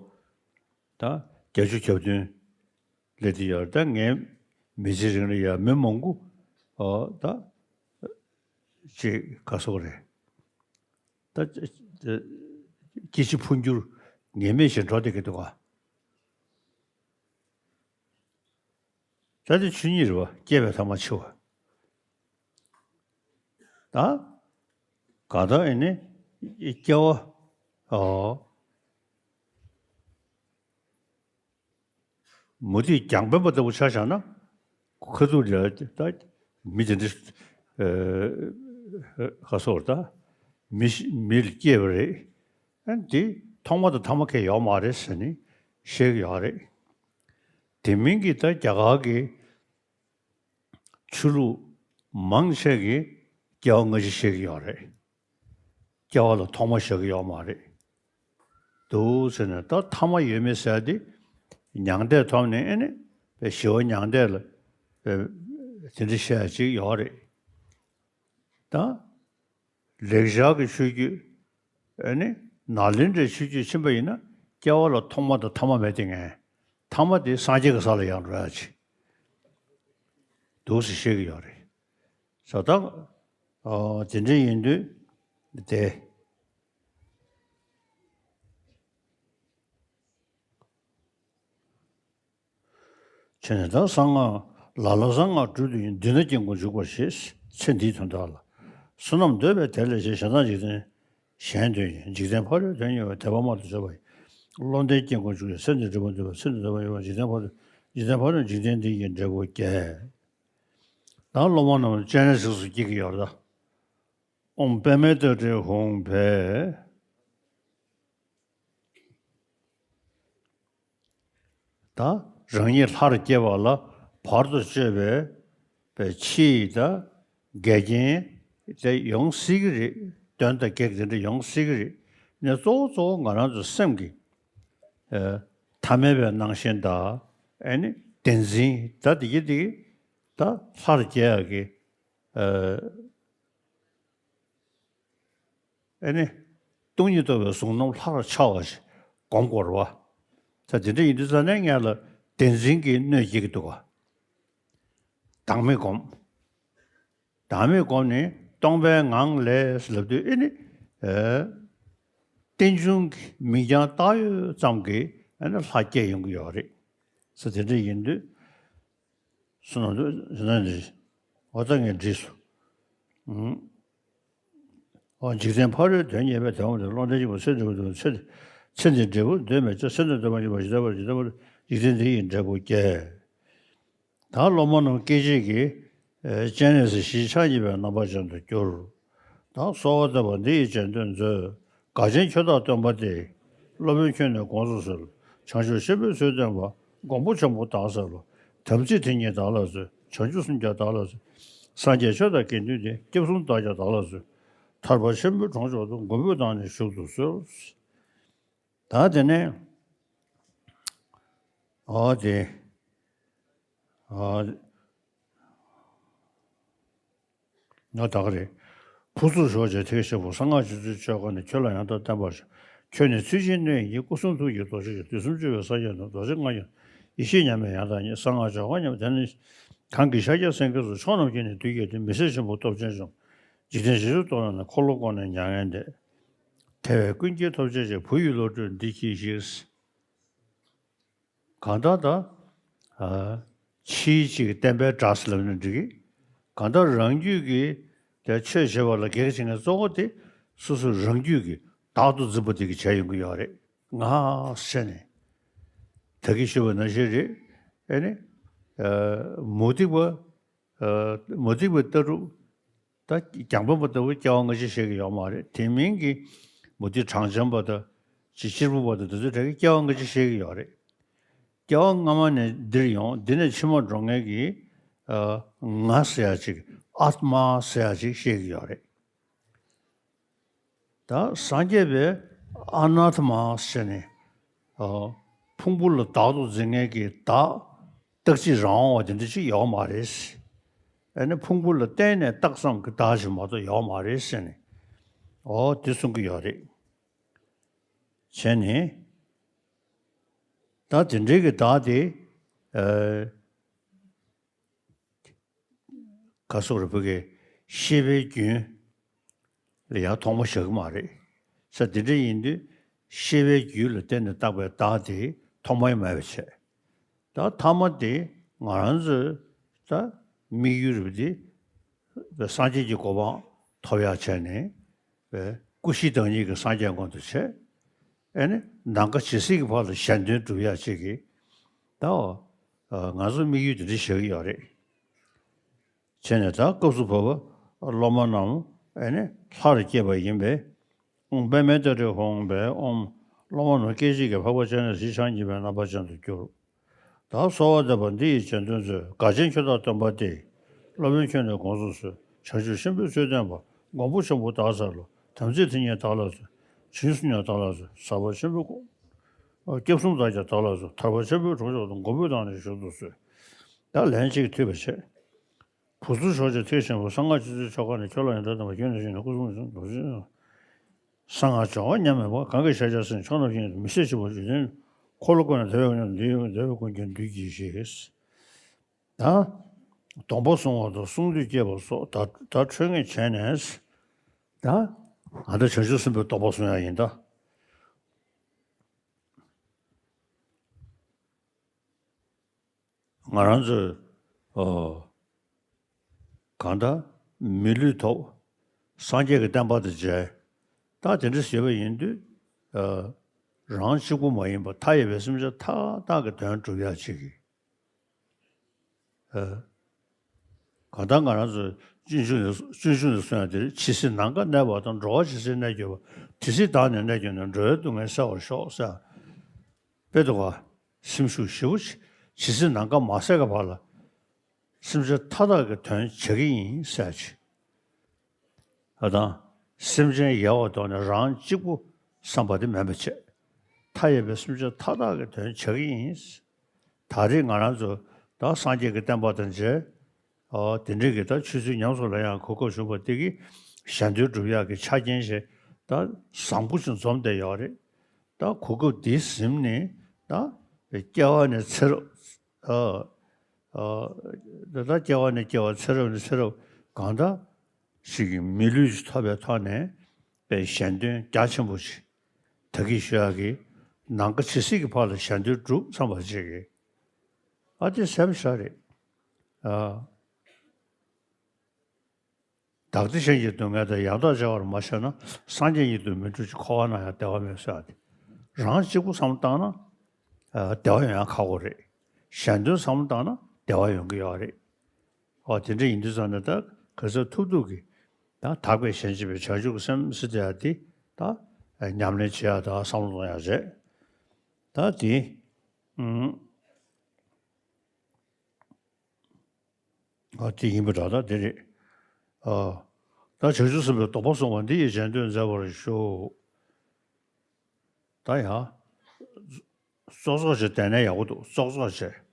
ད་བརྒྱད་ཅུ་གྱ་བདུན་སླེབས་ཡོད་རེད། ད་ངའི་མི་ཚེ་རིང་ལ་ཡ་མི་མང་པོ་ཨོ་ད་ཅིག་ག་སོགས་རེད། ད་སྐྱེ་འཆི་འཕོ་འགྱུར་ངེས་མེད་བཞིན་འགྲོ་བསྡད་ཀྱི་འདུག་ག། ད་དེ་ཆོས་ཉིད་རེད་བ། སྐྱེས་པའི་ཐ་མ་འཆི་བ། ད་ག་ད་ཨེ་ནི་སྐྱེ་བ། ཨོ། མུ་ཏིག་རྒྱང་འཕེན་པ་ལྟ་བུ་ཆ་བཞག་ན། ཁ་ཐུག་ལ་ད་མི་དེ་འདྲ་ཨ་ག་སོགས་ད་མི་ཞིག་མི་ལ་སྐྱེས་པ་རེད། ཨ་ནི་དེ་ཐོག་མ་དང་ཐ་མ་གང་ཡང་ཡོད་མ་རེད་ཟེར་ནས་བཤད་ཀྱི་ཡོད་རེད། དེ་མིན་གྱི་ད་རྒྱ་གར་གྱི་ཆོས་ལུགས་མང་ཆེ་གིས་སྐྱེ་བ་སྔ་ཕྱི་བཤད་ཀྱི་ཡོད་རེད། སྐྱེ་བ་ལ་ཐོག་མ་བཞག་གི་ཡོད་མ་རེད། འདུག་ཟེར་ནས་ད་ཐ་མ་ཡོད་མེད་ཟེར་དེ་མྱང་འདས་ཐོབ་ནས་ཨེ་ནི་ཞི་བ་མྱང་འདས་ལ་དེ་འདྲ་བཤད་ཅིག་ཡོད་རེད། ད་ལེགས་སྦྱར་གྱི་ཆོས་བརྒྱུད་ཨེ་ནི་ནཱ་ལེནྡྲའི་ཆོས་བརྒྱུད་ཕྱིན་པ་ཡིན་ན་སྐྱེ་བ་ལ་ཐོག་མ་དང་ཐ་མ་མེད་དེ་ངས་ཐ་མ་དེ་སངས་རྒྱས་ཀྱི་ས་ལ་ཡང་འགྲོ་ཡ་ཅིག་འདུག་ཟེར་བཤད་ཀྱི་ཡོད་རེད། ས་ད། ཨོ། དེ་འདྲ་ཡིན་དུས། དེ། བྱས་ནས་ད་གསང་སྔགས། ལ་ལ་གསང་སྔགས་སྦྲུལ་དོན་གཉེར། འདི་ན་དཀྱིལ་འཁོར་འཇུག་པར་བྱེད། ཚེ་འདིའི་དོན་དག་ལ། བསོད་ནམས་འདོད་པས་དེ་ལས་བྱེད། གཞན་དག་འཇིག་རྟེན་གཞན་དོན་གཉེར། འཇིག་རྟེན་ཕ་རོལ་དོན་གཉེར་བའི། དད་པ་མང་དུ་བྱས་པ་ཡི། བློ་ལྡན་དཀྱིལ་འཁོར་འཇུག་ཡང་། ཚེ་འདིར་འབྲས་བུ་འདོད་པ། ཚེ་འདིར་འདོད་པ་ཡོད་པ། འཇིག་རྟེན་ཕ་རོལ། འཇིག་རྟེན་ཕ་རོལ་འཇིག་རྟེན་འདི་ཡི་འབྲས་བུ་བརྒྱད། ད་སློབ་མ་རྣམས་སྤྱན་རས་གཟིགས་སུ་བསྐྱེད་ཀྱི་ཡོད་རེད་ད། ཨོཾ་པདྨེ་ཏྲ་ཏྲེ་ཧཱུྃ་ཕཊ། ད་རང་ཉིད་ལྷར་སྐྱེ་བ་ལ་བར་དུ་གཅོད་པའི་པའི་ཕྱིའི་ད་འགལ་རྐྱེན་དེ་ཡོང་སྲིད་ཀྱི་རེད། གདོན་དང་བགེགས་དེ་འདྲ་ཡོང་སྲིད་ཀྱི་རེད། ནས་གཙོ་བོ་གཙོ་བོ་ང་རང་ཚོ་སེམས་ཀྱི་ཨ་ཐ་མལ་པའི་སྣང་ཞེན་དང་ཨ་ནི་བདེན་འཛིན་ད་དེ་གི་དེ་གི་ད་ལྷར་སྐྱེ་ཡག་གི་ཨ་ཨ་ནི་སྟོང་ཉིད་རྟོགས་པའི་གཟུང་རྣམ་ལྷར་འཆར་བ་ཞིག་སྒོམ་དགོས་རེད་བ། ད་དེ་འདྲ་ཡིན་དུས་ཙ་ནས་ངས་ལ་བདེན་འཛིན་གྱི་གནོད་སྐྱེལ་གྱི་འདུག་ག། བདག་མེད་སྒོམ། བདག་མེད་སྒོམ་ནི་སྟོང་པའི་ངང་ལས་ལབ་དུས་ཨེ་ནི། ཨེ། རྟེན་འབྱུང་གི་མིང་རྐྱང་བཏགས་ཡོད་ཙམ་གྱིས་ཨེ་ནི་ལྷ་སྐྱེ་ཡོང་གི་ཡོད་རེད། ས་དེ་འདྲ་ཡིན་དུས། སོ་ན་དུ་ན་འདི། འོ་ད་ངས་འདྲིས་སོ། ཨུམ། འོ་འཇིག་རྟེན་ཕ་རོལ་དོན་གཉེར་བའི། དེ་བ་མ་དེ་བློ་ལྡན་གྱི་བུ། ཚེ་འདི་བ་དེ་བ་ཚེ་ཚེ་འདིའི་འབྲས་བུ་འདོད་མི་བྱ། ཚེ་འདིར་འདོད་པ་ཡོད་པ་ཇི་ལྟ་བར། ཇི་ལྟ་བར་འཇིག་རྟེན་འདི་ཡི་འབྲས་བུ་བརྒྱད། ད་སློབ་མ་རྣམས་སྐད་ཅིག་གིས་སྤྱན་རས་གཟིགས་ཞེས་ཕྱག་བགྱིས་པའི་རྣམ་པ་ཅན་དུ་གྱུར། ད་གསོལ་བ་འདེབས་པ་འདི་ཡི་རྗེས་ཟློས་མཛོད། དགའ་ཆེན་ཁྱོད་བདག་སྟོན་པ་སྟེ། སློབ་དཔོན་ཁྱོད་ནི་དགོངས་སུ་གསོལ། བྱང་ཆུབ་ཆེན་པོའི་ཚུལ་སྟོན་པ། མགོན་པོ་ཆེན་པོ་བདག་སྩལ་ལོ། དམ་ཚིག་དེ་ཉིད་བདག་ལ་སྩོལ། བྱང་ཆུབ་སེམས་ཀྱང་བདག་ལ་སྩོལ། སངས་རྒྱས་ཆོས་དང་དགེ་འདུན་ཏེ། སྐྱབས་གསུམ་བདག་ཀྱང་བདག་ལ་སྩོལ། ཐར་པ་ཆེན་པོའི་གྲོང་མཆོག་ཏུ། མགོན་པོས་བདག་ནི་བཞུགས་སུ་གསོལ། ད་དེ་ནས་ཨོ་དེ་ཨོ་ང་ད་ག་རེད། ཕུར་ཚུགས་ཞོག་ཅེས་ཐེག་ཆེན་པོ། གསང་སྔགས་ཆོས་ཚུལ་ཆོས་སྒོ་ནས། ཁྱོད་ལ་ཡང་དག་བསྟན་པར་ཤོག། ཁྱོད་ནི་ཚུལ་ཆེན་སྣོད་ཡིན་གྱི། སྐུ་གསུང་ཐུགས་ཀྱི་རྡོ་རྗེ་ཡིན། དུས་གསུམ་སྤྱོད་པའི་ས་སྐྱ་ནས། རྡོ་རྗེ་ལྔ་ཡི་ཡེ་ཤེས་མཉམ་པའི་ཡང་དག་ཉིད། གསང་སྔགས་ཆོས་སྒོ་མཉམ་པ་དེ་ནི། གང་གི་ཕྱག་རྒྱ་སེང་གེ་སོགས། ཕྱོགས་རྣམས་ཀྱི་ནི་བདུད་ཀྱིས་བསྟེན། མི་ཟད་ཆེན་པོའི་སྟོབས་ཆེན་འཇོམས། འཇིག་རྟེན་ཞི་ཁྲོའི་སྟོབས་ལ་ནི། འཁོར་ལོ་བསྐོར་ནས་མྱ་ངན་འདས། ཐེ་བའི་ཀུན་གྱིས་ཐོབ་བྱ་ཞིག། བུ་ཡི་བློ་གྲོས་འདི་གྱིས་ཤིག། གང་ལྟར་ད། ཨ། ཕྱིའི་གཅིག་བསྟན་པའི་གྲས་ལབ་ན་འགྲིག་གི། གང་ལྟར་རང་རྒྱུད་ཀྱི་དེ་ཆོས་བྱེད་པ་ལ་གེགས་བྱེད་མཁན་གཙོ་བོ་དེ་སོ་སོ་རང་རྒྱུད་ཀྱི་བདག་ཏུ་འཛིན་པ་དེ་གིས་བྱས་ཡོང་གི་ཡོད་རེད། ང་ཟེར་ནས་ད་གིན་ཞུས་པ་ནང་བཞིན་རེད། ཨེ་ནི། ཨ། མུ་སྟེགས་པ། ཨ། མུ་སྟེགས་པ་ལྟ་གྲུབ། ད་རྒྱང་འཕེན་པ་ལྟ་བུ་སྐྱེ་བ་སྔ་ཕྱི་ཤེས་ཀྱི་ཡོད་མ་རེད། དེ་མིན་གྱི་མུ་སྟེགས་གྲངས་ཅན་པ་དང་། ཅིག་གཅེར་བུ་པ་དང་། དེ་ཚོའི་གྲས་ཀྱིས་སྐྱེ་བ་སྔ་ཕྱི་ཤེས་ཀྱི་ཡོད་རེད། སྐྱེ་བ་སྔ་མ་ནས་འདིར་ཡོང་། འདི་ནས་ཕྱི་མར་འགྲོ་མཁན་གྱི། ཨ། ང་ཟེར་ཡ་ཅིག་ཨཱཏྨ་ཟེར་ཡ་ཅིག་ཤེས་ཀྱི་ཡོད་རེད། ད་སངས་རྒྱས་པས་ཨ་ནཱཏྨ་ཟེར་ནས། ཨ། ཕུང་པོ་ལ་བདག་ཏུ་འཛིན་མཁན་གྱི་བདག་རྟག་གཅིག་རང་དབང་བ་དེ་འདྲ་ཅིག་ཡོད་མ་རེད། ཨ་ནི་ཕུང་པོ་ལ་བརྟེན་ནས་རྟགས་ཙམ་གྱི་བདག་ཅིག་མ་གཏོགས་ཡོད་མ་རེད་ཟེར་ནས། ཨོ་དེ་གསུང་གི་ཡོད་རེད། བྱས་ནས་ད་དེ་འདྲའི་གི་བདག་དེ། ཨ། ག་སོགས་རེ་བོ་གི་ཤེས་པའི་རྒྱུན་ལ་ཡང་ཐོག་མ་བཞག་གི་མ་རེད། ས་དེ་འདྲ་ཡིན་དུས་ཤེས་པའི་རྒྱུད་ལ་བརྟེན་ནས་བཏགས་པའི་བདག་དེ་ཐོག་མ་ཡང་མེད་པ་བྱས། ད་ཐ་མ་དེ་ང་རང་ཚོའི་ད་དམིགས་ཡུལ་རེད་པ། དེ་སངས་རྒྱས་ཀྱི་གོ་འཕང་ཐོབ་ཡག་བྱས་ནས། པའི་སྐུ་བཞི་བདག་ཉིད་ཀྱི་སངས་རྒྱས་མངོན་དུ་བྱས། ཨེ་ནི་ནམ་མཁའ་ཇི་སྲིད་ཀྱི་བར་ལ་གཞན་དོན་སྒྲུབ་ཡག་ཅིག་གི། ད། ཨ། ང་ཚོ་དམིགས་ཡུལ་དེ་འདྲ་བཞག་གི་ཡོད་རེད། བྱས་ནས་ད་སྐབས་སུ་བབ་པ་སློབ་མ་རྣམས་ཨེ་ནི་ལྷར་བསྐྱེད་པ་ཡིན་པས། ཨོཾ་པདྨེ་ཏྲེ་ཧཱུྃ་ཕཊ། ཨོཾ། སློབ་མ་རྣམས་སྐད་ཅིག་གིས་འཕགས་པ་སྤྱན་རས་གཟིགས་ཕྱག་གཉིས་པའི་རྣམ་པ་ཅན་དུ་གྱུར། བདག་གསོལ་བ་འདེབས་པ་འདི་ཡི་རྗེས་ཟློས་མཛོད། དགའ་ཆེན་ཁྱོད་བདག་སྟོན་པ་སྟེ། སློབ་དཔོན་ཁྱོད་ནི་དགོངས་སུ་གསོལ། བྱང་ཆུབ་ཆེན་པོའི་ཚུལ་སྟོན་པ། མགོན་པོ་ཆེན་པོ་བདག་སྩལ་ལོ། དམ་ཚིག་དེ་ཉིད་བདག་ལ་གསོལ། བྱང་ཆུབ་སེམས་ཀྱང་བདག་ལ་གསོལ། ཟབ་པ་ཆེན་པོའི་སྐུ། སྐྱབས་གསུམ་བདག་ཀྱང་བདག་ལ་གསོལ། ཐར་པ་ཆེན་པོའི་གྲོང་མཆོག་ཏུ། མགོན་པོས་བདག་ནི་བཞུགས་སུ་གསོལ། ད་ལན་གཅིག་ཐུབ་པ་བྱས། ཕུར་ཚུགས་ཞོག་ཅེས་ཐེག་ཆེན་པོ། གསང་སྔགས་ཆོས་ཚུལ་ཆོས་སྒོ་ནས། ཁྱོད་ལ་ཡང་དག་བསྟན་པར་ཤོག། ཁྱོད་ནི་ཚུལ་ཆེན་སྣོད་ཡིན་གྱི། སྐུ་གསུང་ཐུགས་ཀྱི་རྡོ་རྗེ། གསང་སྔགས་ཆོས་སྒོ་མཉམ་མེད་པ། གང་གི་ཕྱག་རྒྱར་སེང་ཕྱོགས་རྣམས་ཀྱི་ནི། མི་ཟད་ཆེན་པོ་འཇིག་རྟེན། འཁོར་ལོ་བསྐོར་ནས་དེ་བས་མཉམ་དུ། འདི་ཡི་དེ་བས་ཀུན་ཀྱང་འདུད་ཀྱིས་ཤིག། ད་སྡོམ་པ་བཟུང་བ་དང་། གསུང་འདུས་བསྐྱེད་པ་སོགས་ད་ད་འཕྲོ་ངེས་བྱས་ནས། ད་ང་ད་བྱང་ཆུབ་སེམས་དཔའི་སྡོམ་པ་བཟུང་ཡག་ཡིན་ད། ང་རང་ཚོས། ཨོ། གང་ལྟར་མི་ལུས་ཐོབ། སངས་རྒྱས་ཀྱི་བསྟན་པ་དང་མཇལ། ད་དེ་འདྲ་ཞེས་པ་ཡིན་དུས། ཨ། རང་གཅིག་པུ་མ་ཡིན་པར་མཐའ་ཡས་པའི་སེམས་ཅན་མཐའ་དག་གི་དོན་སྒྲུབ་ཡག་ཅིག་གི། ཨ། གང་ལྟར་ང་རང་ཚོ་སྤྱོད་འཇུག་ནས་སྤྱོད་འཇུག་ནས་གསུངས་ཡག་དེ། ཇི་སྲིད་ནམ་མཁའ་གནས་པ་དང་། འགྲོ་བ་ཇི་སྲིད་གནས་གྱུར་པ། དེ་སྲིད་བདག་ནི་གནས་གྱུར་ནས། འགྲོ་བའི་སྡུག་བསྔལ་སེལ་བར་ཤོག་ཟེར། དཔེ་འདུག་ག། སེམས་ཤུགས་ཞེ་པོ་ཅིག། ཇི་སྲིད་ནམ་མཁའ་མ་ཟད་ཀྱི་བར་ལ། སེམས་ཅན་མཐའ་དག་གི་དོན་བྱེད་ཀྱི་ཡིན་ཟེར་ཅིག། ཨ། དང་། སེམས་ཅན་ཡལ་བར་དོར་ནས་རང་གཅིག་པུ་བསམ་པ་དེ་མེད་པ་བྱས། མཐའ་ཡས་པའི་སེམས་ཅན་མཐའ་དག་གི་དོན་བྱེད་ཀྱི་ཡིན། ད་རེས་ང་རང་ཚོ་ད་སངས་རྒྱས་ཀྱི་བསྟན་པ་དང་མཇལ། ཨོ། དེ་འདྲའི་གི་ད་ཆོས་ཚུལ་ཉམས་སུ་ལེན་ཡག་གོ་སྐབས་བྱུང་བ་དེ་གིས་གཞན་དོན་སྒྲུབ་ཡག་གི་ཆ་རྐྱེན་ཞིག་ད་བཟང་པོ་ཞིག་འཛོམས་བསྡད་ཡོད་རེད། ད་གོ་སྐབས་འདི་ཟིན་ནས། ད་སྐྱེ་བ་ནས་ཚེ་རབས། ཨ། ཨ། ད་ལྟ་སྐྱེ་བ་ནས་སྐྱེ་བ། ཚེ་རབས་ནས་ཚེ་རབས། གང་ལྟར་ཞིག་གི་མི་ལུས་ཤིག་ཐོབ་པའི་ཐོག་ནས་པའི་གཞན་དོན་རྒྱ་ཆེན་པོ་ཞིག་ད་གིན་ཞུ་ཡག་གི། ནམ་མཁའ་ཇི་སྲིད་ཀྱི་བར་ལ་གཞན་དོན་སྒྲུབ་བསམ་པ་ཅིག་གི། ཨ། དེ་གསལ་པོ་ཞེ་དྲག་རེད། ཨ། བདག་བདེ་གཞན་གྱི་སྡུག་བསྔལ་དང་། ཡང་དག་བྱ་བར་མ་ཤེས་ན། སངས་རྒྱས་ཉིད་དུ་མི་འགྲུབ་ཅིང་། འཁོར་བ་ན་ཡང་བདེ་བ་མེད་ཟེར་བ་དེ། རང་གཅིག་པུ་བསམ་བློ་བཏང་ན། ཨ། བདེ་བ་ཡོང་ཡག་ཁག་པོ་རེད། གཞན་དོན་བསམ་བློ་བཏང་ན་བདེ་བ་ཡོང་གི་ཡོད་རེད། ཨོ། དེ་འདྲ་ཡིན་དུས་ཙང་ནས་ད་ག་ཚོད་ཐུབ་ཐུབ་ཀྱིས། ད་དག་པའི་ཞེན་བྱེད་པའི་བྱང་ཆུབ་ཀྱི་སེམས་ཟེར་ཡག་དེ་ད་ཉམས་ལེན་བྱེད་ཡག་དང་བསམ་བློ་གཏོང་ཡག་རེད། ད་དེ། ཨུམ། ཨ་དེ་ཡིན་པ་འདྲ། ད་དེ་རེད། ཨ། ད་བྱང་ཆུབ་སེམས་དཔའི་སྡོམ་པ་བཟུང་བ་འདི་ཡི་རྗེས་ཟློས་མཛད་པར་ཞུ། ད་ཡང་། ཙོག་ཙོག་བྱས་བསྡད་ན་ཡག་པོ་འདུག་ཙོག་ཙོག་བྱས།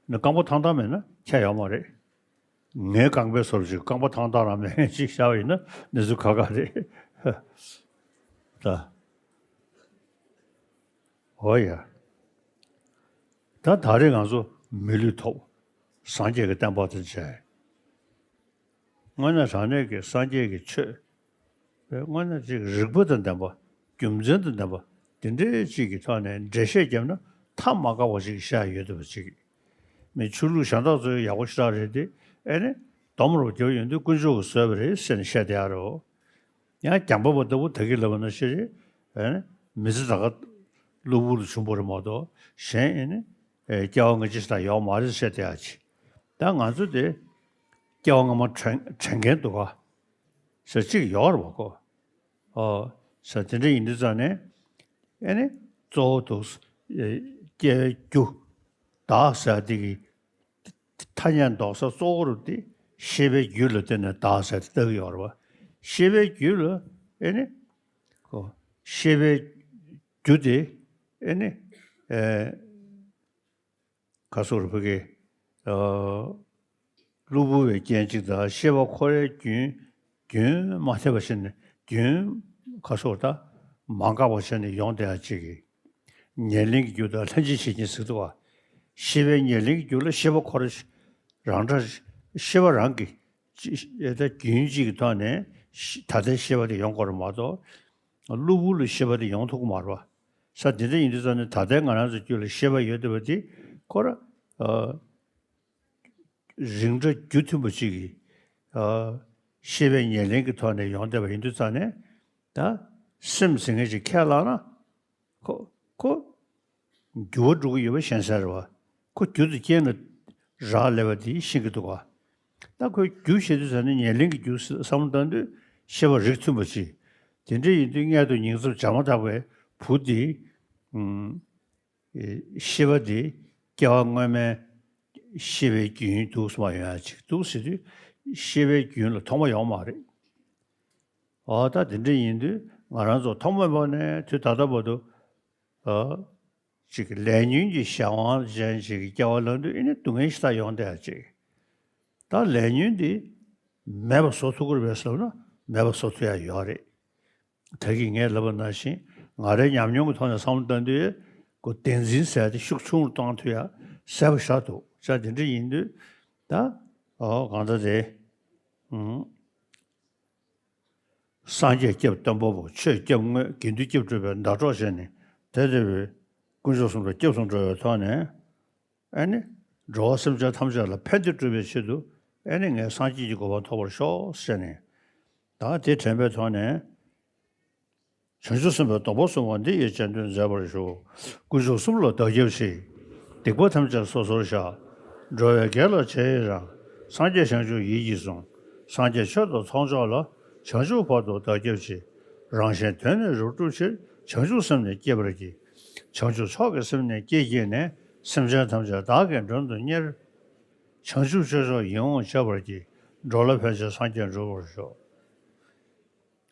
ནི་རྐང་པ་ཐང་ཐང་མེད་ན་ཁྱད་ཡོད་མ་རེད། ངའི་རྐང་པའི་བཟོ་ཅིག་རྐང་པ་ཐང་ཐང་རང་མེད་ཅིག་བཞག་པ་ཡིན་ན་གནས་ཚུལ་ཁག་ཁག་རེད། ད། འོ་ཡ། ད་ད་རེས་ང་ཚོ་མི་ལུས་ཐོབ། སངས་རྒྱས་ཀྱི་བསྟན་པ་དང་མཇལ། དངོས་གནས་དྲང་གནས་ཀྱི་སངས་རྒྱས་ཀྱི་ཆོས། དངོས་གནས་ཅིག་རིགས་པ་དང་ལྡན་པ། རྒྱུ་མཚན་དང་ལྡན་པ། དེ་འདྲའི་ཅིག་གི་ཐོག་ནས་འགྲེལ་བཤད་བརྒྱབ་ན་ཐག་མ་བཀག་པ་ཅིག་བཤད་ཡོད་བསྡད་པ་ཅིག་མི་ཆོས་ལུགས་གཞན་དག་ཚོའི་ཡག་པོ་ཞེ་དྲག་རེད་དེ། ཨེ་ནི། སྡོམ་རུ་བརྒྱབ་ཡོང་དུས་དཀོན་མཆོག་གིས་བཟོས་པ་རེད་ཟེར་ནས་བཤད་བསྡད་ཡ་རེད། ཡང་རྒྱང་པ་པོ་ལྟ་བུ་ད་གིན་ལབ་པ་ནང་བཞིན་རེད། ཨེ་ནི། མི་ཚེ་ད་ག་གློ་བུར་དུ་བྱུང་བ་རེད་མ་གཏོགས་གཞན་ཨེ་ནི། ཨེ་སྐྱེ་བ་སྔ་ཕྱི་ཞེ་དྲག་ཡོད་མ་རེད་བཤད་བསྡད་ཡ་ཅིག་ད་ང་ཚོ་དེ་སྐྱེ་བ་སྔ་མ་དྲན་དྲན་མཁན་འདུག་ག་ཟེར་གཅིག་ཡོད་རེད་པ་ཁོ། ཨོ། ཟེར་དེ་འདྲ་ཡིན་དུས་ཙང་ནས། ཨེ་ནི། གཙོ་བོ་དུ། ཨེ་སྐྱེ་བའི་རྒྱུ། བདག་ཟེར་དེ་གི། ཐ་སྙད་འདོགས་ས་གཙོ་བོ་རུ་དེ་ཤེས་པའི་རྒྱུད་ལ་བརྟེན་ནས་བདག་ཟེར་དེ་ལྟ་གི་ཡོད་རེད་པ། ཤེས་པའི་རྒྱུད་ལ། ཨེ་ནི། ཁོ། ཤེས་པའི་རྒྱུ་དེ། ཨེ་ནི། ཨེ། ག་སོགས་རུ་ཕ་གི། ཨ། གློ་བུར་བའི་རྐྱེན་གཅིག་དང་ཤེས་པ་འཁོར་བའི་རྒྱུན། རྒྱུན་མ་ཐེབས་པ་ཞིག་ནས་རྒྱུན། ག་སོགས་ད། མ་འགགས་པ་ཞིག་ནས་ཡོང་བསྡད་ཡ་གཅིག་གི། ཉེར་ལེན་གྱི་རྒྱུ་དང་ལྷན་ཅིག་བྱེད་ཉིད་ཟེར་འདུག་ག་ཤེས་པའི་ཉེར་ལེན་གྱི་རྒྱུ་ལ་ཤེས་པ་འཁོར་རང་འདྲ། ཤེས་པ་རང་གི། ཅི། ད་རྒྱུན་གཅིག་གི་ཐོག་ནས་ཤ། ད་ལྟའི་ཤེས་པ་དེ་ཡོང་དགོས་རེད་མ་གཏོགས། གློ་བུར་ལ་ཤེས་པ་དེ་ཡོང་ཐུབ་ཀྱི་མ་རེད་པ། ས་དེ་འདྲ་ཡིན་དུས་ཙང་ནས་ད་ལྟའི་ང་རང་ཚོའི་རྒྱུད་ལ་ཤེས་པ་ཡོད་བསྡད་པ་དེ་ཁོ་ར། ཨ། རིགས་འདྲ་རྒྱུ་མཐུན་པ་ཅིག་གིས། ཨ། ཤེས་པའི་ཉེར་ལེན་གྱི་ཐོག་ནས་ཡོང་བསྡད་པ་ཡིན་དུས་ཙང་ནས། ད་སེམས་ཟེར་མཁན་ཅིག་ཁས་བླངས་ན། ཁོ། ཁོ། འགྱུར་བ་འགྲོ་གི་ཡོད་པ་ཤེས་གསལ་རེད་པ། ཁོ་རྒྱུ་དང་རྐྱེན་ལ་རག་ལས་པ་དེ་ཤེས་ཀྱི་འདུག་ག་ད་ཁོས་རྒྱུ་བཤད་དུས་ཙང་ནས་ཉེར་ལེན་གྱི་རྒྱུ་བསམ་བློ་བཏང་དུས་ཤེས་པ་རིགས་མཐུན་པ་ཅིག་དེ་འདྲ་ཡིན་དུས་མངལ་དུ་ཉིང་མཚམས་བྱ་མ་ཐག་པའི་བུ་དེ། ཨུམ། ཤེས་པ་དེ་སྐྱེ་བ་སྔོན་མའི་ཤེས་པའི་རྒྱུན་འདུག་སེ་མ་ཡོང་ཡ་ཅིག་འདུག་ཟེར་དུས་ཤེས་པའི་རྒྱུན་ལ་ཐོག་མ་ཡོང་མ་རེད། འོ་ད་དེ་འདྲ་ཡིན་དུས་ང་རང་ཚོ་ཐོག་མའི་བར་ནས་དུས་ད་ལྟ་བར་དུ། ཨ། ཅིག་ལས་ཉོན་གྱི་གཞན་དབང་ཅན་ཅིག་གི་སྐྱེ་བ་ལེན་དུས་ཨེ་ནི་སྡུག་བསྔལ་ཞེ་དྲག་ཡོང་བསྡད་ཡ་ཅིག་ད་ལས་ཉོན་འདི་མེད་པ་བཟོ་ཐུབ་ཀྱི་རེད་པས་ཟེར་ན་མེད་པ་བཟོ་ཐུབ་ཡ་ཡོད་རེད། ད་གིན་ངས་ལབ་པ་ནང་བཞིན་ང་རའི་ཉམས་མྱོང་གི་ཐོག་ནས་བསམ་བློ་བཏང་དུས་ཁོ་བདེན་འཛིན་ཟེར་ཡ་དེ་ཤུགས་ཆུང་རུ་གཏོང་ཐུབ་ཡ་གསལ་པོ་ཞེ་དྲག་འདུག་ཅག་དེ་འདྲ་ཡིན་དུས་ད། ཨོ་གང་ལྟར་དེ། ཨུམ། སངས་རྒྱས་སྐྱབས་སྟོན་པ་པོ། ཆོས་སྐྱབས་དངོས། དགེ་འདུན་སྐྱབས་སྒྲུབ་པའི་ཟླ་གྲོགས་བྱས་ནས་དེ་ལྟ་བུའི་དཀོན་མཆོག་གསུམ་ལ་སྐྱབས་སུ་འགྲོ་བའི་ཐོག་ནས། ཨེ་ནི། འགྲོ་བ་སེམས་ཅན་ཐམས་ཅད་ལ་ཕན་བདེ་སྒྲུབ་པའི་ཆེད་དུ། ཨེ་ནི་ངས་སངས་རྒྱས་ཀྱི་གོ་འཕང་ཐོབ་པར་ཤོག་ཟེར་ནས། ད་དེ་དྲན་པའི་ཐོག་ནས། བྱང་ཆུབ་སེམས་དཔའི་སྡོམ་པ་བཟུང་བ་འདི་ཡི་རྗེས་ཟློས་མཛད་པར་ཞུ། དཀོན་མཆོག་གསུམ་ལ་བདག་སྐྱབས་མཆི། སྡིག་པ་ཐམས་ཅད་སོ་སོར་བཤགས། འགྲོ་བའི་དགེ་ལ་རྗེས་ཡི་རང་། སངས་རྒྱས་བྱང་ཆུབ་ཡིད་ཀྱིས་བཟུང་། སངས་རྒྱས་ཆོས་དང་ཚོགས་མཆོག་ལ། བྱང་ཆུབ་བར་དུ་བདག་སྐྱབས་མཆི། རང་གཞན་དོན་ནི་རབ་བསྒྲུབ་ཕྱིར། བྱང་ཆུབ་སེམས་ནི་བསྐྱེད་པར་བགྱི། བྱང་ཆུབ་མཆོག་གི་སེམས་ནི་བསྐྱེད་བགྱིས་ནས། སེམས་ཅན་ཐམས་ཅད་བདག་གིས་མགྲོན་དུ་གཉེར། བྱང་ཆུབ་སྤྱོད་མཆོག་ཡིད་འོང་སྤྱད་པར་བགྱི། འགྲོ་ལ་ཕན་ཕྱིར་སངས་རྒྱས་འགྲུབ་པར་ཤོག་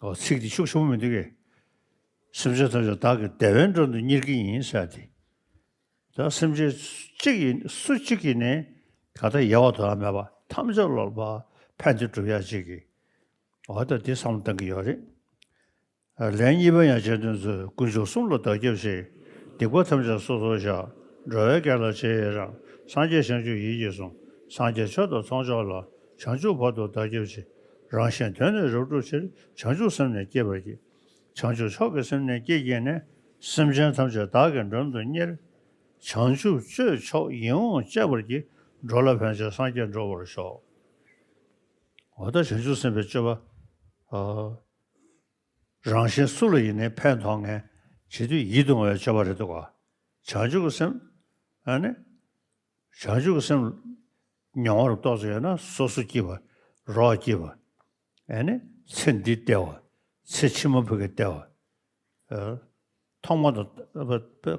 ཨོ་ཚིག་འདི་ཤུགས་ཆེན་པོ་མི་འདུག་གས། སེམས་ཅན་ཐམས་ཅད་བདག་གིས་བདེ་བའི་མགྲོན་དུ་གཉེར་གྱི་ཡིན་ཟེར་ཏེ། ད་སེམས་ཅན་གཅིག་ཡིན་སུ་གཅིག་ཡིན་ནའི་ག་ད་ཡལ་བ་དོ་ཡང་མེད་པ་ཐམས་ཅད་ལ་ཕན་བདེ་སྒྲུབ་ཡ་གཅིག་གིས། འོ་ད་འདི་བསམ་བློ་གཏང་གི་ཡོད་རེད། ལན་གཉིས་པ་ཡང་རྗེས་ཟློས་མཛོད། དཀོན་མཆོག་གསུམ་ལ་བདག་སྐྱབས་མཆི། སྡིག་པ་ཐམས་ཅད་སོ་སོར་བཤགས། འགྲོ་བའི་དགེ་ལ་རྗེས་ཡི་རང་། སངས་རྒྱས་བྱང་ཆུབ་ཡིད་ཀྱིས་བཟུང་། སངས་རྒྱས་ཆོས་དང་ཚོགས་མཆོག་ལ། བྱང་ཆུབ་བར་དུ་བདག་སྐྱབས་མཆི། རང་གཞན་དོན་ནི་རབ་བསྒྲུབ་ཕྱིར། བྱང་ཆུབ་སེམས་ནི་བསྐྱེད་པར་བགྱི། བྱང་ཆུབ་མཆོག་གི་སེམས་ནི་བསྐྱེད་བགྱིས་ནས། སེམས་ཅན་ཐམས་ཅད་བདག་གིས་མགྲོན་དུ་གཉེར། བྱང་ཆུབ་སྤྱོད་མཆོག་ཡིད་འོང་སྤྱད་པར་བགྱི། འགྲོ་ལ་ཕན་ཕྱིར་སངས་རྒྱས་འགྲུབ་པར་ཤོག་འོ་ད་བྱང་ཆུབ་སེམས་དཔའི་སྤྱོད་པ། ཨ། རང་གཞན་སུ་ལ་ཡིན་ནའི་ཕན་ཐོགས་མཁན་བྱེད་དུས་ཡིད་དུ་འོང་བའི་སྤྱོད་པ་རེད་འདུག་ག་བྱང་ཆུབ་ཀྱི་སེམས། ཨ་ནི། བྱང་ཆུབ་ཀྱི་སེམས། མྱོང་བར་རྟོགས་ཚེ་ཡོད་ན་སོ་སོ་སྐྱིད་པ། རོགས་སྐྱིད་པ། ཨེ་ནི་ཚེ་འདི་བདེ་བ། ཚེ་ཕྱི་མ་ཕ་གི་བདེ་བ། ཨ། ཐོག་མ་དང་།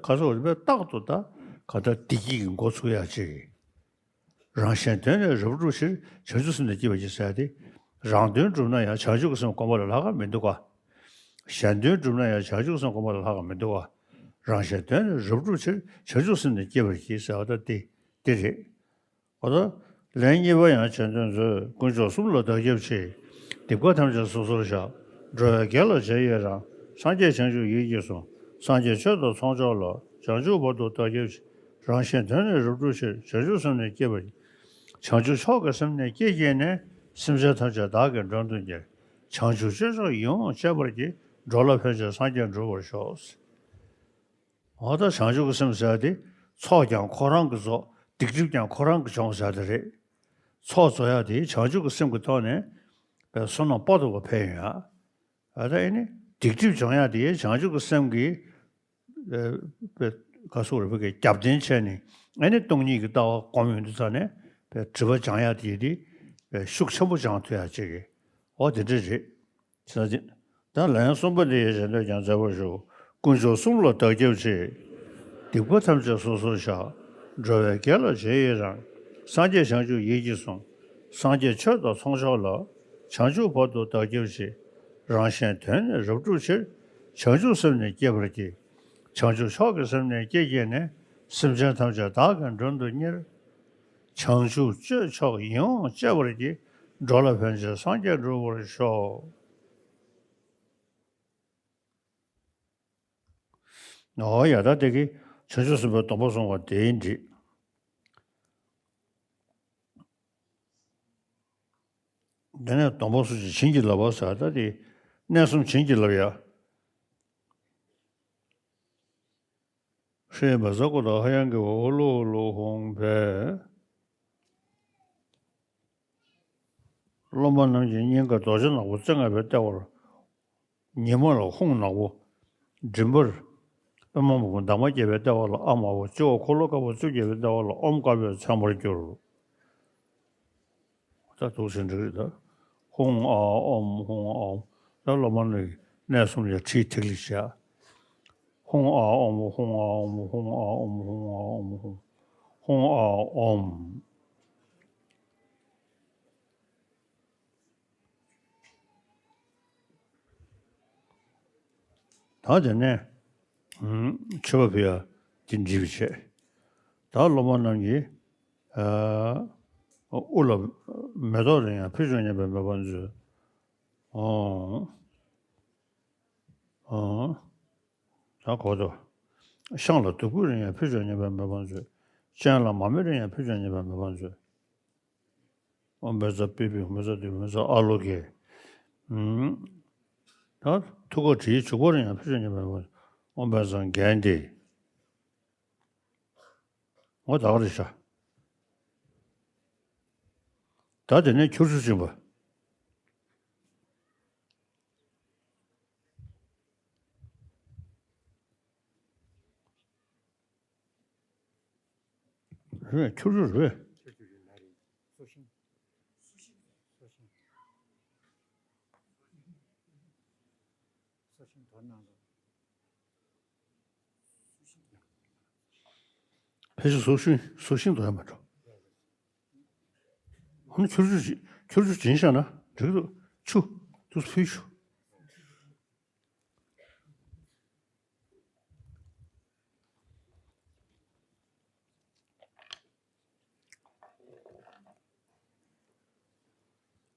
ག་སོགས་རིག་པས་རྟག་ཏུ་ད་ག་ད་བདེ་སྐྱིད་ཀྱི་འགོ་ཚུགས་ཡག་ཅིག་རང་གཞན་དོན་ནི་རབ་བསྒྲུབ་ཕྱིར། བྱང་ཆུབ་སེམས་ནི་བསྐྱེད་པར་བགྱི་ཟེར་ཏེ། རང་དོན་བསྒྲུབ་ན་ཡང་བྱང་ཆུབ་ཀྱི་སེམས་སྒོམ་པ་ལས་ལྷག་ག་མི་འདུག་ག་གཞན་དོན་བསྒྲུབ་ན་ཡང་བྱང་ཆུབ་ཀྱི་སེམས་སྒོམ་པ་ལས་ལྷག་ག་མི་འདུག་ག་རང་གཞན་དོན་ནི་རབ་བསྒྲུབ་ཕྱིར། བྱང་ཆུབ་སེམས་ནི་བསྐྱེད་པར་བགྱི་ཟེར་བ་ད་དེ་དེ་རེད། འོ་ད། ལན་གཉིས་པ་ཡང་བྱམས་སེམས་མཛོད། དཀོན་མཆོག་གསུམ་ལ་བདག་སྐྱབས་མཆི། སྡིག་པ་ཐམས་ཅད་སོ་སོར་བཤགས། འགྲོ་བའི་དགེ་ལ་རྗེས་ཡི་རང་། སངས་རྒྱས་བྱང་ཆུབ་ཡིད་ཀྱིས་བཟུང་། སངས་རྒྱས་ཆོས་དང་ཚོགས་མཆོག་ལ། བྱང་ཆུབ་བར་དུ་བདག་སྐྱབས་མཆི། རང་གཞན་དོན་ནི་རབ་བསྒྲུབ་ཕྱིར། བྱང་ཆུབ་སེམས་ནི་བསྐྱེད་པར་བགྱི། བྱང་ཆུབ་མཆོག་གི་སེམས་ནི་བསྐྱེད་བགྱིས་ནས། སེམས་ཅན་ཐམས་ཅད་བདག་གིས་མགྲོན་དུ་གཉེར། བྱང་ཆུབ་སྤྱོད་མཆོག་ཡིད་འོང་སྤྱད་པར་བགྱི། འགྲོ་ལ་ཕན་ཕྱིར་སངས་རྒྱས་འགྲུབ་པར་ཤོག་འོ་ད་བྱང་ཆུབ་ཀྱི་སེམས་ཟེར་དེ། ཚོགས་ཀྱང་ཁོ་རང་གིས་རྫོགས། སྡིག་སྒྲིབ་ཀྱང་ཁོ་རང་གིས་སྦྱོང་ཟེར་དེ་རེད། ཚོགས་རྫོགས་ཡག་དེ་བྱང་ཆུབ་ཀྱི་སེམས་ཀྱི་ཐོག་ནས་བསོད་ནམས་དཔག་ཏུ་མེད་པ་འཕེལ་ཡོང་ཡག་ཨ་ད་ཨེ་ནི་སྡིག་སྒྲིབ་སྦྱོང་ཡག་དེ་བྱང་ཆུབ་ཀྱི་སེམས་ཀྱི་ཨ་པའི་ག་སོགས་རེད་པའི་རྒྱབ་རྟེན་བྱས་ནས་ཨེ་ནི་སྟོང་ཉིད་ཀྱི་ལྟ་བ་སྒོམ་ཡོང་དུས་ཙ་ནས་པའི་སྒྲིབ་པ་སྦྱང་ཡག་དེ་དེ་པའི་ཤུགས་ཆེན་པོ་སྦྱང་ཐུབ་ཡག་ཅིག་གི་འོ་དེ་འདྲ་རེད། ཟེར་ཏེ། ད་ལན་གསུམ་པ་འདི་ཡི་རྗེས་ཟློས་ཀྱང་མཛད་པར་ཞུ། དཀོན་མཆོག་གསུམ་ལ་བདག་སྐྱབས་མཆི། སྡིག་པ་ཐམས་ཅད་སོ་སོར་བཤགས། འགྲོ་བའི་དགེ་ལ་རྗེས་ཡི་རང་། སངས་རྒྱས་བྱང་ཆུབ་ཡིད་ཀྱིས་བཟུང་། སངས་རྒྱས་ཆོས་དང་ཚོགས་མཆོག་ལ། བྱང་ཆུབ་བར་དུ་བདག་སྐྱབས་མཆི། རང་གཞན་དོན་ནི་རབ་བསྒྲུབ་ཕྱིར། བྱང་ཆུབ་སེམས་ནི་བསྐྱེད་པར་བགྱི། བྱང་ཆུབ་མཆོག་གི་སེམས་ནི་བསྐྱེད་བགྱིས་ནས། སེམས་ཅན་ཐམས་ཅད་བདག་གིས་མགྲོན་དུ་གཉེར། བྱང་ཆུབ་སྤྱོད་མཆོག་ཡིད་འོང་སྤྱད་པར་བགྱི། འགྲོ་ལ་ཕན་ཕྱིར་སངས་རྒྱས་འགྲུབ་པར་ཤོག་ཨོ་ཡ་ད་དེ་གི་བྱང་ཆུབ་སེམས་དཔའི་སྡོམ་པ་སྲུང་བ་དེའི་འགྲིག་དེ་ནས་སྡོམ་པ་སྲུང་ཞིང་བྱིན་གྱིས་བརླབ་པ་ཟེར་ད་དེ་གནས་གསུམ་བྱིན་གྱིས་བརླབ་ཡ། ཧྲཱིཿ་བཛྲ་ཀུ་ཏ་ཧ་ཡང་གི་ཧོ་ལུ་ཧོ་ལུ་ཧཱུྃ་ཕཊ། སློབ་མ་རྣམས་ཀྱི་སྙིང་ག་རྡོ་རྗེ་ནག་པོ་རྩེ་ལྔ་པའི་ལྟེ་བར། ཉི་མ་ལ་ཧཱུྃ་ནག་པོ། མགྲིན་པར། པདྨ་འབུམ་པ་འདབ་མ་བརྒྱད་པའི་ལྟེ་བ་ལ་ཨཱཿ་དམར་པོ། སྤྱི་བོར་འཁོར་ལོ་དཀར་པོ་བཅུ་བརྒྱད་པའི་ལྟེ་བ་ལ་ཨོཾ་དཀར་པོས་མཚན་པར་གྱུར། ད་འདུག་སེ་འགྲིག་རེད་ད། ཧཱུྃ་ཨཱཿ་ཨོཾ་ཧཱུྃ་ཨཱཿ་ཨོཾ། ད་སློབ་མ་རྣམས་ཀྱིས་གནས་གསུམ་ལ་ཁྲིད་ཐིག་ལེ་བྱས། ཧཱུྃ་ཨཱཿ་ཨོཾ་ཧཱུྃ་ཨཱཿ་ཨོཾ་ཧཱུྃ་ཨཱཿ་ཨོཾ་ཧཱུྃ་ཨཱཿ་ཨོཾ་ཧཱུྃ་ཨཱཿ་ཨོཾ། ད་དེ་ནས་མཆོད་པ་ཕུལ་ཡ་དེ་འགྲིག་པ་བྱས། ད་སློབ་མ་རྣམས་ཀྱིས་ཨ་དབུ་ལ་མེ་ཏོག་རེ་ཡང་ཕུལ་ཆོག་སྙམ་པའི་མོས་པ་མཛོད། ཨོ། ཨོ། ད་གོ་ཏོ། ཤངས་ལ་བདུག་སྤོས་རེ་ཡང་ཕུལ་ཆོག་སྙམ་པའི་མོས་པ་མཛོད། སྤྱན་ལ་མར་མེ་རེ་ཡང་ཕུལ་ཆོག་སྙམ་པའི་མོས་པ་མཛོད། ཨོཾ་བཛྲ་པུཥྤེ་ཧཱུྃ། བཛྲ་ཏྭ་བཛྲ་ཨཱ་ལོ་ཀེ། ཨུམ། ད་ཐུགས་ཀར་དྲིའི་བྱུག་པ་རེ་ཡང་ཕུལ་ཆོག་སྙམ་པའི་མོས་པ་མཛོད། ཨོཾ་བཛྲ་གྷནྟེ། འོ་ད་ག་རེ་བྱ། ད་དེ་ནས་ཁྱུར་ཆུ་སྦྱིན་པ། རེད། ཁྱུར་ཆུ་རེད། ཁྱུར་ཆུ་རེད་ན་རེད། སོ་ཤིང་། སོ་ཤིང་། སོ་ཤིང་དོར་གནང་རོགས། ཕལ་ཆེར་སོ་ཤིང་། སོ་ཤིང་དོར་ཡ་མ་འགྲོ། ཧོ་ན་ཁྱུར་ཆུ་ཅི། ཁྱུར་ཆུ་སྦྱིན་བཞག་ན་འགྲིག་གི་འདུག་ཆུ་དུས་ཕུལ་ཞུ།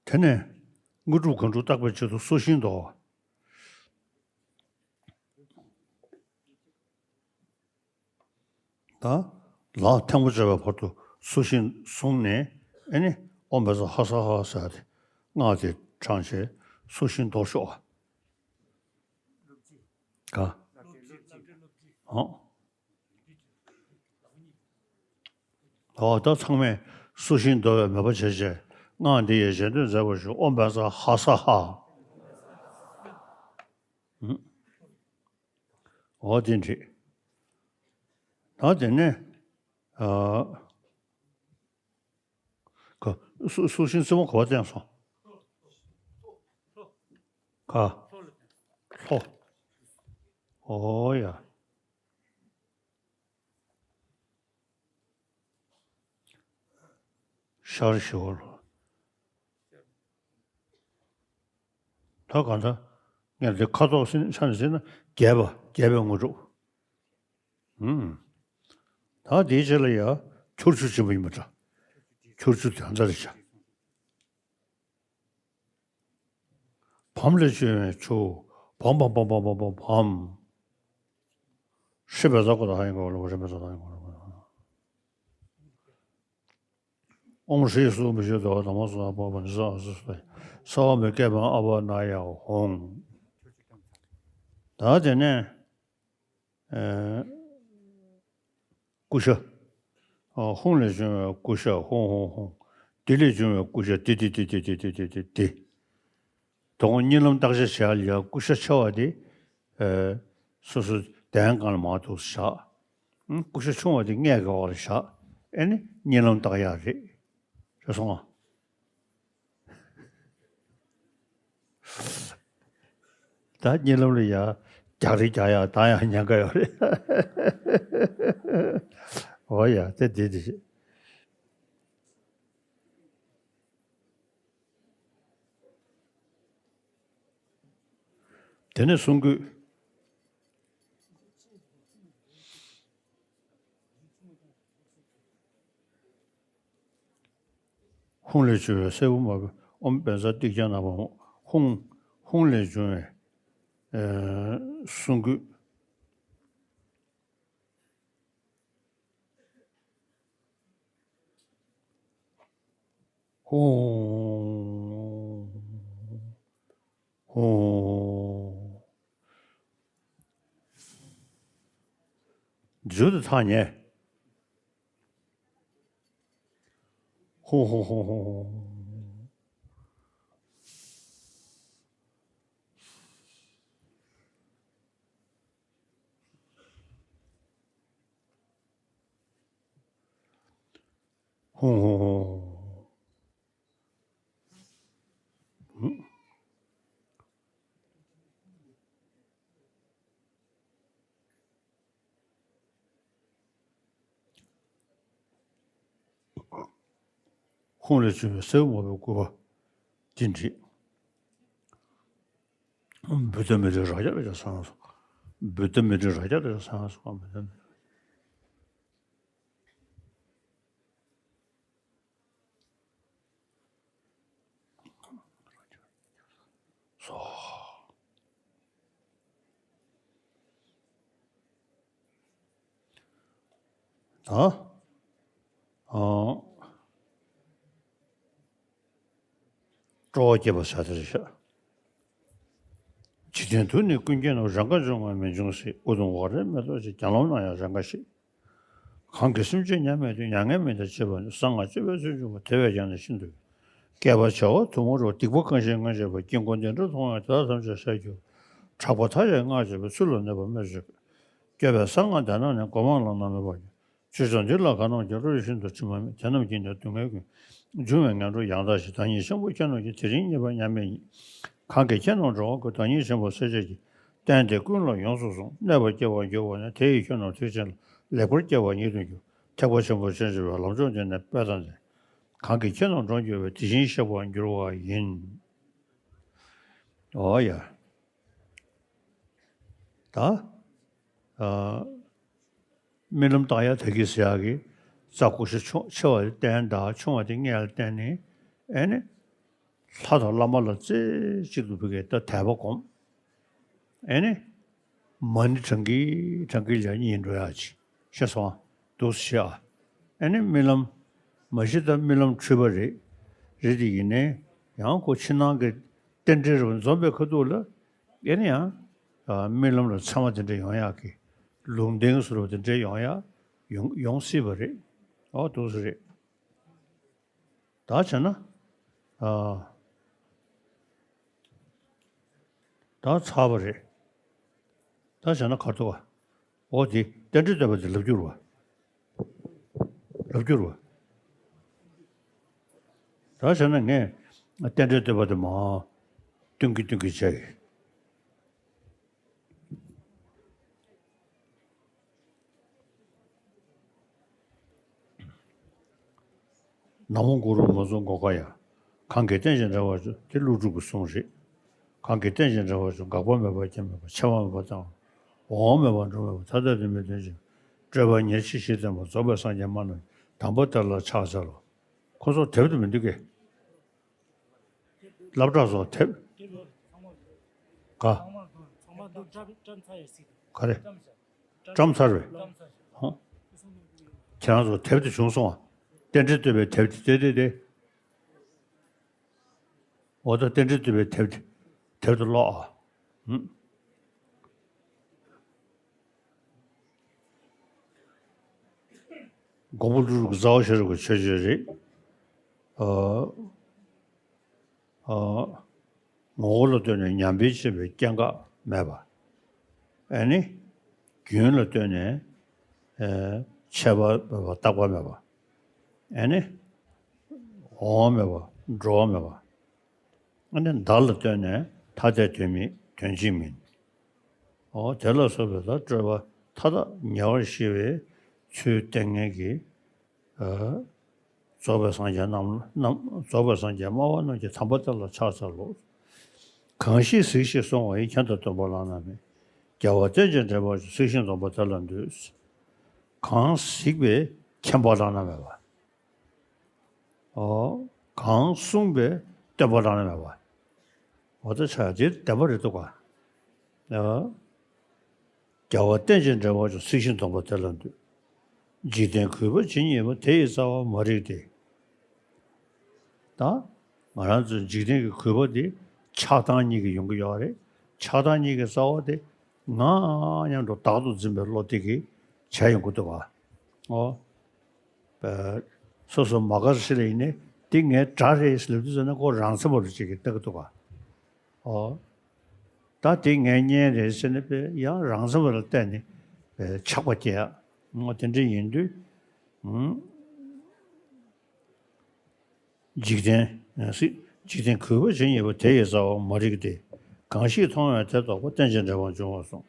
དེ་ནས་དངོས་གྲུབ་གང་འགྲུབ་བརྟག་པའི་ཆེད་དུ་སོ་ཤིང་དོར་བ། ད་ལག་ཐལ་མོ་སྦྱར་བའི་བར་དུ་སོ་ཤིང་བཟུང་ནས་ཨེ་ནི་ཨོཾ་བཛྲ་ཧ་སཱ་ཧ་ཟེར་ཏེ་སྔགས་དེ་བགྲངས་བྱས་སོ་ཤིང་དོར་ཤོག་ཨ། ག་ཨོ། ཨོ་ད་ཚང་མས་སོ་ཤིང་དོར་བའི་མོས་པ་བྱས་བྱས་སྔགས་འདི་ཡི་རྗེས་ཟློས་མཛད་པར་ཞུ། ཨོཾ་བཛྲ་ཧ་སཱ་ཧ། ཨུམ། འོ་དེ་འགྲིག་ད་དེ་ནས་ཨ། སུ་སུ་ཤིང་རྩེ་མོ་ག་པར་བསྟན་སོང་། ག་ལྷོ། ཨོ་ཡ། ཤར་ཞི་བ་ལྷོ། ད་གང་ལྟར་ངས་འདི་ཁ་དོག་སེམས་ཆ་ནས་ཟེར་ན་རྒྱས་པ་རྒྱས་པའི་དངོས་གྲུབ། ཨུམ། ད་འདིའི་རྗེས་ལ་ཡ་ཁྱུར་ཆུ་ཆེན་པོ་ཡིན་པ་འདྲ། ཁྱུར་ཆུ་དོན་དར་བྱ། བམ་ལས་བྱུང་བའི་ཆུ། བམ་བམ་བམ། ཧྲི་བེ་ཛ་ཀོ་ད་ཧ་ཡིན་གོ་ལ་ཧྲི་བེ་ཛ་ད་ཡིན་གོ་ལ། ཨོཾ་ཧྲཱིཿ་སུ་མི་ཤོ་དོ་དམ་སུ་ཨ་པ་བ་ནི་ས་ཨ་སུ་སུ། ས་བ་མི་སྐད་པ་ཨ་བ་ན་ཡ་ཧོང་། ད་དེ་ནས། ཨ། ཀུ་ཤ། ཨ། ཧཱུྃ་ལས་བྱུང་བའི་ཀུ་ཤ་ཧཱུྃ་ཧཱུྃ་ཧཱུྃ། དི་ལས་བྱུང་བའི་ཀུ་ཤ་དི་དི་དི། དོ་དགོང་གཉིད་ལམ་བརྟག་བྱ་བྱ་ལ་ཡ་ཀུ་ཤ་ཆེ་བ་དེ། ཨ། སོ་སོ་གདན་སྒང་ལ་མར་འདུག་བཞག་ཨང་། ཀུ་ཤ་ཆུང་བ་དེ་སྔས་ཀྱི་འོག་ལ་བཞག་ཨེ་ནི་གཉིད་ལམ་བརྟག་ཡག་རེད། རེད་སོང་ཨ། ད་གཉིད་ལམ་ལ་ཡ་རྒྱག་རེས་རྒྱག་ཡག་ད་ཡང་ཉེན་ཁ་ཡོད་རེད། འོ་ཡ་དེ་དེ་དེ་རེད། དེ་ནས་གསུང་དགོས། ཧཱུྃ་ལས་བྱུང་བའི་སྲད་བུ་མ་བུ་ཨོཾ་བཛྲ་ཏིག་ཀྱང་ན་བ་མོ། ཧཱུྃ། ཧཱུྃ་ལས་བྱུང་བའི་གསུང་དགོས། ཧཱུྃ། ཧཱུྃ། མཛོད་དུ་ཐག་ཉེ། ཧཱུྃ་ཧཱུྃ་ཧཱུྃ་ཧཱུྃ། ཧཱུྃ་ཧཱུྃ་ཧཱུྃ། ཧཱུྃ་ལས་བྱུང་བའི་སྲད་བུ་མ་བུའི་སྐུད་པ་འདི་འདྲི། བུདྡྷ་མི་ཏྲའི་རྭ་རྒྱ་རེད་ཟེར་སོང་། བུདྡྷ་མི་ཏྲའི་རྭ་རྒྱ་རེད་ཟེར་སོང་། བུདྡྷ་མི་ཏྲ། སོ། ད། ཨ། སྤྲོ་བ་སྐྱེད་པ་ཟེར་དེ་རེད་ཤག་འཇིག་རྟེན་དུ་ནི་ཀུན་ཁྱེར་རྣམས། རང་དགར་འབྱུང་བ་མི་འབྱུང་སྲིད། ཨུ་དུམ་ཝཱ་རེ་མེ་ཏོག་ཅན། གྱ་ནོམ་ན་ཡང་རང་དགར་ཞིག་གང་གི་སེམས་ཅན་མཉམ་མེད་དུ། མྱ་ངན་མི་འདའ་བྱེད་པ་ནི། གསང་སྔགས་སྤྱོད་པའི་ཚུལ་འབྱུང་བ། དེ་བས་ཀྱང་ནི་ཤིན་ཏུ་བསྐལ་པ་བྱེ་བ་དུ་མར་རོལ། སྡིག་པ་གང་ཞིག་ངས་བྱས་པ། དཀྱིལ་འཁོར་འདི་འདྲར་མཐོང་བས། དེ་དག་ཐམས་ཅད་བསལ་གྱུར་པ། ཕྲག་པ་མཐའ་ཡས་སྔགས་བྱས་པའི། ཚུལ་ལ་གནས་པ་སྨོས་ཅི། སྐྱོབ་པའི་གསང་སྔགས་འདི་རྣམས་ནི། སྒོ་མང་ལ་རྣམ་སྨིན་པར་འགྱུར། ཆོས་སྐྱོང་འདི་ལ་གང་རྣམས་ཀྱིས། བློ་གྲོས་ཤིན་ཏུ་དྲི་མ་མེད། དེ་རྣམས་ཀྱིས་ནི་སྡུག་བསྔལ་ཀུན། འབྱུང་བའི་ངན་འགྲོ་ཡང་དག་ཞི། བདག་ཉིད་ཆེན་པོ་ཁྱེད་རྣམས་ཀྱིས། དེ་རིང་ཉིད་པར་མཉམ་མེད་ཉིད། གང་གིས་ཁྱེད་རྣམས་འགྲོ་བ་ཀུན། བདག་ཉིད་ཆེན་པོ་སྲས་བཅས་ཀྱི། བསྟན་དེ་ཀུན་ལ་ཡོངས་སུ་བཟུང་། གནས་པར་སྐྱེ་བར་འགྱུར་བ་ནི། དེ་ཡིས་ཁྱོད་རྣམས་ཐེག་ཆེན་ལ། ལེགས་པར་སྐྱེ་བ་ཉིད་དུ་འགྱུར། ཐེག་པ་ཆེན་པོ་ཕྱིན་ཆད་པའི། ལམ་མཆོག་འདི་ནི་དཔལ་དང་ལྡན། གང་གིས་ཁྱེད་རྣམས་གྲོང་འགྱུར་བའི། དེ་བཞིན་གཤེགས་པར་འགྱུར་བ་ཡིན། འོ་ཡ། ད། ཨ། རྨི་ལམ་བརྟག་ཡ་ད་གིན་ཟེར་ཡག་གི་རྩ་ཀུ་ཤ་ཆུང་ཆེ་བ་དེ་བསྟན། ད་ཆུང་བ་དེ་སྔས་ལ་བསྟན་ནས། ཨེ་ནི། ལྷ་དང་བླ་མ་ལ་རྩེ་གཅིག་ཏུ་ཕུལ་གི་ད་དད་པ་སྒོམ། ཨེ་ནི། མ་ཎི་བགྲང་གིན་བགྲང་གིན་ལ་གཉིད་འགྲོ་ཡག་ཅིག་ཤེས་སོང་ཨ། འདུག་སེ་བྱེད་ཨ། ཨེ་ནི་རྨི་ལམ། མ་གཞི་ད་རྨི་ལམ་འཁྲུལ་པ་རེད། རེད་དེ་ཡིན་ནའི་ཡང་ཁོ་ཕྱི་ནང་གི་རྟེན་འབྲེལ་རེད་པ། འཛོམས་པའི་ཁ་ཐུག་ལ་ཨེ་ནི་ཡང་། ཨ། རྨི་ལམ་ལ་མཚན་མ་དེ་འདྲ་ཡོང་ཡག་གི། ལུང་བསྟན་ཟེར་བ་དེ་འདྲ་ཡོང་ཡག་ཡོང་ཡོང་སྲིད་པ་རེད། ཨོ་འདུག་སེ་རེད། ད་བྱས་ན། ཨ། ད་ཚར་བ་རེད། ད་བྱས་ན་ག་རེ་འདུག་བ། འོ་དེ་རྟེན་འབྲེལ་བསྟན་པ་དེ་ལབ་རྒྱུ་རེད་བ། ལབ་རྒྱུ་རེད་བ། ད་བྱས་ན་ངས་རྟེན་འབྲེལ་བསྟོད་པ་དེ་མར་སྟོན་གྱི་སྟོན་གྱི་བྱས་ཀྱི། ན་མོ་གུ་རུ་མ་ཚུགས་སྒོ་ཁ་ཡ། གང་གིས་རྟེན་ཅིང་འབྲེལ་བར་འབྱུང་། དེ་ཀླུ་སྒྲུབ་ཀྱི་གསུང་རེད། གང་གིས་རྟེན་ཅིང་འབྲེལ་བར་འབྱུང་། འགག་པ་མེད་པ་རྐྱེན་མེད་པ། ཆད་པ་མེད་པ་བརྟན་པ། འོང་བ་མེད་པ་འགྲོ་མེད་པ། ཐ་དད་དུ་མི་ལྡན་ཅིང་། སྤྲོས་པ་ཉེར་ཞི་ཞེས་བསྟན་པ། རྫོགས་པའི་སངས་རྒྱས་སྨྲ་རྣམས་ཀྱིས། དམ་པ་དེ་ལ་ཕྱག་འཚལ་ལོ། ཁོ་ཚོ་དེབ་དུ་མི་འདུག་གས། སློབ་གྲྭ་སོགས་དེབ། ག་ག་རེ། བཀྲམ་ཚར་བས། ཧོ། ཁྱེད་རང་ཚོ་དེབ་དེ་བྱུང་སོང་ཨ། རྟེན་འབྲེལ་བསྟོད་པའི་དེབ་དེ་དེ་དེ་དེ། འོ་ད་རྟེན་འབྲེལ་བསྟོད་པའི་དེབ་དེ་དེབ་དེ་ཀློག་ཨ། ཧུམ། མགོན་པོ་ཀླུ་སྒྲུབ་ཀྱི་རྩ་བ་ཤེས་རབ་ཀྱི་མཆོད་བརྗོད་རེད། ཨ། ཨ། ངོ་བོ་ལ་ལྟོས་ནས་ཉམས་སྤེལ་བྱེད་པའི་སྐྱེ་འགག་མེད་པ། ཨེ་ནི། རྒྱུན་ལ་ལྟོས་ནས། ཨེ། ཆད་པ་མེད་པ་རྟག་པ་མེད་པ། ཨེ་ནི། འོང་བ་མེད་པ་འགྲོ་བ་མེད་པ། ཨེ་ནི་བདག་ལ་ལྟོས་ནས་ཐ་དད་དོན་མེད་དོན་གཅིག་མིན། འོ་དེ་ལ་སོགས་པའི་ད་སྤྲོས་པ་མཐའ་དག་ཉེ་བར་ཞི་བའི་ཚུལ་བསྟན་མཁན་གྱི། ཨ། རྫོགས་པའི་སངས་རྒྱས་རྣམས་རྣམས་རྫོགས་པའི་སངས་རྒྱས་སྨྲ་བ་རྣམས་ཀྱིས། དམ་པ་དེ་ལ་ཕྱག་འཚལ་ལོ། གང་ཞིག་གཟིགས་ཤིང་གསུང་བ་ཡི། ཁྱོད་དང་སྟོན་པ་བླ་ན་མེད། རྒྱལ་བ་རྟེན་ཅིང་འབྲེལ་བར་འབྱུང་། གཟིགས་ཤིང་འཛོམས་པ་དེ་ལ་འདུད། གང་གཟིགས་པའི་མཁྱེན་པ་བླ་ན་མེད་པ། ཨོ། གང་གསུངས་པའི་བསྟན་པ་བླ་ན་མེད་པ། འོ་ད་ཆ་དེ་བདེན་པ་རེད་འདུག་ག། ཨོ། རྒྱལ་བ་རྟེན་ཅིང་འབྲེལ་བར་འབྱུང་། གཟིགས་ཤིང་འཛོམས་པ་དེ་ལ་འདུད། འཇིག་རྟེན་གུས་པ་ཇི་སྙེད་པ། དེ་ཡི་རྩ་བར་མ་རིག་སྟེ། ད་ང་རང་ཚོའི་འཇིག་རྟེན་གྱི་གུས་པ་དེ་ཆགས་སྡང་གཉིས་ཀྱིས་ཡོང་གི་ཡོད་རེད། ཆགས་སྡང་གཉིས་ཀྱི་རྩ་བ་དེ་ང་སྙམ་དུ་བདག་ཏུ་འཛིན་པའི་བློ་དེ་གིས་བྱས་ཡོང་གི་འདུག་ག། ཨོ། སོ་སོ་མ་དགའ་ཞིག་ལ་ཡིན་ནའི་འདི་ངའི་དགྲ་རེད་ཟེར་ལབ་དུས་ཙམ་ན་ཁོ་རང་མཚན་པ་རུ་ཅིག་གིས་ལྟ་གི་འདུག་ག། ཨོ། ད་འདི་ངའི་གཉེན་རེད་ཟེར་ནས་དཔེ་ཡང་རང་མཚན་པ་ལ་བལྟས་ནས་ཆགས་པ་སྐྱེ་ཡ། ཨོ་དེ་འདྲ་ཡིན་དུས། ཨུམ། འཇིག་རྟེན། སྲིད། འཇིག་རྟེན་གུས་པ་ཇི་སྙེད་པ། དེ་ཡི་རྩ་བར་མ་རིག་སྟེ། གང་ཞིག་མཐོང་བས་དེ་རྟོགས་པ། རྟེན་ཅིང་འབྲེལ་བར་འབྱུང་བར་གསུངས།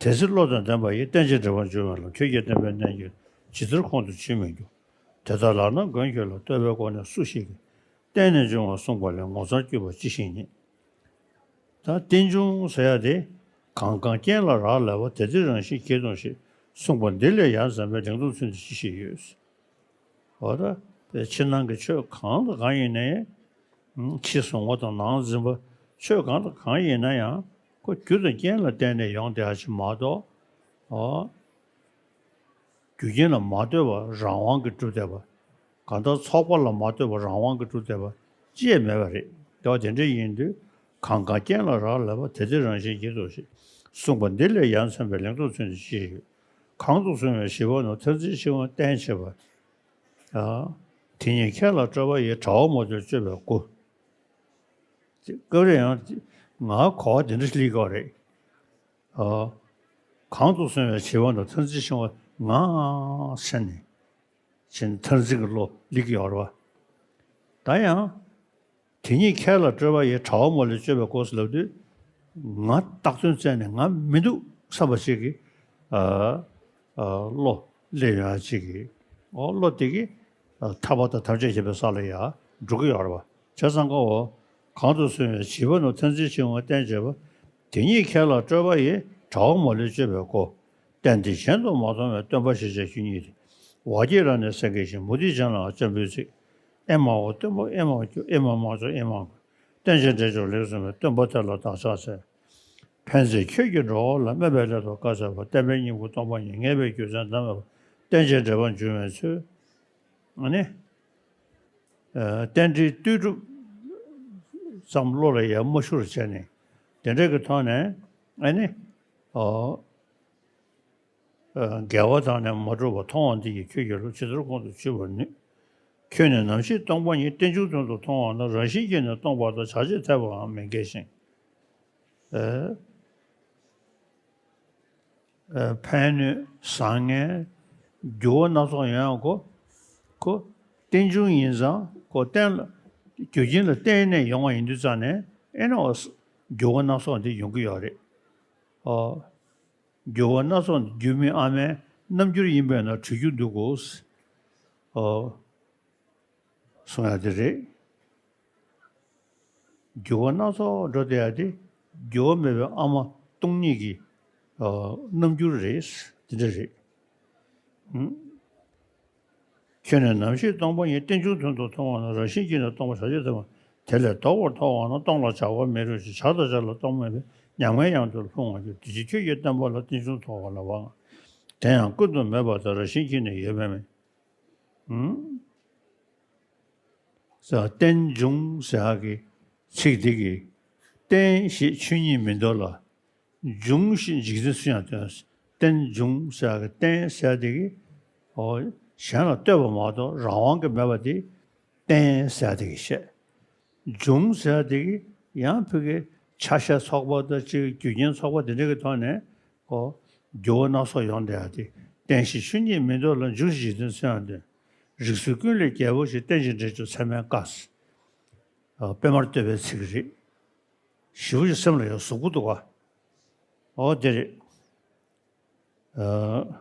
དེ་ཚེ་བློ་དང་ལྡན་པ་ཡིས། རྟེན་ཅིང་འབྲེལ་བར་འབྱུང་བའི་ལམ། ཁྱོད་ཀྱིས་བསྟན་པའི་གནད་ཀྱང་། ཇི་ལྟར་ཁོང་དུ་ཆུད་མི་འགྱུར། དེ་ལྟར་ལགས་ན་མགོན་ཁྱོད་ལ། བསྟོད་པའི་སྒོ་ནས་སུ་ཞིག་གིས། བརྟེན་ནས་འབྱུང་བ་གསུངས་པ་ལས། ངོ་མཚར་སྐྱེས་པ་ཅི་ཞིག་རྙེད། ད་རྟེན་འབྱུང་ཟེར་ཡ་དེ། གང་གང་རྐྱེན་ལ་རག་ལས་པ། དེ་དེ་རང་བཞིན་གྱིས་སྟོང་ཞིང་། གསུངས་པ་འདི་ལས་ཡ་མཚན་པའི། ལིང་ཏོག་ཚུན་དུ་ཅི་ཞིག་ཡོད། འོ་ད་ཕྱི་ནང་གི་ཆོས་གང་དང་གང་ཡིན་ནའི། ཕྱི་གཟུང་བ་དང་ནང་འཛིན་པ། ཆོས་གང་དང་གང་ཡིན་ན་ཡང་ཁོ་རྒྱུ་དང་རྐྱེན་ལ་བརྟེན་ནས་ཡོང་བསྡད་ཡ་ཅིག་མ་གཏོགས། ཨོ། རྒྱུ་རྐྱེན་ལ་མ་ལྟོས་པར་རང་དབང་གིས་གྲུབ་བསྡད་པ། གང་ལྟར་ཚོགས་པ་ལ་མ་ལྟོས་པར་རང་དབང་གིས་གྲུབ་བསྡད་པ་ཅི་ཡང་མེད་པ་རེད། དེ་བ་དེ་འདྲ་ཡིན་དུས། གང་གང་རྐྱེན་ལ་རག་ལས་པ། དེ་དེ་རང་བཞིན་གྱིས་སྟོང་ཞིང་། གསུངས་པ་འདི་ལས་ཡ་མཚན་པའི། ལིང་ཏོག་ཚུན་དུ་ཅི་ཞིག་ཡོད། གང་དུ་སོང་བའི་ཞི་བ་ནི། མཐར་འཛིན་འཆིང་བ་གཏན་བྱེད་པ། ཨ། དེ་ཉིད་ཁྱེད་ལ་སྤྲོད་པ་ཡི། དྲི་བ་མ་ལུས་དཔྱོད་པའི་སྒོ། སྐབས་རེ་ཡང་ང་གོ་བ་དེ་འདྲ་ཞིག་སླེབས་ཀྱི་ཡོད་རེད། ཨ། གང་དུ་སོང་བའི་ཞི་བ་ནི། མཐར་འཛིན་འཆིང་བ་ང་ཟེར་ནས། ཕྱིན་མཐར་འཛིན་གྱི་བློ་སླེབས་ཀྱི་ཡོད་རེད་བ། ད་ཡང་། དེ་ཉིད་ཁྱེད་ལ་སྤྲོད་པ་ཡི། དྲི་བ་མ་ལུས་དཔྱོད་པའི་སྒོ་ཟེར་ལབ་དུས། ང་བཏགས་དོན་བཙལ་ནས་ང་མི་འདུག་བསམ་པ་ཞིག་གིས། ཨ། ཨ། བློ་སླེབས་ཡོང་ཡ་ཅིག་གིས། ཨོ་བློ་དེ་གིས། ཨ། ཐར་པ་དང་ཐམས་ཅད་མཁྱེན་པའི་ས་ལ་ཡ་འགྲོ་གི་ཡོད་རེད་བ། བྱས་ཙང་ཀ་འོ། གང་དུ་སོང་བའི་ཞི་བ་ནི། མཐར་འཛིན་འཆིང་བ་གཏན་བྱེད་པ། དེ་ཉིད་ཁྱེད་ལ་སྤྲོད་པ་ཡི། དྲི་བ་མ་ལུས་དཔྱོད་པའི་སྒོ། རྟེན་འདི་གཞན་དུ་མ་མཐོང་བས། སྟོན་པ་ཞེས་བྱ་ཁྱོད་ཉིད་དེ། བ་སྐྱེས་རབ་གནས་སེང་གེ་བཞིན། མུ་སྟེགས་ཅན་ལའང་སྤྱན་འབུལ་ཚིག། ཨེ་མ་ཧོ། སྟོན་པ་ཨེ་མ་སྐྱོ། ཨེ་མ་མ་སྐྱོ། ཨེ་མ་སྐྱོ། རྟེན་ཅིང་འབྲེལ་འབྱུང་ལེགས་གསུངས་པའི། སྟོན་པ་དེ་ལ་བདག་ཕྱག་འཚལ། ཕན་ཚུན་ཁྱོད་ཀྱིས་འགྲོ་བ་ལ། སྨོད་པའི་སླད་དུ་བཀའ་སྩལ་པ། བསྟན་པའི་སྙིང་པོ་སྟོང་པ་ཉིད། ངེས་པའི་རྒྱུ་མཚན་ཟླ་མེད་པ། རྟེན་ཅིང་འབྲེལ་བར་འབྱུང་བའི་ཚུལ། ཨ་ནི། ཨ། རྟེན་འབྲེལ་ལྟོས་གྲུབ་ཙམ་བློ་ལ་ཡར་མ་ཤོར་བྱས་ནས། དེ་འདྲ་གི་ཐོག་ནས། ཨ་ནི། ཨོ། ཨ། འགལ་བ་དག་ནི་མ་གྲུབ་པ། མཐོང་བ་འདི་ཡིས་ཁྱོད་ཀྱི་བློ། ཇི་ལྟར་ཁོང་དུ་ཆུད་པར་ནུས། ཁྱོད་ནི་ནམ་ཞིག་སྟོང་པ་ཉིད། རྟེན་འབྱུང་དོན་དུ་མཐོང་བ་ན། རང་བཞིན་གྱིས་ནི་སྟོང་པ་དང་། བྱ་བྱེད་འཐད་པའང་མི་འགལ་ཞིང་། ཨ། ཨ། ཕན་གནོད་བཟང་ངན་འགྱུར་བ་སྣ་ཚོགས་ཡོང་ཡང་གོ། ཁོ་རྟེན་འབྱུང་ཡིན་ཙང་ཁོ་རྟེན་ལ་རྒྱུ་རྐྱེན་ལ་བརྟེན་ནས་ཡོང་བ་ཡིན་དུས་ཙང་ནས་ཨེ་ན་འོ་འགྱུར་བ་སྣ་ཚོགས་འདི་ཡོང་གི་ཡོད་རེད། ཨོ། འགྱུར་བ་སྣ་ཚོགས་འདི་རྒྱུ་མེད་ཨ་མའི་རྣམ་འགྱུར་ཡིན་པས་ན་གྲོལ་རྒྱུ་འདུག་གོ། ཨོ། གསུང་ཡ་དེ་རེད། འགྱུར་བ་སྣ་ཚོགས་འགྲོ་བསྡད་ཡ་དེ་འགྱུར་བ་མེད་པའི་ཨ་མ་སྟོང་ཉིད་ཀྱི་ཨ་རྣམ་འགྱུར་རེད། དེ་འདྲ་རེད། ཨང་། ཁྱོད་ནི་ནམ་ཞིག་སྟོང་པ་ཉིད། རྟེན་འབྱུང་དོན་དུ་མཐོང་བ་ན། རང་བཞིན་གྱིས་ནི་སྟོང་པ་བྱ་བྱེད་དམ། དེ་ལས་ལྡོག་པར་མཐོང་བ་ན། སྟོང་ལ་བྱ་བ་མེད་རུང་ཞིང་། བྱ་དང་བྱ་ལ་སྟོང་པ་མེད་པས། ཉམས་ངའི་ཡང་དུ་ལྷུང་བར་འགྱུར། དེ་ཕྱིར་ཁྱོད་ཀྱིས་བསྟན་པ་ལ་རྟེན་འབྱུང་ཐོགས་པ་ལ་བ། དེ་ཡང་ཀུན་ཏུ་མེད་པ་དང་། རང་བཞིན་གྱིས་ནི་ཡོད་མེད་མིན། ཨང་། ས་རྟེན་འབྱུང་ཟེར་ཡག་གི་ཚིག་འདི་གིས་རྟེན་ཞེས་ཆོས་ཉིད་མིན་འདོད་ལ། འབྱུང་ཞེས་འཇིག་རྟེན་སུ་ཡང་སྟོན། རྟེན་འབྱུང་ཟེར་ཡག་གི་རྟེན་ཟེར་ཡག་འདི་གིས་ཨོ་གཞན་ལ་ལྟོས་པ་མ་གཏོགས་རང་དབང་གིས་མེད་པ་འདི་རྟེན་ཟེར་ཡག་འདི་གིས་བཤད། འབྱུང་ཟེར་ཡག་འདི་གིས་ཡང་ཕ་གིའི་ཆ་ཤས་ཚོགས་པ་དང་གཅིག་རྒྱུ་རྐྱེན་ཚོགས་པ་འདི་འདྲ་གི་ཐོག་ནས་ཨོ་འགྱུར་བ་སྣ་ཚོགས་ཡོང་བསྡད་ཡག་དེ། རྟེན་ཞེས་ཆོས་ཉིད་མིན་འདོད་ལ། འབྱུང་ཞེས་འཇིག་རྟེན་སུ་ཡང་སྟོན། རིགས་ཚོགས་ཀུན་ལས་རྒྱལ་པོ་ཞེས། རྟེན་ཅིང་འབྲེལ་གྱུར་ཚད་མས་དཀའ། ཨ་པད་མར་བསྟོད་པའི་ཚིག་རེད། ཞེ་པོ་ཅིག་སེམས་ལ་ཡང་ཟུག་པོ་འདུག་ག། ཨོ་དེ་རེད། ཨ།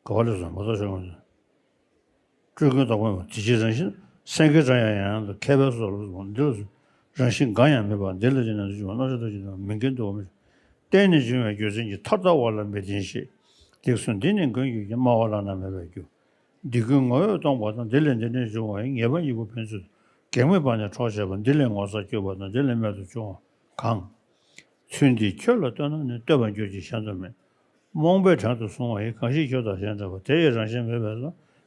ག་བ་ལས་སོང་མ་གཏོགས་བྱུང་། སྤྲུལ་སྐུའི་རྟོག་པ་མ། དེ་ཕྱིར་རང་བཞིན་སེང་གེའི་སྒྲ་ཡང་ཡང་དུ། མཁས་པས་སོ་སོར་འདི་ལ་སོགས། རང་བཞིན་འགའ་ཡང་མེད་པ་འདི་ལ་བརྟེན་ནས་འཇུག་པ། རྣམ་གཞག་ལྟར་གྱི་མིན། མཁན་དུ་བ་མེད། རྟེན་ནས་འབྱུང་བའི་རྒྱུ་མཚན་གྱིས། མཐར་ལྟ་བ་ལ་མི་བརྟེན་ཞེས། སྡིག་གསུམ་འདི་ནི་མགོན་གྱིས་བསྐྱངས། སྨྲ་བ་བླ་ན་མེད་པའི་རྒྱུ། འདི་ཀུན་ངོ་བོས་སྟོང་པ་དང་། འདི་ལས་འདི་འདྲའི་འབྱུང་བ་ཡི། ངེས་པ་གཉིས་པོ་ཕན་ཚུན་དུ། གེགས་མེད་པ་ནི་གྲོགས་བྱེད་པ། འདི་ལས་ངོ་མཚར་གྱུར་པ་དང་། འདི་ལས་རྨད་དུ་བྱུང་བ་གང་། ཚུལ་འདི་ཁྱོད་ལ་སྟོན་ན་ནི། བསྟོད་པར་འགྱུར་གྱི་གཞན་དུ་མེད། རྨོངས་པས་བྲན་དུ་བཟུང་བ་ཡི། གང་ཞིག་ཁྱོད་དང་གཞན་འདྲ་བ། དེ་ཡི་རང་བཞིན་མེད་པས་ལ།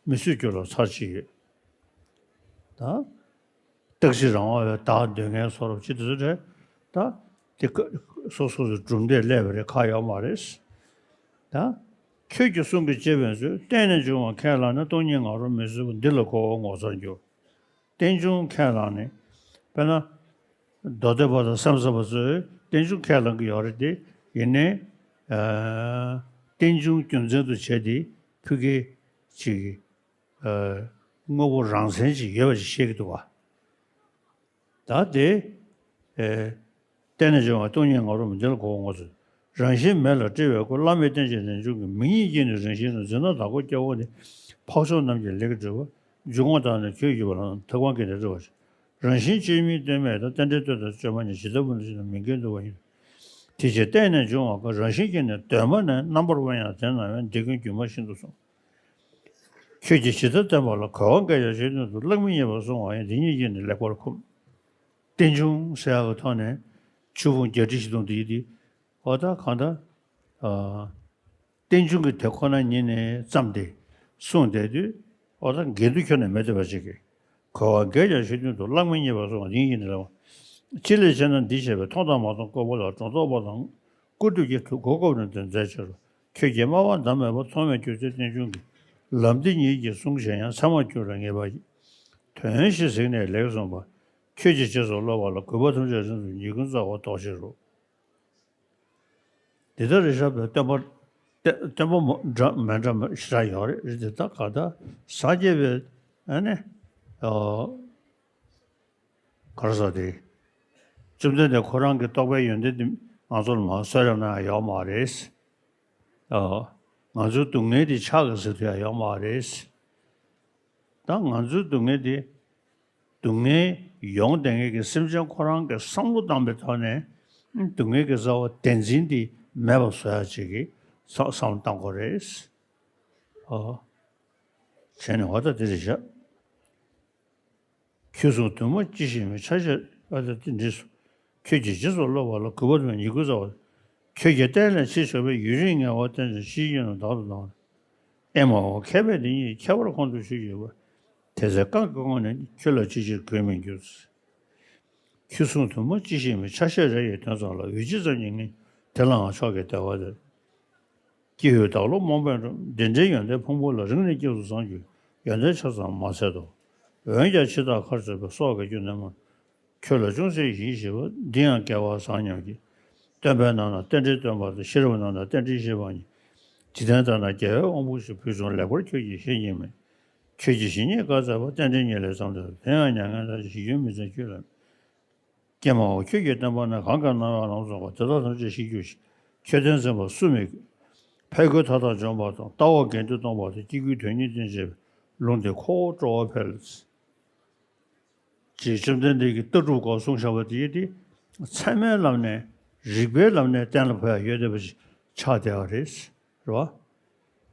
མི་སྲིད་རྒྱུ་ལ་ཚར་གཅིག་ཡོད། ད། རྟག་གཅིག་རང་དབང་བའི་བདག་འདོད་མཁན་བཟོ་འདྲ་ཅིག་དེ་ཚོ་རེད། ད། དེ་ཀ་སོ་སོ་སོའི་གྲུབ་མཐས་སླེབས་པ་རེད། ཁག་ཡོད་མ་རེད། ད། ཁྱོད་ཀྱི་གསུང་གི་ལྕེ་བས་མཛོད། རྟེན་ནས་འབྱུང་བ་ཁས་བླངས་ནས། སྟོང་ཉིད་ང་རོ་མི་བཟོད་པ། འདི་ལ་གོ་བ་ངོ་མཚར་འགྱུར། རྟེན་འབྱུང་ཁས་བླངས་ནས། དཔེར་ན། མདོ་སྡེ་པ་དང་སེམས་ཙམ་པ་ཚོས་རྟེན་འབྱུང་ཁས་བླངས་ཀྱི་ཡོད་རེད་དེ། ཡིན་ནའི། ཨ། རྟེན་འབྱུང་རྒྱུ་མཚན་དུ་བྱས་ཏེ་ཕ་གི་ཅིག་ཨ། དངོས་པོ་རང་མཚན་ཅིག་ཡོད་པ་ཅིག་བཤད་ཀྱི་འདུག་ག། ད་དེ། ཨ། རྟེན་ནས་འབྱུང་བ་སྟོང་ཉིད་ང་རོ་མིན། འདི་ལ་གོ་བ་ངོ་མཚར། རང་བཞིན་མེད་ལ་སྤྲོས་པའི་སྒོ། བླ་མེད་རྟེན་ཅིང་ལྡན་འབྱུང་གི། མིང་ཉིད་ཀྱིས་ནི་རང་བཞིན་ནོ། འཛིན་སྟངས་བདག་པོ་སྐྱེ་བོ་ནི། འཕགས་མཆོག་རྣམས་ཀྱི་ལས་ཀྱིས་གྲུབ་པ། འབྱུང་བ་དང་ནི་ཁྱོད་ཀྱི་བ་ལ། ཐེག་དབང་གིས་ནི་སྤྲུལ་པར་བྱེད། རང་བཞིན་སྤྱོད་མིན་སྟོན་མེད་དང་། རྟེན་འབྲེལ་སྟོན་དང་སྤྱོད་མ་ཉིད། ཇི་ལྟ་བུ་ནི་ཅི་ན་མིན། མཁན་དུ་བ་ཡིན། དེ་ཕྱིར་རྟེན་ནས་འབྱུང་བ་ཀུན། རང་བཞིན་གྱིས་ནི་གདོད་མ་ནས། རྣམ་པར་དབེན་ཡང་དེ་ན་དབེན། འདི་ཀུན་སྒྱུ་མ་བཞིན་དུ་གསུངས། ཁྱོད་ཀྱིས་ཇི་ལྟར་བསྟན་པ་ལ། གོ་བ་འགལ་ཡང་ཆོས་མཐུན་དུ། གླགས་མི་རྙེད་པར་གསུང་བ་ཡིན། འདི་ཉིད་ཀྱིས་ནི་ལེགས་པར་ཁུམས། རྟེན་འབྱུང་ཟེར་ཡག་གི་ཐོག་ནས་ཆོས་ཕུང་བརྒྱད་ཁྲི་བཞི་སྟོང་དེ་ཡི་དེ། ཨོ་ད་གང་ལྟར། ཨ། རྟེན་འབྱུང་གི་དེ་ཁོ་ན་ཉིད་ནས་བརྩམས་ཏེ་གསུངས་བསྡད་དུས། ཨོ་ད་འགལ་འདུ་ཁྱོན་ནས་མེད་བསྡད་པ་ཅིག་གིས། གོ་བ་འགལ་ཡང་ཆོས་མཐུན་དུ། གླགས་མི་རྙེད་པར་གསུང་བ་ཡིན། ཡིན་ནི་ལ། ཅི་ལས་བྱས་ན་འདི་བྱས་པས། མཐོང་དང་མ་མཐོང་ཀུན་འཕོ་ལ། སྒྲོ་འདོགས་པ་དང་ཀུན་སྒྲུབ་ཀྱི། གོ་སྐབས་ནི་དེ་མཛད་ཕྱིར་རོ། ཁྱོད་ཀྱིས་སྨྲ་བ་བདག་མེད་པ། མཐོང་བས་སྐྱོ་ཚེ་རྟེན་འབྱུང་གི། ལམ་འདི་ཉིད་ཀྱིས་བཟུང་བྱས་ཡང་། ཚད་མར་གྱུར་ར་ངེས་པ་ཡིན། དོན་བཞིན་གཟིགས་ནས་ལེགས་གསུངས་པ། ཁྱོད་ཀྱིས་རྗེས་སུ་སློབ་པ་ལ། གུས་པ་ཐམས་ཅད་རིམ་དུ་ཉིད་ཀུན་རྩ་བར་ལྡོག་ཕྱིར་རོ། འདི་ལྟར་རེ་ཞིག་པའི་སྟོན་པ། སྟོན་པ་མོ་འདྲ་མི་འདྲ་ཞེ་དྲག་ཡོད་རེད། རེད་དེ་ད་ག་ད་སངས་རྒྱས་པའི་ཨ་ནི། ཨོ། ག་རེ་ཟེར་དེ། བཅོམ་ལྡན་འདས་ཁོ་རང་གི་རྟོགས་པའི་ཡོན་ཏན་དེ་ང་ཚོ་ལ་མར་གསལ་རབ་གནང་ཡག་ཡོད་མ་རེད། ཨོ། ང་ཚོའི་སྡུག་བསྔལ་དེ་ཕྱག་གིས་གཟིགས་ཐུབ་ཡག་ཡོད་མ་རེད། ད་ང་ཚོའི་སྡུག་བསྔལ་དེ། སྡུག་བསྔལ་ཡོང་བསྡད་མཁན་གྱི་སེམས་ཅན་ཁོ་རང་གི་བསམ་བློ་བཏང་པའི་ཐོག་ནས་སྡུག་བསྔལ་གྱི་རྩ་བ་བདེན་འཛིན་དེ་མེད་པ་བཟོ་ཡག་ཅིག་གི་བསམ་བསམ་བློ་བཏང་དགོས་རེད། ཨོ། བྱས་ནས་འོ་ད་དེ་རེད་བཞག། ཁྱོད་གསུང་དུ་མ་ཅི་ཞིག་མིན། ཆ་ཤས་ཨ་ད་དེ་འདྲིས་སོ། ཁྱོད་ཀྱིས་རྗེས་སུ་སློབ་པ་ལ། གུས་པ་དང་ཉིད་ཀུན་རྩ་བར། ཁྱོད་ཀྱིས་བསྟན་ལས་ཕྱིར་ཕྱོགས་པའི། ཡུན་རིང་ངལ་བ་བསྟེན་ཅིང་ཕྱིར་གྱུར་ནས་བདག་ཏུ་སྣང་། ཨེ་མའོ། མཁས་པས་འདི་ཉིད་ཁྱད་པར་ཁོང་དུ་ཆུད་ཀྱི་ཡོད་པ། དེ་ཚེ་གང་གི་དངོས་ནས་ཁྱོད་ལ་ཅི་ཕྱིར་གུས་མི་འགྱུར། ཁྱོད་གསུང་དུ་མ་ཅི་ཞིག་མིན། ཆ་ཤས་རེ་ཡི་དོན་ཙམ་ལ། འོད་ཕྱིར་ཙམ་ཉིད་ངེས་དེ་ལའང་མཆོག་གི་བདེ་བ་སྟེར། སྐྱེ་བོས་བདག་བློ་རྨོངས་པས་འགྲོ། འདི་འདྲའི་ཡོན་ཏན་ཕུང་པོ་ལ། རིང་ནས་སྐྱེས་སུ་བཟང་གྱུར། ཡོན་ཏན་ཆ་ཙམ་མ་ཟད་དོ། འོན་ཀྱང་འཆི་བདག་ཁར་ཆགས་པའི། སྲོག་གི་རྒྱུ་ནི་མ། ཁྱོད་ལ་ཅུང་ཟད་ཡིད་ཆེས་པ། འདི་ཡང་སྐལ་བ་བཟང་སྙམ་གྱིས། སྟོན་པའི་ནང་ན་རྟེན་འབྲེལ་སྟོན་པ་དང་། ཤེས་རབ་ནང་ན་རྟེན་འབྲེལ་ཤེས་པ་གཉིས། འཇིག་རྟེན་དག་ན་རྒྱལ་བའི་དབང་པོ་ཞིག་ཕུལ་བྱུང་ལེགས་པར་ཁྱོད་ཀྱིས་བཞེས་ཉིད་མེད། ཁྱོད་ཀྱི་བཞེས་ཉིད་བཀའ་སྩལ་པ། རྟེན་འབྲེལ་ཉེར་ལེན་ཙམ་དུ་དེ་ཡང་མྱ་ངན་ལས་འདས་ཤིང་ཡུན་མི་ཚད་ཁྱོད་ལ། ཀྱེ་མའོ་ཁྱོད་ཀྱི་བསྟན་པ་ན་གང་གི་རྣམ་གཡེང་ལམ་སོགས་པ་དེ་དག་ཐམས་ཅད་ཞི་གྱུར་ཅིག། མཆོད་རྟེན་འཛིན་པ་སུ་མི་དགོས། ཕས་རྒོལ་མཐའ་དག་འཇོམས་པ་དང་། ལྟ་བ་དགེ་འདུན་སྟོང་པ་དང་། སྐྱེ་དགུའི་དོན་གཉིས་བསྟན་བྱེད་པའི། ལུང་འདི་ཁོ་བོར་སྤྲོ་བ་འཕེལ། ཅེས་བཅོམ་ལྡན་འདས་ཀྱིས་ལྟ་གྲུབ་སྐོར་གསུངས་བཞག་པ་དེ་ཡིན་ཏེ། ཚད་མའི་ལམ་ནས་རིགས་པའི་ལམ་ནས་གཏན་ལ་ཕབ་ཡ་ཡོད་བསྡད་པ་ཞིག་ཆགས་བསྡད་པ་རེད། རེད་བ།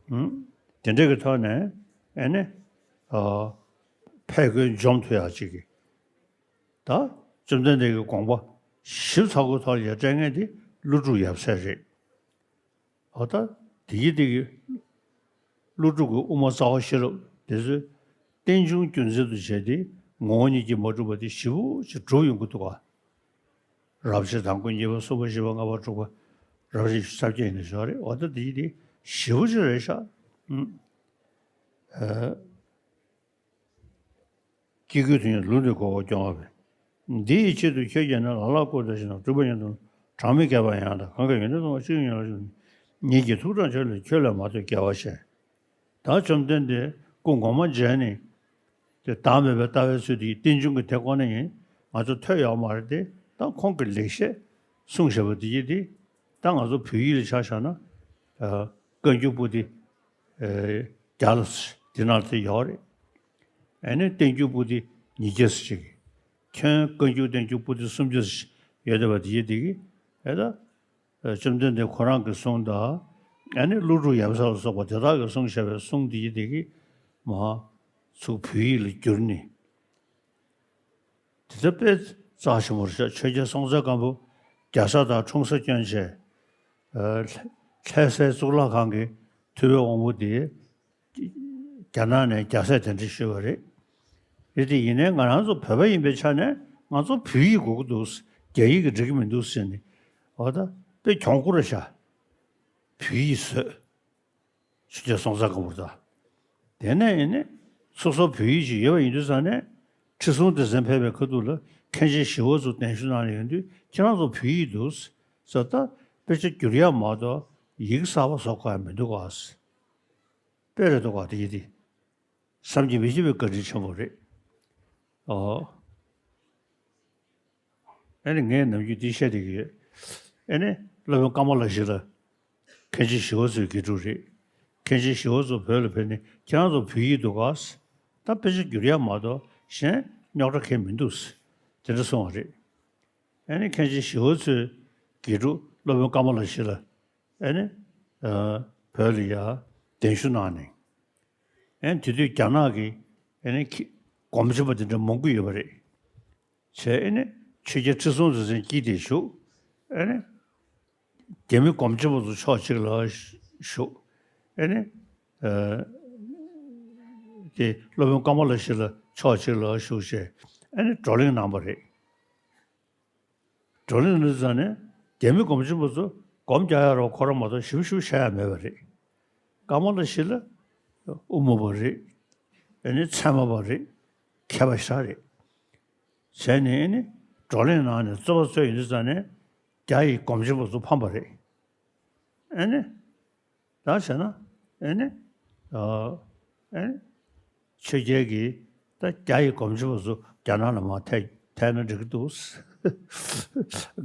ཨུམ། དེ་འདྲ་གི་ཐོག་ནས་ཨེ་ནི། ཨ། ཕས་རྒོལ་འཇོམས་ཐུབ་ཡ་ཅིག་གི། ད་བཅོམ་ལྡན་འདས་ཀྱི་དགོངས་པ་ཞིབ་ཚགས་པོའི་ཐོག་ལ་ཡ་སྤྲད་མཁན་དེ་ཀླུ་སྒྲུབ་ཡབ་སྲས་རེད། འོ་ད་དེ་ཡི་དེ་གི་ཀླུ་སྒྲུབ་ཀྱི་དབུ་མ་རྩ་བ་ཤེས་རབ་དེ་ཚོས་རྟེན་འབྱུང་རྒྱུ་མཚན་དུ་བྱས་ཏེ་ངོ་བོ་ཉིད་ཀྱིས་མ་གྲུབ་པ་དེ་ཞེ་པོ་ཅིག་གྲུབ་ཡོང་གི་འདུག་ག། རབ་བྱེད་དང་པོ་གཉིས་པ་གསུམ་པ་བཞི་པ་ལྔ་པ་དྲུག་པ་རབ་བྱེད་བཅུ་རྩ་བརྒྱད་ཡིན་ན་ཞོག་རེད། འོ་ད་དེ་ཡི་དེ་ཞེ་པོ་ཅིག་རེད་ཤག། ཨུམ། ཨ། སྐྱེ་དགུའི་དོན་གཉེར་ལུང་འདི་གོ་བ་སྐྱོང་བ་བས། འདི་ཡི་ཆེད་དུ་ཁྱོད་ཀྱིས་ནི་ལ་ལ་བཀུར་སྟེ་ཞིང་དང་སྤྲུལ་པ་ཉིད་དུ་གྲངས་མེད་བསྐལ་པ་ཡང་དག་གང་གི་ཡོན་ཏན་གསུང་བ་ཅི་ཡིན་ལ་ཞུགས་ནས། ཉིད་ཀྱི་ཐུགས་དྲངས་ཁྱོད་ལ་ཁྱོད་ལས་མ་ཐོས་རྒྱལ་བ་གཞན། ད་བཅོམ་ལྡན་འདས་སྐུ་ངོ་མ་མཇལ་ནས་དེ་བདག་མེད་པའི་ལྟ་བའི་ཚུལ་དེ་རྟེན་འབྱུང་གི་དེ་ཁོ་ན་ཡིན། ང་ཚོ་ཐོས་ཡོད་མ་རེད་དེ། ད་ཁོང་གི་ལེགས་བཤད་གསུངས་བཞག་པ་དེ་ཡིན་དེ། ད་ང་ཚོ་བོད་ཡིག་ལ་ཆ་བཞག་ན། ཨ། བཀའ་འགྱུར་པོ་ཏི། ཨ། བརྒྱ་ལ་དེ་ནང་དེ་ཡོད་རེད། ཨ་ནི་བསྟན་འགྱུར་པོ་ཏི་ཉིས་བརྒྱ་ཙམ་ཅིག། ཁྱོན་བཀའ་འགྱུར་བསྟན་འགྱུར་པོ་ཏི་སུམ་བརྒྱ་ཙམ་ཡོད་བསྡད་པ་དེ་ཡི་དེ་གི། ཨེ་ད། ཨ། བཅོམ་ལྡན་འདས་ཁོ་རང་གི་གསུང་དང་། ཨ་ནི་ཀླུ་སྒྲུབ་ཡབ་སྲས་ལ་སོགས་པ་དེ་དག་གིས་གསུངས་བཞག་པའི་གསུང་དེ་ཡི་དེ་གི་མར་ཚུར་བོད་ཡིག་ལ་བསྒྱུར་ནས། དེ་ལྟར་དཔེ་རྩ་ཆེན་པོ་རེད་ཤག། ཆོས་རྒྱལ་སྲོང་བཙན་སྒམ་པོ་རྒྱ་བཟའ་དང་འཁྲུངས་ས་སྐྱོན་བྱས། ཨ། ལྷ་སའི་གཙུག་ལག་ཁང་གི་ཐུབ་པའི་དབང་པོ་དེ་རྒྱ་ནག་ནས་རྒྱ་སྲས་གདན་འདྲེན་ཞུས་པ་རེད། རེད་དེ་ཡིན་ནའི་ང་རང་ཚོ་བོད་པ་ཡིན་པའི་ཆ་ནས་ང་ཚོ་བོད་ཡིག་དགོས་ཀྱི་འདུག། རྒྱ་ཡིག་གིས་འགྲིག་གི་མི་འདུག་ཟེར་ནས། འོ་ད་དཔེ་གྱོང་པོ་རེད་ཤག། བོད་ཡིག་བཟོས། ཆོས་རྒྱལ་སྲོང་བཙན་སྒམ་པོ་དང་། དེ་ནས་ཡིན་ནི། སོ་སོ་བོད་ཡིག་ཅིག་ཡོད་པ་ཡིན་དུས་ཙང་ནས། ཁྲི་སྲོང་ལྡེ་བཙན་ཕེབས་པའི་ཁ་ཐུག་ལ་མཁན་ཆེན་ཞི་བ་འཚོས་གདན་ཞུ་གནང་ནས་ཡོང་དུས། ཁྱེད་རང་ཚོ་བོད་ཡིག་འདུག་ཟེར། ད་དཔེ་ཆ་བསྒྱུར་ཡག་མ་གཏོགས་ཡིག་གསར་པ་བཟོ་དགོས་ཡ་མི་འདུག་ག་ཟེར། དཔེ་རེད་འདུག་ག། དེ་ཡིན་དེ། བསམ་གྱིས་མི་ཁྱབ་པའི་བཀའ་དྲིན་ཆེན་པོ་རེད། ཨོ། ཨ་ནི་ངས་ནམ་རྒྱུན་འདི་བཤད་བསྡད་ཀྱི་ཡོད། ཨ་ནི་སློབ་དཔོན་ཀ་མ་ལ་ཤཱི་ལ། མཁན་ཆེན་ཞི་བ་འཚོའི་དགེ་ཕྲུག་རེད། མཁན་ཆེན་ཞི་བ་འཚོ་བོད་ལ་ཕེབས་ནས་ཁྱེད་རང་ཚོ་བོད་ཡིག་འདུག་ག། ད་དཔེ་ཆ་བསྒྱུར་ཡག་མ་གཏོགས་གཞན་རྙོག་དྲ་གང་ཡང་མི་འདུག། དེ་འདྲ་གསུངས་པ་རེད། ཨ་ནི་མཁན་ཆེན་ཞི་བ་འཚོའི་དགེ་ཕྲུག་སློབ་དཔོན་ཀ་མ་ལ་ཤཱི་ལ། ཨ་ནི། ཨ། བོད་ལ་ཡ་གདན་ཞུ་གནང་ནས། ཨ་ནི་དེ་དུས་རྒྱ་ནག་གི་ཨ་ནི་ཁྱི་སྒོམ་ཆེན་པོ་དེ་འདྲ་མང་པོ་ཡོད་པ་རེད། བྱས་ཨ་ནི་ཆོས་རྒྱལ་ཁྲི་སྲོང་ལྡེ་བཙན་དཀྱིལ་དེ་བཞུགས། ཨ་ནི་རྒྱ་མི་སྒོམ་ཆེན་པོ་ཚོ་ཕྱོགས་གཅིག་ལ་བཞུགས། ཨ་ནི། ཨ། དེ་སློབ་དཔོན་ཀ་མ་ལ་ཤཱི་ལ་ཕྱོགས་གཅིག་ལ་བཞུགས་བྱས། ཨ་ནི་བགྲོ་གླེང་གནང་པ་རེད། བགྲོ་གླེང་གནང་དུས་ཙང་ནས་རྒྱ་མི་སྒོམ་ཆེན་པོ་ཚོ་སྒོམ་རྒྱག་ཡ་རོགས་ཁོ་རང་མ་གཏོགས་ཞིབ་ཞིབ་བཤད་ཡ་མེད་པ་རེད། ཀ་མ་ལ་ཤཱི་ལ་དབུ་མ་པ་རེད། ཨ་ནི་ཚད་མ་པ་རེད། མཁས་པ་ཞེ་དྲག་རེད། བྱས་ནས་ཨ་ནི་བགྲོ་གླེང་གནང་ནས་རྩོད་པ་རྩོད་ཡོང་དུས་ཙང་ནས་རྒྱ་ཡི་སྒོམ་ཆེན་པོ་ཚོ་ཕམ་པ་རེད། ཨ་ནི། ད་བྱས་ན། ཨེ་ནི། ཨ། ཨེ་ནི། ཆོས་རྒྱལ་གྱིས་ད་རྒྱ་ཡི་སྒོམ་ཆེན་པོ་ཚོ་རྒྱ་ནག་ལ་མར་ཐད་ཐད་ན་འགྲིག་གི་འདུག།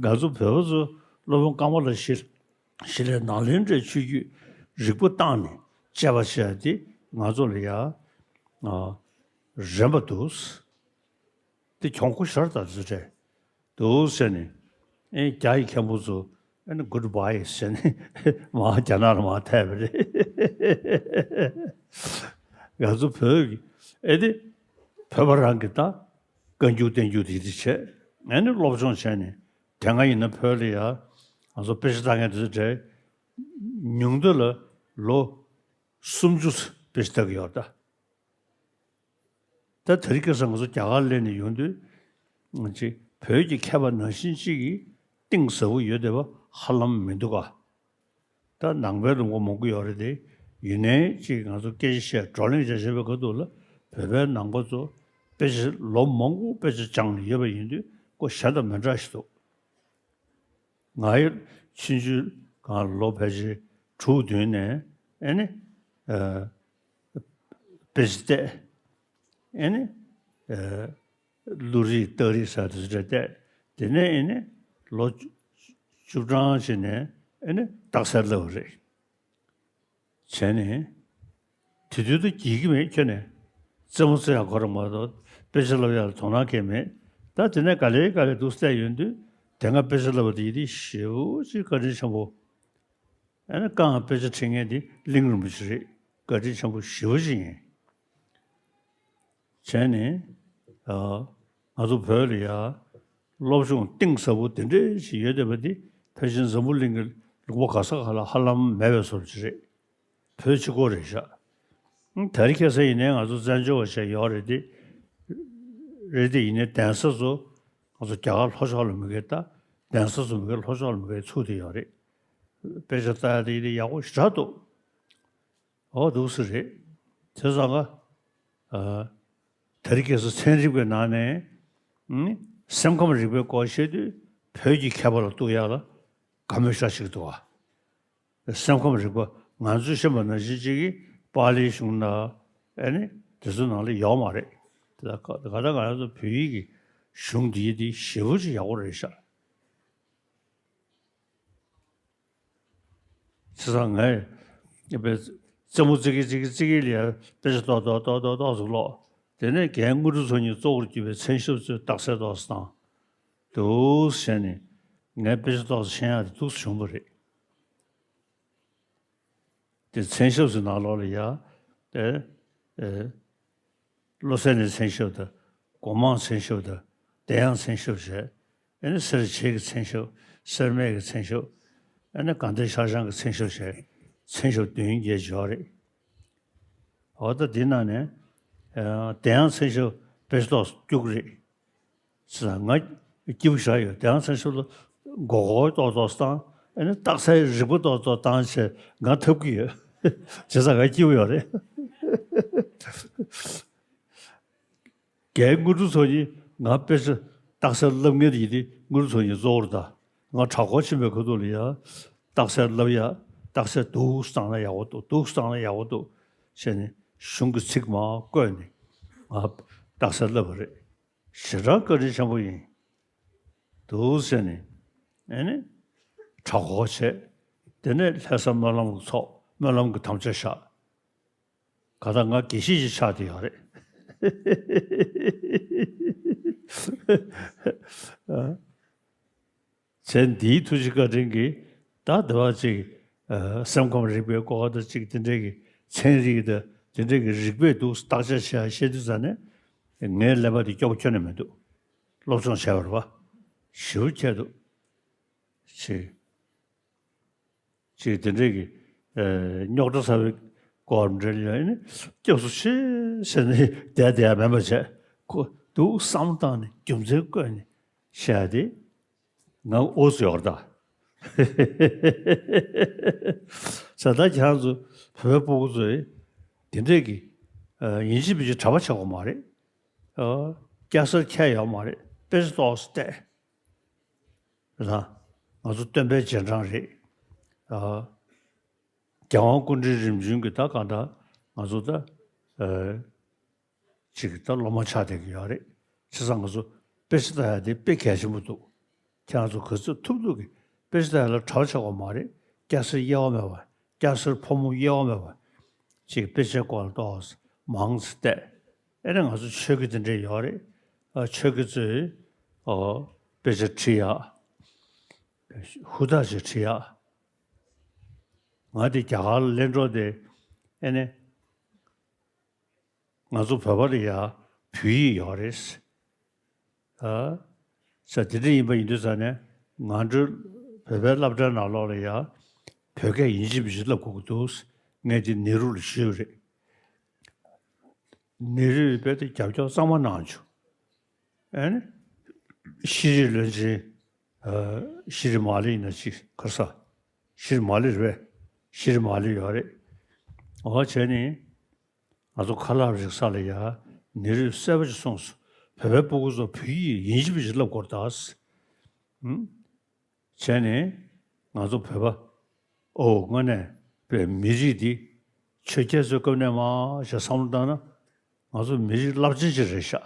ང་ཚོ་བོད་པ་ཚོ་སློབ་དཔོན་ཀ་མ་ལ་ཤཱི་ལ་ཤཱི་ལའི་ནཱ་ལེནྡྲའི་ཆོས་བརྒྱུད་རིག་པ་བཏང་ནས་དཔྱད་པ་བྱས་ཏེ་ང་ཚོ་ལ་ཡ། ཨ། རན་པ་འདུག། དེ་གྱོང་པོ་ཞེ་དྲག་ད་དུ་རེད། འདུག་ཟེར་ནས། ཨེ་རྒྱ་ཡི་མཁན་པོ་ཚོ་ཨེ་ནི་གུཌ་བྷའི་ཟེར་ནས་མར་རྒྱ་ནག་ལ་མར་ཐད་པ་རེད། ང་ཚོ་བོད་ཀྱི་ཨེ་དེ་བོད་པ་རང་གི་ད་བཀའ་འགྱུར་བསྟན་འགྱུར་དེ་དེ་བྱས། ཨེ་ནི་སློབ་སྦྱོང་བྱས་ནས་དེ་སྔ་ཡིན་ན་བོད་ལ་ཡ་ང་ཚོ་དཔེ་ཆ་ལྟ་མཁན་དེ་ཚོ་གྲས་ཉུང་མཐའ་ལ་ལོ་སུམ་ཅུ་དཔེ་ཆ་ལྟ་གི་ཡོད་ད། ད་དེ་རིང་ཁ་སང་ང་ཚོ་རྒྱ་གར་སླེབས་ནས་ཡོང་དུས། ཅིག་བོད་ཀྱི་མཁས་པ་ནང་བཞིན་གཅིག་གིས་གཏིང་ཟབ་པོ་ཡོད་བསྡད་པ་ཧ་ལམ་མི་འདུག་ག། ད་ནང་པའི་ལུང་པ་མང་པོ་ཡོད་རེད་དེ། ཡིན་ནའི་ཅིག་ང་ཚོ་སྐད་ཆ་བཤད་བགྲོ་གླེང་བྱ་བྱེད་པའི་ཁ་ཐུག་ལ་བོད་པའི་ནང་པ་ཚོ་དཔེ་ཆ་ལོ་མང་པོ་དཔེ་ཆ་སྦྱངས་ནས་ཡོད་པ་ཡིན་དུས་ཁོ་གཞན་དང་མི་འདྲ་ཞིག་འདུག། ང་ཡི་ཆུང་ཆུང་གང་ལོ་ཕལ་ཆེར་དྲུག་བདུན་ནས་ ཨེ་ནི། ཨ། དཔེ་ཆ་བལྟས། ཨེ་ནི། ཨ། གླུ་རིགས་རྟགས་རིགས་ཟེར་དེ་ཚོ་བལྟས། དེ་ནས་ཨེ་ནི། ལོ་བཅུ་གྲངས་བྱས་ནས་ཨེ་ནི་རྟགས་གསལ་བསླབས་པ་རེད། བྱས་ནས། དེ་དུས་ད་འགྱིག་གི་མེད་ཁྱོན་ནས། རྩེད་མོ་རྩེ་ཡག་ཁོ་རང་མ་གཏོགས་དཔེ་ཆ་བསླབ་ཡག་ལ་དོ་སྣང་གང་ཡང་མེད། ད་དེ་ནས་ག་ལེ་ག་ལེ་འདུག་བལྟས་ཡོང་དུས་དེ་སྔ་དཔེ་ཆ་བསླབ་པ་དེ་ཡིན་དུས་ཞེ་པོ་ཅིག་བཀའ་དྲིན་ཆེན་པོ། ཨ་ནི་རྐང་དཔེ་ཆ་ཁྲིད་མཁན་དེ་གླིང་རིན་པོ་ཆེ་རེད། བཀའ་དྲིན་ཆེན་པོ་ཞེ་པོ་ཅིག་ཡིན། བྱས་ནས། ཨ། ང་ཚོ་བོད་ལ་ཡ། སློབ་སྦྱོང་གཏིང་ཟབ་པོ་དེ་འདྲ་ཞིག་ཡོད་བསྡད་པ་འདི་ཕལ་ཆེར་འཛམ་བུ་གླིང་གི་ལུང་པ་ག་ས་ག་ལ་ཧ་ལམ་མེད་པའི་བཟོ་འདྲ་ཅིག་རེད། བོད་གཅིག་པོ་རེད་ཤག་ཨང་། དེ་རིང་ཁ་སང་ཡིན་ནའི་ང་ཚོ་བཙན་བྱོལ་བ་བྱས་ཡོད་རེད་དེ། རེད་དེ་ཡིན་ནའི་གདན་ས་ཚོ་ང་ཚོ་རྒྱ་གར་ལྷོ་ཕྱོགས་ལ་མི་དགོས། ད་གདན་ས་ཚོ་མི་དགོས། ལྷོ་ཕྱོགས་ལ་མི་དགོས་ཚུགས་བསྡད་ཡོད་རེད། དཔེ་ཆ་ལྟ་ཡག་དེ་ཡིན་ནའི་ཡག་པོ་ཞེ་དྲག་འདུག་འོ་འདུག་སེ་རེད། དེ་ཙང་ཀ་ཨ། དེ་རིང་ཁ་སང་ཚན་རིག་པའི་ནང་ནས། ཨང་། སེམས་ཁམས་རིག་པའི་སྐོར་བཤད་དུས་བོད་ཀྱི་མཁས་པ་ལ་གཏུག་ཡག་ལ་དགའ་མོས་ཤ་ཞིག་འདུག་ཨ། སེམས་ཁམས་རིག་པ་ང་ཚོས་ཤེས་པ་ནང་བཞིན་ཅིག་གིས་པཱ་ལིའི་གཞུང་ན། ཨེ་ནི། དེ་ཚོའི་ནང་ལ་ཡོད་མ་རེད། དེ་ལ་ག་ད་ང་རང་ཚོ་བོད་ཡིག་གི་གཞུང་འདི་འདི་ཞེ་པོ་ཅིག་ཡག་པོ་རེད་ཤག་བྱས་ཙང་ངས་དཔེ་རྩེད་མོ་རྩེ་གི་རྩེ་གི་རྩེ་གི་ལ་དཔེ་ཆ་ཏོག་ཏོག་ཏོག་ཏོག་ཏོག་ཙམ་ཀློག་དེ་ནས་རྒན་དངོས་གྲུབ་མཚོ་གཉིས་གཙོ་བོར་གྱུར་པའི་མཚན་ཞབས་ཚོའི་རྟགས་གསལ་ཏོག་ཙམ་བཏང་། འདུག་བྱས་ནས་ངས་དཔེ་ཆ་ཏོག་ཙམ་ཤེས་ཡག་དེ་འདུག་སེ་བྱུང་བ་རེད། དེ་མཚན་ཞབས་ཚོའི་ནང་ལོགས་ལ་ཡ། དེ། ཨེ། བློ་གསལ་གནས་མཚན་ཞབས་དང་། སྒོ་མང་མཚན་ཞབས་དང་། བདེ་ཡངས་མཚན་ཞབས་བྱས། ཨ་ནི་སེར་བྱེས་ཀྱི་མཚན་ཞབས། སེར་སྨད་ཀྱི་མཚན་ཞབས། ཨ་ནི་དགའ་ལྡན་ཤར་བྱང་གི་མཚན་ཞབས་བྱས། མཚན་ཞབས་བདུན་བརྒྱད་ཡོད་རེད། འོ་ད་འདི་ནང་ནས། ཨ། བདེ་ཡངས་མཚན་ཞབས་དཔེ་ཏོག་སྐྱུག་རེད། ཟེར་ན་ང་སྐྱིད་པོ་ཞེ་དྲག་ཡོད། དེ་ཡང་མཚན་ཞབས་ལ་མགོ་སྐོར་ཏོག་ཏོག་བཏང་། ཨ་ནི་རྟགས་གསལ་རིག་པ་ཏོག་ཏོག་བཏང་བྱས་ང་ཐོབ་ཀྱི་ཡོད། བྱས་ཙང་ང་སྐྱིད་པོ་ཡོད་རེད། རྒན་དངོས་གྲུབ་མཚོ་གཉིས་ང་དཔེ་ཆ་རྟགས་གསལ་བསླབ་མཁན་དེ་ཡིན་དུས་དངོས་གྲུབ་མཚོ་གཉིས་གཙོ་བོར་གདའ། ང་གྲྭ་སྐོར་ཕྱིན་པའི་ཁ་ཐུག་ལ་ཡ། རྟགས་གསལ་བསླབ་ཡ། རྟགས་གསལ་འདུག་སེ་བཏང་ན་ཡག་པོ་འདུག་འདུག་སེ་བཏང་ན་ཡག་པོ་འདུག་བྱས་ནས་གཞུང་གི་ཚིག་མར་བཀོད་ནས་ང་རྟགས་གསལ་བསླབ་པ་རེད། ཞེ་དྲག་བཀའ་དྲིན་ཆེན་པོ་ཡིན། འདུག་ཟེར་ནས། ཨེ་ནི། གྲྭ་སྐོར་བྱས། དེ་ནས་ལྷ་ས་སྨོན་ལམ་གྱི་ཚོགས། སྨོན་ལམ་གྱི་དམ་བཅའ་བཞག་ག་ད་ང་དགེ་བཤེས་ཤིག་ཆགས་བསྡད་ཡོད་རེད། བྱས་འདིའི་ཐུགས་རྗེ་བཀའ་དྲིན་གྱིས་ད་འདི་བ་ཅིག་ཨ། སེམས་ཁམས་རིག་པའི་སྐོར་དང་ཅིག་དེ་འདྲའི་གི་ཚན་རིག་དང་དེ་འདྲའི་གི་རིག་པས་འདུག་བརྟག་དཔྱད་བྱས་བཤད་དུས་ཙ་ནས་ངའི་ཀླད་པ་དེ་སྐྱོ་པོ་ཁྱོན་ནས་མི་འདུག་སློབ་སྦྱོང་བྱས་པ་རེད་པ། ཞེ་པོ་ཁྱད་འདུག་ཅིག་ཅིག་དེ་འདྲའི་གི་ཨ། རྙོག་དྲ་ཚ་བའི་སྐོར་འདྲ་ཡོད་ནི་སྐྱབས་སུ་མཆི་ཟེར་ནས་བསྡད་བསྡད་ཡ་མེད་པ་བྱས། ཁོ་འདུག་བསམ་བློ་བཏང་ནས་རྒྱུ་མཚན་བཀོད་ནས་བཤད་དེ། ང་ཨོ་ཙི་ཡོད་རེད་ད། ས་ད་ཁྱེད་རང་ཚོ་བོད་པའི་སྤུ་གུ་ཚོས་དེ་འདྲས་ཀྱི་ཨ། ཡིན་གཅིག་མིན་གཅིག་གྲྭ་པ་ཆགས་དགོས་མ་རེད། ཨ། སྐྱ་སེར་ཁྱད་ཡོད་མ་རེད། དཔེ་ཆ་ཏོག་ཙམ་བལྟས། ལ། ང་ཚོ་སྟོན་པའི་རྗེས་འབྲང་རེད། ཨ། རྒྱལ་དབང་སྐུ་ཕྲེང་རིམ་བྱོན་གྱི་ད་གང་ལྟར་ང་ཚོ་ད། ཨ། ཅིག་ད་སློབ་མ་ཆགས་བསྡད་ཀྱི་ཡོད་རེད། བྱས་ཙང་ང་ཚོ་དཔེ་ཆ་ལྟ་ཡ་དེ་དཔེ་གལ་ཆེན་པོ་འདུག་ཁྱེད་རང་ཚོ་ག་ཚོད་ཐུབ་ཐུབ་ཀྱིས་དཔེ་ཆ་ལྟ་ཡ་ལ་གྲྭ་པ་ཆགས་དགོས་མ་རེད། སྐྱ་སེར་དབྱེ་བ་མེད་པ། སྐྱ་སེར་ཕོ་མོ་དབྱེ་བ་མེད་པ། ཅིག་དཔེ་ཆའི་སྐོར་ལ་ཏོག་ཙམ་མང་ཙམ་བལྟས། ཨེ་ནས་ང་ཚོ་ཆོས་སྐྱིད་དེ་འདྲས་ཡོད་རེད། ཨ། ཆོས་སྐྱིད་ཚོས། ཨོ། དཔེ་ཆ་ཁྲིད་ཡ། ཧུར་ཐག་ཅིག་ཁྲིད་ཡ། ང་དེ་རྒྱ་གར་ལ་གླེང་གྲོགས་དེ། ཨེ་ནས། ང་ཚོ་བོད་པ་ལ་ཡ་བོད་ཡིག་ཡོད་རེད། ཨ། ས་དེ་འདྲ་ཡིན་པ་ཡིན་དུས་ཙ་ནས་ང་ཚོའི་བོད་པའི་སློབ་གྲྭའི་ནང་ལོགས་ལ་ཡ་བོད་སྐད་ཡིན་གཅིག་མིན་གཅིག་བསླབ་དགོས་ཀྱི་འདུག་ངས་དེ་ནེ་རུ་ལ་ཞུས་པ་རེད། ནེ་རུས་དཔེ་དེ་རྒྱབ་སྐྱོར་གཙང་མ་གནང་བྱུང་། ཨ་ནི། ཤེས་རིག་བློན་ཆེན། ཨ། ཤི་རི་མ་ལི་ཡིན་ན་ཅི་ག་རེ་ཟ། ཤི་རི་མ་ལི་རེད་པས། ཤི་རི་མ་ལི་ཡོད་རེད། འོ་བྱས་ནས། ང་ཚོ་ཁ་ལག་རིག་ས་ལ་ཡ་ནེ་རུས་གསལ་པོ་ཞིག་གསུངས་སོང་། བོད་པའི་སྤུ་གུ་ཚོ་བོད་ཡིག་ཡིན་གཅིག་མིན་གཅིག་བསླབ་དགོས་རེད་ད། ཧུམ། བྱས་ནས་ང་ཚོ་བོད་པ། ཨོ་དངོས་གནས་ པའི་མི་རིགས་འདི་ཆོས་རྒྱལ་ཚོའི་སྐབས་ནས་མར་ཞེས་བསམ་བློ་བཏང་ན། ང་ཚོ་མི་རིགས་རླབས་ཆེན་ཅིག་རེད་ཤག་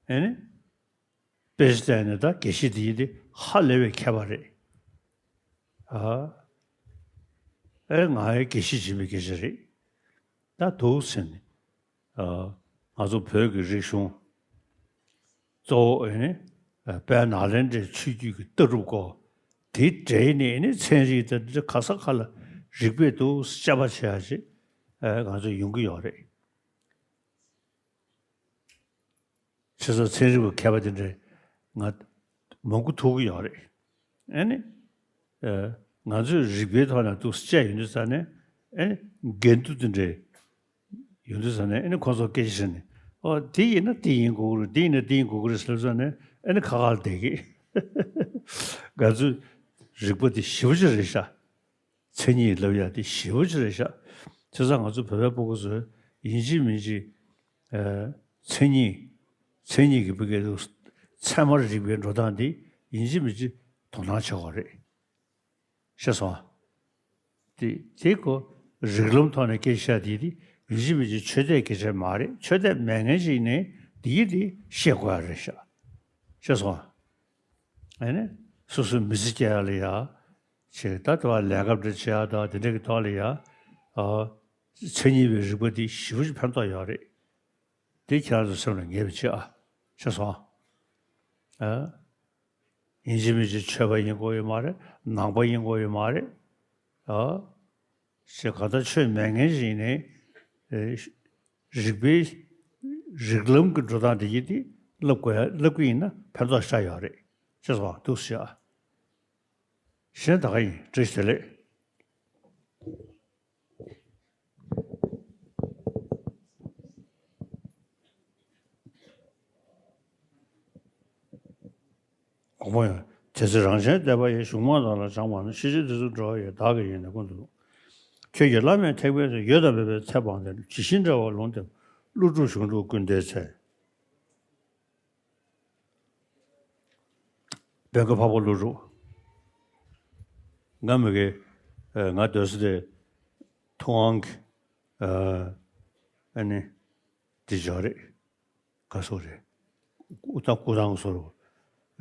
ཨེ་ནི། དཔེ་ཆ་བལྟས་ནས་ད་དགེ་བཤེས་འདི་ཡིན་ཏེ་ཧ་ལས་པའི་མཁས་པ་རེད། ཨ། ཨེ་ང་ཡི་དགེ་བཤེས་བྱིན་པའི་སྐད་ཆ་རེད། ད་འདུག་ཟེར་ནས། ཨ། ང་ཚོ་བོད་ཀྱི་རིག་གཞུང་གཙོ་བོ་ཨེ་ནི། ཨ། དཔལ་ནཱ་ལེནྡྲའི་ཆོས་བརྒྱུད་ཀྱི་ལྟ་གྲུབ་སྐོར། དེའི་འབྲེལ་ནས་ཨེ་ནི་ཚན་རིག་དང་འདི་ག་ས་ག་ལ་རིག་པས་འདུག་དཔྱད་པ་བྱེད་ཡ་ཞིག་ཨ། ང་ཚོ་ཡོང་གི་ཡོད་རེད། ཁྱེད་ཚོ་ཚན་རིག་པ་མཁས་པ་དེ་འདྲས་ང་མང་པོ་ཐུག་གི་ཡོད་རེད། ཨ་ནི། ཨ། ང་ཚོས་རིག་པའི་ཐོག་ནས་འདུག་དཔྱད་ཡོང་དུས་ཙ་ནས། ཨ་ནི། འགལ་འདུ་དེ་འདྲས་ཡོང་དུས་ཙ་ནས། ཨ་ནི་ཁོང་ཚོ་སྐད་ཆ་བཤད་ནས། ཨོ། དེ་ཡིན་ན་དེ་ཡིན་དགོས་ཀྱི་རེད། དེ་ཡིན་ན་དེ་ཡིན་དགོས་ཀྱི་རེད་ཟེར་ཙ་ནས། ཨ་ནི་ཁ་ཁ་ལ་བསྡད་ཀྱི། ང་ཚོའི་རིག་པ་དེ་ཞེ་པོ་ཅིག་རེད་ཤག་མཚན་ཉིད་ལབ་ཡ་དེ་ཞེ་པོ་ཅིག་རེད་ཤག་བྱས་ཙང་ང་ཚོ་བོད་པའི་སྤུ་གུ་ཚོས་ཡིན་གཅིག་མིན་གཅིག་ཨ། མཚན་ཉིད། མཚན་ཉིད་ཀྱི་བུ་གལ་དུ་ཚད་མར་རིག་པའི་འགྲོ་སྟངས་འདི་ཡིན་གཅིག་མིན་གཅིག་དོ་སྣང་བྱེད་དགོས་རེད། ཤེས་སོང་། དེ་དེ་ཀོ་རིགས་ལམ་ཐོག་ནས་སྐད་ཆ་དེ་དེ་ཡིན་གཅིག་མིན་གཅིག་ཆོས་དད་སྐད་ཆ་མ་རེད། ཆོས་དད་མེད་མཁན་ཞིག་ནས་དེ་ཡི་དེ་ཤེས་དགོས་ཡ་རེད་ཤག་ཤེས་སོང་། ཨ་ནི་སོ་སོའི་མི་ཚེ་སྐྱེལ་ཡ་ལ་ཡ། ཆེ་ད་དེ་བ་ལས་ཀ་འདྲ་བྱེད་ཡ་ད་དེ་འདྲ་གི་ཐོག་ལ་ཡ། ཨ། མཚན་ཉིད་པའི་རིག་པ་འདི་ཞེ་པོ་ཅིག་ཕན་ཐོགས་ཡོད་རེད། དེ་ཁྱེད་རང་ཚོ་སེམས་ལ་ངེས་པ་བྱེད་ཨ། ཤེས་སོང་ཨ། ཡིན་གཅིག་མིན་གཅིག་ཆོས་པ་ཡིན་དགོས་ཡོད་མ་རེད། ནང་པ་ཡིན་དགོས་ཡོད་མ་རེད། ཨ། ཞེས་གང་ལྟར་ཆོས་མེད་མཁན་ཞིག་ནས། ཨེ། རིག་པའི་རིགས་ལམ་གྱི་འགྲོ་སྟངས་དེ་ཡིན་ཏེ་བསླབ་དགོས་ཡ། བསླབ་ཀྱི་ཡིན་ན་ཕན་ཐོགས་ཤ་ཡོད་རེད། ཤེས་སོང་ཨ། འདུག་ཤག་གཞན་ད་ག་ཡིན། བཀྲ་ཤིས་བདེ་ལེགས། དགོངས་པ་ཡང་། དེ་ཚེ་རང་བཞིན་བདེ་བ་ཡི། གཞུང་མང་དག་ལ་སྦྱངས་པ་ན། ཤེས་བྱའི་དེ་ཚོ་འགྲོ་བ་ཡི། བདག་གི་ཡིད་ནི་ཀུན་ཏུ་ལྷུང་། ཁྱོད་ཀྱིས་བླ་མེད་ཐེག་པའི་ཚེ། ཡོད་དང་མེད་པའི་ཚེ་སྤངས་ཏེ། ཇི་བཞིན་འབྲེལ་བར་ལུང་བསྟན། ཀླུ་སྒྲུབ་གཞུང་ལུགས་ཀུན་བསྟན་ཚེ། བོན་གྱི་འཕགས་པ་ཀླུ་སྒྲུབ། ང་མི་དགེ། ཨ། ང་སྡོད་ས་དེ་ཐུབ་དབང་གི། ཨ། ཨ་ནི་དེ་ཅོག་རེད། ག་སོ་རེད། ད་སྐུ་ཐང་སོ་རུ་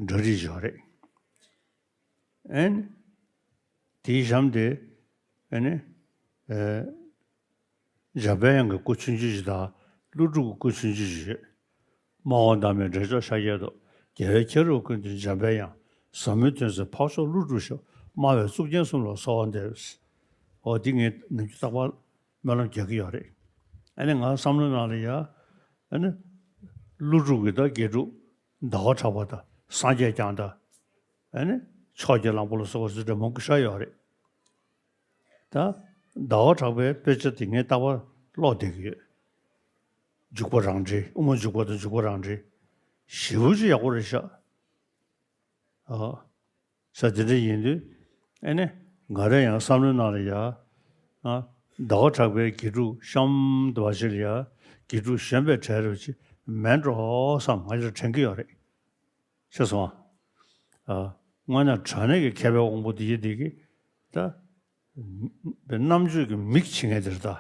འདྲ་རིས་ཅོག་རེད། ཨ་ནི་དེའི་གཤམ་དེ། ཨ་ནི། ཨ། འཇམ་དཔལ་དབྱངས་ཀྱི་སྐུ་ཆུང་ཆུང་ཞིག་དང་། ཀླུ་སྒྲུབ་ཀྱི་སྐུ་ཆུང་ཆུང་ཞིག་ཡོད། སྨྲ་བ་བདག་མེད་འདྲེན་མཆོག་ཤཱཀྱའི་ཏོག་རྒྱལ་བའི་ཁྱབ་འཇུག་ཀུན་འདུས་འཇམ་དཔལ་དབྱངས། ཟབ་མོའི་དོན་གསལ་འཕགས་མཆོག་ཀླུ་སྒྲུབ་ཞབས། སྨྲ་བའི་གཙུག་རྒྱན་གསུམ་ལ་གསོལ་བ་འདེབས། འོ་འདི་ངས་ནམ་རྒྱུན་རྟག་པར་སྨོན་ལམ་རྒྱག་གི་ཡོད་རེད། ཨ་ནི་ང་བསམ་བློའི་ནང་ལ་ཡ། ཨ་ནི་ཀླུ་སྒྲུབ་ཀྱི་ད་དགེ་ཕྲུག་ཟླ་བ་གྲགས་པ་དང་། སངས་རྒྱས་བསྐྱངས་དང་། ཨ་ནི་ཕྱོགས་ཀྱི་གླང་པོ་ལ་སོགས་པ་ཚོ་འདྲ་མང་པོ་ཤར་ཡོད་རེད། ད་ཟླ་བ་གྲགས་པའི་དཔེ་ཆ་དེ་ངས་རྟག་པར་ཀློག་བསྡད་ཀྱི་ཡོད། འཇུག་པ་རང་འགྲེལ། དབུ་མ་འཇུག་པ་དང་འཇུག་པ་རང་འགྲེལ། ཞེ་པོ་ཅིག་ཡག་པོ་རེད་ཤག་ཨ། ས་དེ་འདྲ་ཡིན་དུས། ཨ་ནི་ང་རང་ཡང་བསམ་བློའི་ནང་ལ་ཡ། ཨ། ཟླ་བ་གྲགས་པའི་དགེ་ཕྲུག་གཤམ་དུ་བ་ཞིག་ལ་ཡ། དགེ་ཕྲུག་གཞོན་པའི་གྲས་རེ་བ་ཅིག་མེད་འགྲོ་བསམ་ང་ལ་དྲན་གྱི་ཡོད་རེད། ཤེས་སོང་ཨ། དངོས་གནས་དྲང་གནས་ཀྱི་མཁས་པའི་དབང་པོ་འདི་ཡི་འདི་གི་ད། རྣམ་དཔྱོད་ཀྱི་མིག་བྱེད་མཁན་དེ་རེད་ད།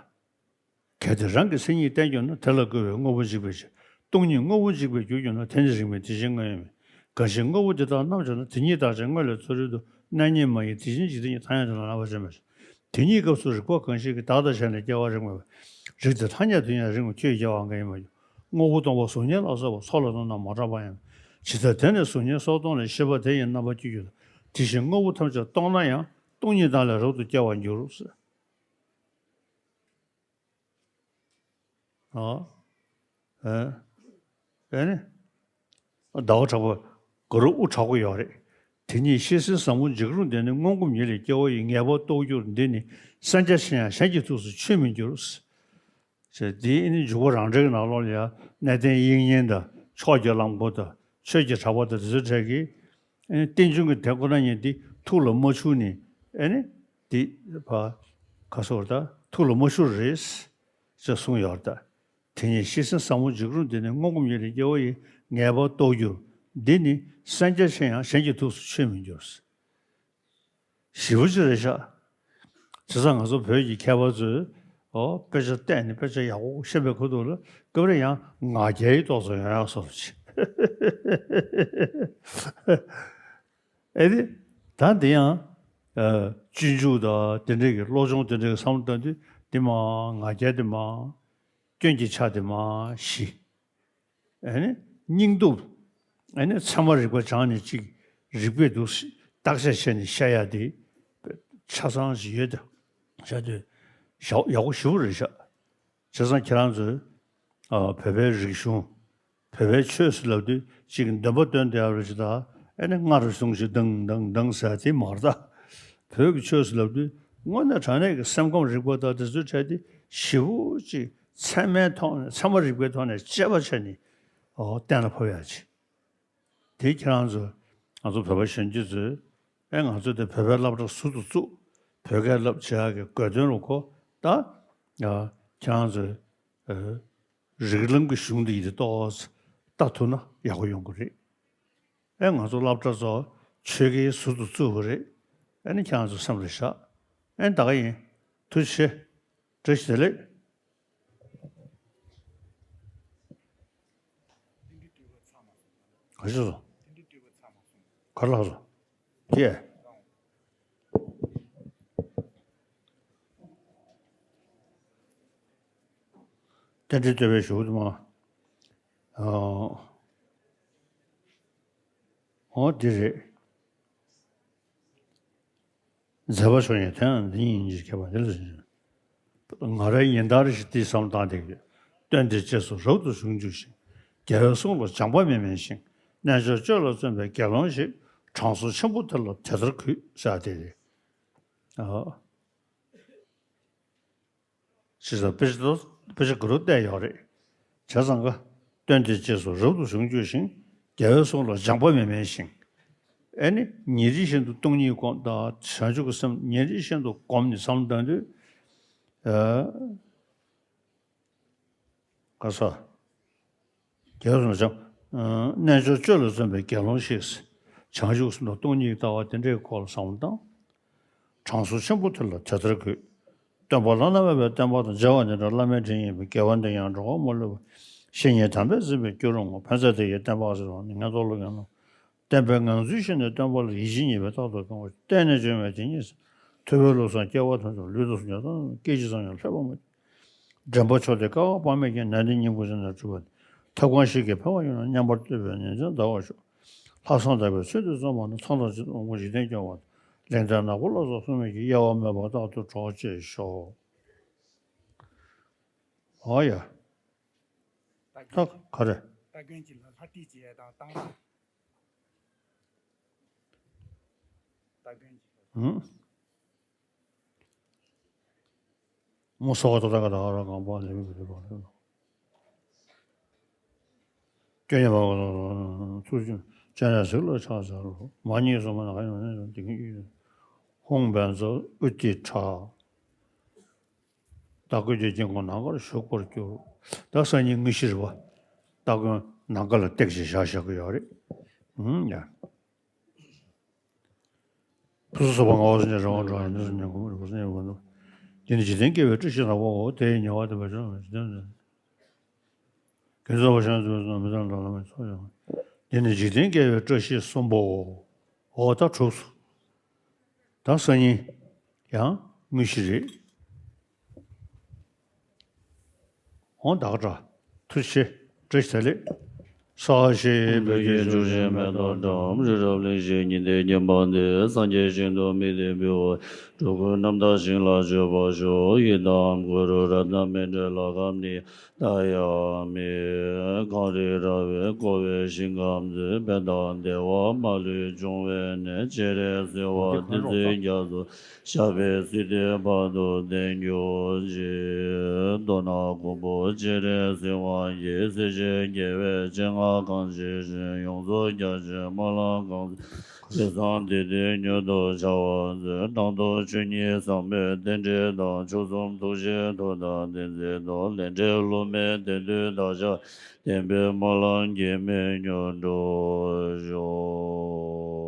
གལ་ཏེ་རང་གི་མཚན་ཉིད་བསྟན་གྱུར་ན། དེ་ལ་བཀོད་པའི་དངོས་པོ་འཇིག་པའི་ཕྱིར། སྟོང་ཉིད་དངོས་པོ་འཇིག་པའི་རྒྱུར་གྱུར་ན། དེ་ནི་རིགས་མེད་དེ་བཞིན་དངོས་ཡོད་མིན། གང་ཞིག་དངོས་པོ་འདི་དག་རྣམ་འབྱོར་ན། དེ་ཉིད་བདག་ཅག་དངོས་ལས་རྩོལ་རིགས་དང་། གནས་རྙེད་མ་ཡིན་དེ་བཞིན་འཇིག་རྟེན་ཉིད། ཐ་སྙད་དུ་ལབ་པ་ཅན་མ་ཞིག་དེ་ཉིད་སྐབས་སུ་རིག་པ་གང་ཞིག་གིས། བདག་དང་བྱས་ནས་སྐྱེ་བ་རིགས་མེད་པ། རིགས་དེ་ཐ་སྙད་དུ་ཡང་རིགས་མེད། ཁྱོད་ཀྱིས་སྐྱེ་བ་གང་ཡིན་མ་གྱུར། དངོས་པོ་སྟོང་པ་གཟུགས་བརྙན་ལ་སོགས་པ། ཚོགས་ལ་གནོད་ན་མ་གྲགས་པ་ཡང་མེད། ཇི་ལྟར་དེ་ནི་གཟུགས་བརྙན་སོགས་སྟོང་ལས། ཤེས་པ་དེ་ཡི་རྣམ་པར་སྤྱོད་འགྱུར་ཏོ། དེ་བཞིན་དངོས་པོ་ཐམས་ཅད་སྟོང་ན་ཡང་། སྟོང་ཉིད་བདག་ལས་རབ་ཏུ་སྐྱེ་བར་འགྱུར། ཨ། ཨེ། ཨེ་ནི། ཟླ་བ་གྲགས་པ་དགའ་རབ་དབུ་དྲག་པོ་ཡོད་རེད། དེ་ཉིད་ཤེས་ཟིན་ཟབ་མོ་འཇིགས་རུང་འདི་ནི། སྔོན་གོམས་ཉིད་ལས་སྐྱེ་བ་ཡི། ངེས་པར་རྟོགས་འགྱུར་འདི་ནི། གསན་རྒྱ་ཆེ་ཡང་གཞན་གྱི་ཐུགས་སུ་ཆུད་མི་འགྱུར། ཟེར་འདི་ཨེ་ནི་འཇུག་པ་རང་འགྲེལ་གྱི་ནང་ལོགས་ལ་ཡང་གནས་བརྟན་དབྱིག་གཉེན་དང་ཕྱོགས་ཀྱི་གླང་པོ་དང་ཆོས་ཀྱི་གྲགས་པ་དང་དེ་ཚོའི་གྲས་ཀྱིས། ཨེ་ནི་རྟེན་འབྱུང་གི་དེ་ཁོ་ན་ཉིད་འདི་ཐུགས་ལ་མ་ཆུད་ནས། ཨེ་ནི་འདི་ཕ་ག་སོགས་ད་ཐུགས་ལ་མ་ཆུད་རེད་ཅེས་གསུངས་ཡོད་རེད་ད། དེ་ཉིད་ཤེས་ཟིན་ཟབ་མོ་འཇིགས་རུང་འདི་ནི། སྔོན་གོམས་ཉིད་ལས་སྐྱེ་བ་ཡི། ངེས་པར་རྟོགས་འགྱུར་འདི་ནི། གསན་རྒྱ་ཆེ་ཡང་གཞན་གྱི་ཐུགས་སུ་ཆུད་མི་འགྱུར། ཞེ་པོ་ཅིག་རེད་ཤག་བྱས་ཙང་ང་ཚོ་བོད་ཀྱི་མཁས་པ་ཚོས་ཨོ་དཔེ་ཆ་བལྟས་ནས་དཔེ་ཆ་ཡག་པོ་ཤེས་པའི་ཁུལ་དུ་ལ་སྐབས་རེ་ཡང་ང་རྒྱལ་གྱི་རྟོག་ཚོགས་ཡང་ཡང་སོར་ཆེ། ཨེ་དེ་ད་འདི་ཡང་ཨ་སྤྱོད་འཇུག་དང་དེ་འདྲའི་གི་བློ་སྦྱོང་དེ་འདྲའི་གི་བསམ་བློ་བཏང་དུས་འདི་མ་ང་རྒྱལ་དེ་མ་སྐྱོན་གྱི་ཆ་དེ་མ་ཞི། ཨ་ནི་སྙིང་སྟོབས། ཨ་ནི་ཚད་མ་རིག་པ་སྦྱངས་ནས་ཅིག་རིག་པའི་འདུག་བརྟག་དཔྱད་བྱས་ནས་བཤད་ཡ་དེ་ཆ་ཚང་ཞིག་ཡོད་དེ། བཤད་དུས་ཡག་ཡག་པོ་ཞེ་པོ་རེད་ཤག་བྱས་ཙང་ཁྱེད་རང་ཚོས་ཨ་བོད་པའི་རིག་གཞུང་། བོད་པའི་ཆོས་སུ་ལབ་དུས་ཅིག་འདོན་པ་འདོན་བསྡད་ཡ་རེད་ཅིག་ད། ཨ་ནི་སྔར་བྱུང་ཞིག་དང་དང་དང་ཟེར་དེ་མ་རེད་ད། བོད་ཀྱི་ཆོས་སུ་ལབ་དུས་དངོས་གནས་དྲང་གནས་ཀྱི་སེམས་ཁམས་རིག་པ་དང་དེ་ཚོའི་གྲས་དེ་ཞེ་པོ་ཅིག་ཚད་མའི་ཐོག་ནས་ཚད་མ་རིག་པའི་ཐོག་ནས་དཔྱད་པ་བྱས་ནས་ཨོ་གཏན་ལ་ཕབ་ཡ་ཅིག་དེ་ཁྱེད་རང་ཚོ་ང་ཚོ་བོད་པ་གཞོན་སྐྱེས་ཚོས་ཨེ་ང་ཚོ་དེ་བོད་པའི་སློབ་གྲྭ་ཟུར་དུ་བཙུགས། བོད་སྐད་སློབ་བྱེད་ཡག་གི་དགོས་དོན་རུ་གོ་ད། ཨ་ཁྱེད་རང་ཚོས་ཨ་རིགས་ལམ་གྱི་གཞུང་འདི་ཡིན་དེ་ཏོག་ཙམ་ལྟ་ཐུབ་ན་ཡག་པོ་ཡོང་གི་རེད། ཨེ་ང་ཚོ་སློབ་གྲྭ་ཚོ་ཆོལ་ཁའི་ཟུར་དུ་བཙུགས་པ་རེད། ཨེ་ནི་ཁྱེད་རང་ཚོ་སེམས་ལ་བཞག་ཨེ་ད་ག་ཡིན། ཐུགས་རྗེ་ཆེ། བཀྲ་ཤིས་བདེ་ལེགས། ག་ཤེས་སོ། ག་ལ་སོ། ཀྱེ། རྟེན་འབྲེལ་བསྟོད་པའི་གཞུག་ཏུ་མ། ཨོ། ཨོ་འདི་རེད། མཛད་པ་མཆོག་ཡིན་དེའང་འདི་ཉིད་ཀྱི་ཁྱད་པར་འདི་ལ་ཟིན། ང་རང་ཉིན་ལྟར་ཞིག་འདི་བསམ་བཏང་དེ། སྟོན་འདི་རྗེས་སུ་རབ་ཏུ་བྱུང་བཅུག་ཅིང་། རྒྱལ་བའི་གསུང་ལ་སྦྱངས་པ་མི་དམན་ཞིང་། རྣལ་འབྱོར་སྤྱོད་ལ་བརྩོན་པའི་དགེ་སློང་ཞིག། གྲངས་སུ་ཆེན་པོ་དེ་ལ་དེ་ལྟར་གུས། ཟེར་དེ་རེད། ཨོ། ཞེས་སོགས་དཔེ་ཆ་དཔེ་ཆ་ག་རུ་བལྟས་ཡོད་རེད། བྱས་ཙང་ཀ། སྟོན་འདི་རྗེས་སུ་རབ་ཏུ་བྱུང་བཅུག་ཅིང་། རྒྱལ་བའི་གསུང་ལ་སྦྱངས་པ་མི་དམན་ཞིང་། ཨེ་ནི་ཉིན་རེ་བཞིན་དུ་སྟོང་ཉིད་སྒོམ་དང་བྱང་ཆུབ་ཀྱི་སེམས་ཉིན་རེ་བཞིན་དུ་སྒོམ་ནས་བསམ་བློ་བཏང་དུས། ཨ། ག་ས། རྒྱལ་བ་རིན་པོ་ཆེ། རྣལ་འབྱོར་སྤྱོད་ལ་བརྩོན་པའི་དགེ་སློང་ཞིག། བྱང་ཆུབ་སེམས་དང་སྟོང་ཉིད་ལྟ་བ་དེ་འདྲའི་སྐོར་ལ་བསམ་བློ་བཏང་། གྲངས་སུ་ཆེན་པོ་དེ་ལ་དེ་ལྟར་གུས། སྟོན་པ་བླ་ན་མེད་པའི་བསྟན་པ་དང་། མཇལ་བ་འདི་འདྲ་བླ་མའི་དྲིན་ཡིན་པས། དགེ་བ་འདི་ཡང་འགྲོ་བ་མ་ལུས་པ། བཤེས་གཉེན་དམ་པས་འཛིན་པའི་སྐྱོ་རུང་ངོ་། ཕན་མཛད་དེ་ཡི་བསྟན་པ་ཟེར་བ་ནི་ངན་རྟོག་ལུགས་ཀྱང་ནོ། བསྟན་པའི་ངང་ཚུལ་ཤེས་ནས་སྟོན་པ་ལ། ཡིད་ཆེས་ཉེས་པའི་རྟག་ཏུ་སྐྱོང་བ། བརྟེན་ནས་བྱོན་པའི་དེ་ཉིད་ཟེར། ཐུབ་པའི་བློ་བཟང་སྐྱེ་བ་དོན་གྲུབ། ལུས་དང་སེམས་ཀྱང་སྐད་ཅིག་ཙམ་ཡང་ལྷོད་པ་མ། འདྲེན་པ་མཆོག་དེ་བསྐལ་པ་དཔག་མེད་ཀྱང་། ནན་ཏན་སྙིང་པོ་ཅན་དུ་གྲུབ་པ། ཐབས་གང་ཞིག་གིས་ཕན་པ་ཡོད་ན། མཉམ་པར་བསྟོད་པས་ཉིན་མཚན་འདའ་བར་ཤོག་ལྷག་བསམ་དག་པའི་ཚུལ་དུ་བརྩོན་པ་ན། མཚམས་དང་ཇི་ལྟར་འོང་བ་འཇིག་རྟེན་སྐྱོང་བ་དང་། ལེགས་ལྡན་ནག་པོ་ལ་སོགས་སྲུང་མའི་གི། གཡེལ་བ་མེད་པར་རྟག་ཏུ་གྲོགས་བྱེད་ཤོག་ཨོ་ཡ། ད་ག་རེ། ད་གོན་གྱི་ལ་ལྷ་ཏི་ཅེ་དང་བཏང་ར། ད་གོན་གྱི་ལ། ཧུམ། མོ་སོ་ག་ཏོ་ཏ་ག་ད་ག་ར་གང་པ་ལེ་མི་གི་རེ་བ་རེ། སྐྱོན་ཉམས་པ་ཚུར་སྐྱོན་ཅན་ལ་གཟིགས་ལ་ཕྱག་འཚལ་ལོ། མ་ཉེས་སོ་མ་ན་ག་ཡོང་ནས་དེ་གིན་ཡིད། ཧཱུྃ་བཛྲ་ཨུ་ཏི་ཁྲ། སྟ་གོན་གྱི་དཀྱིལ་འཁོར་ནམ་མཁར་བཞུགས་པར་གྱུར། ད་སང་ཉིན་དངོས་གཞི་རེད་པ། སྟ་གོན་ནམ་མཁའ་ལ་བཏེགས་ཤིང་བཞག་བཞག་གི་ཡོད་རེད། ཧུམ་ཡ། ཕུན་སུམ་ཚོགས་པ་མངའ་བ་སངས་རྒྱས་རང་དབང་དྲང་ཡང་། འདི་ནི་འཇིག་རྟེན་སྐྱེ་བའི་བཀྲ་ཤིས་རྣམ་པའོ། དེ་ཡི་ཉེ་བར་བསྟན་པ་ཅན། འཇིག་རྟེན་ཀུན་རྫོབ་པ་བྱང་ཆུབ་སེམས་མི་གཏོང་ལ་ལ་མེད་ཚོགས་ཡོད། འདི་ནི་འཇིག་རྟེན་སྐྱེ་བའི་བཀྲ་ཤིས་གསུམ་པོའོ། འོ་ད་གྲུབ་སོང་། ད་སང་ཉིན་ཡང་དངོས་གཞི་རེད། འོང་བདག་འདྲ། ཐུགས་རྗེ་ཆེ། བཀྲ་ཤིས་བདེ་ལེགས། ས་གཞི་བོད་ཀྱི་ཆུ་བཞི་མེ་ཏོག་བཀྲམ། རི་རབ་གླིང་བཞི་ཉི་ཟླས་བརྒྱན་པ་འདི། སངས་རྒྱས་ཞིང་དུ་དམིགས་ཏེ་འབུལ་བ། སྤྲུལ་སྐུ་རྣམ་དག་ཞིང་ལ་སྤྱོད་པར་ཤོག་ཡི་དམ་གུ་རུ་རཏྣ་མཎྜལ་ལ་ཁམས་ནི། ད་ཡ་མི། གངས་རི་ར་བས་བསྐོར་བའི་ཞིང་ཁམས་འདི། བོད་དང་འདྲ་བ་མ་ལུས་འབྱུང་བའི་གནས། སྤྱན་རས་གཟིགས་དབང་བསྟན་འཛིན་རྒྱ་མཚོ། ཞབས་པད་སྲིད་མཐའི་བར་དུ་བརྟན་གྱུར་ཅིག་མདོར་ན་མགོན་པོ་སྤྱན་རས་གཟིགས་དབང་གིས། སྲིད་ཞིའི་རྒྱལ་བའི་སྤྱན་སྔར་གང་ཞིག་བཞིན། ཡོངས་རྫོགས་རྒྱ་ཆེན་སྨོན་ལམ་གང་། དེང་སང་འདི་དུས་མྱུར་དུ་བྱ་བར་མཛོད། དང་དུ་ཆོས་ཉིད་ཟབ་མོའི་རྟེན་འབྲེལ་དང་། མཆོག་གསུམ་ཐུགས་རྗེའི་མཐུ་དང་ལྡན་ཚེ་དང་། ལས་འབྲས་བསླུ་མེད་དེང་དུས་བདག་ཅག་བསྟན་པའི་སྨོན་ལམ་གྱིས་མི་ཉམས་འགྲུབ་ཤོག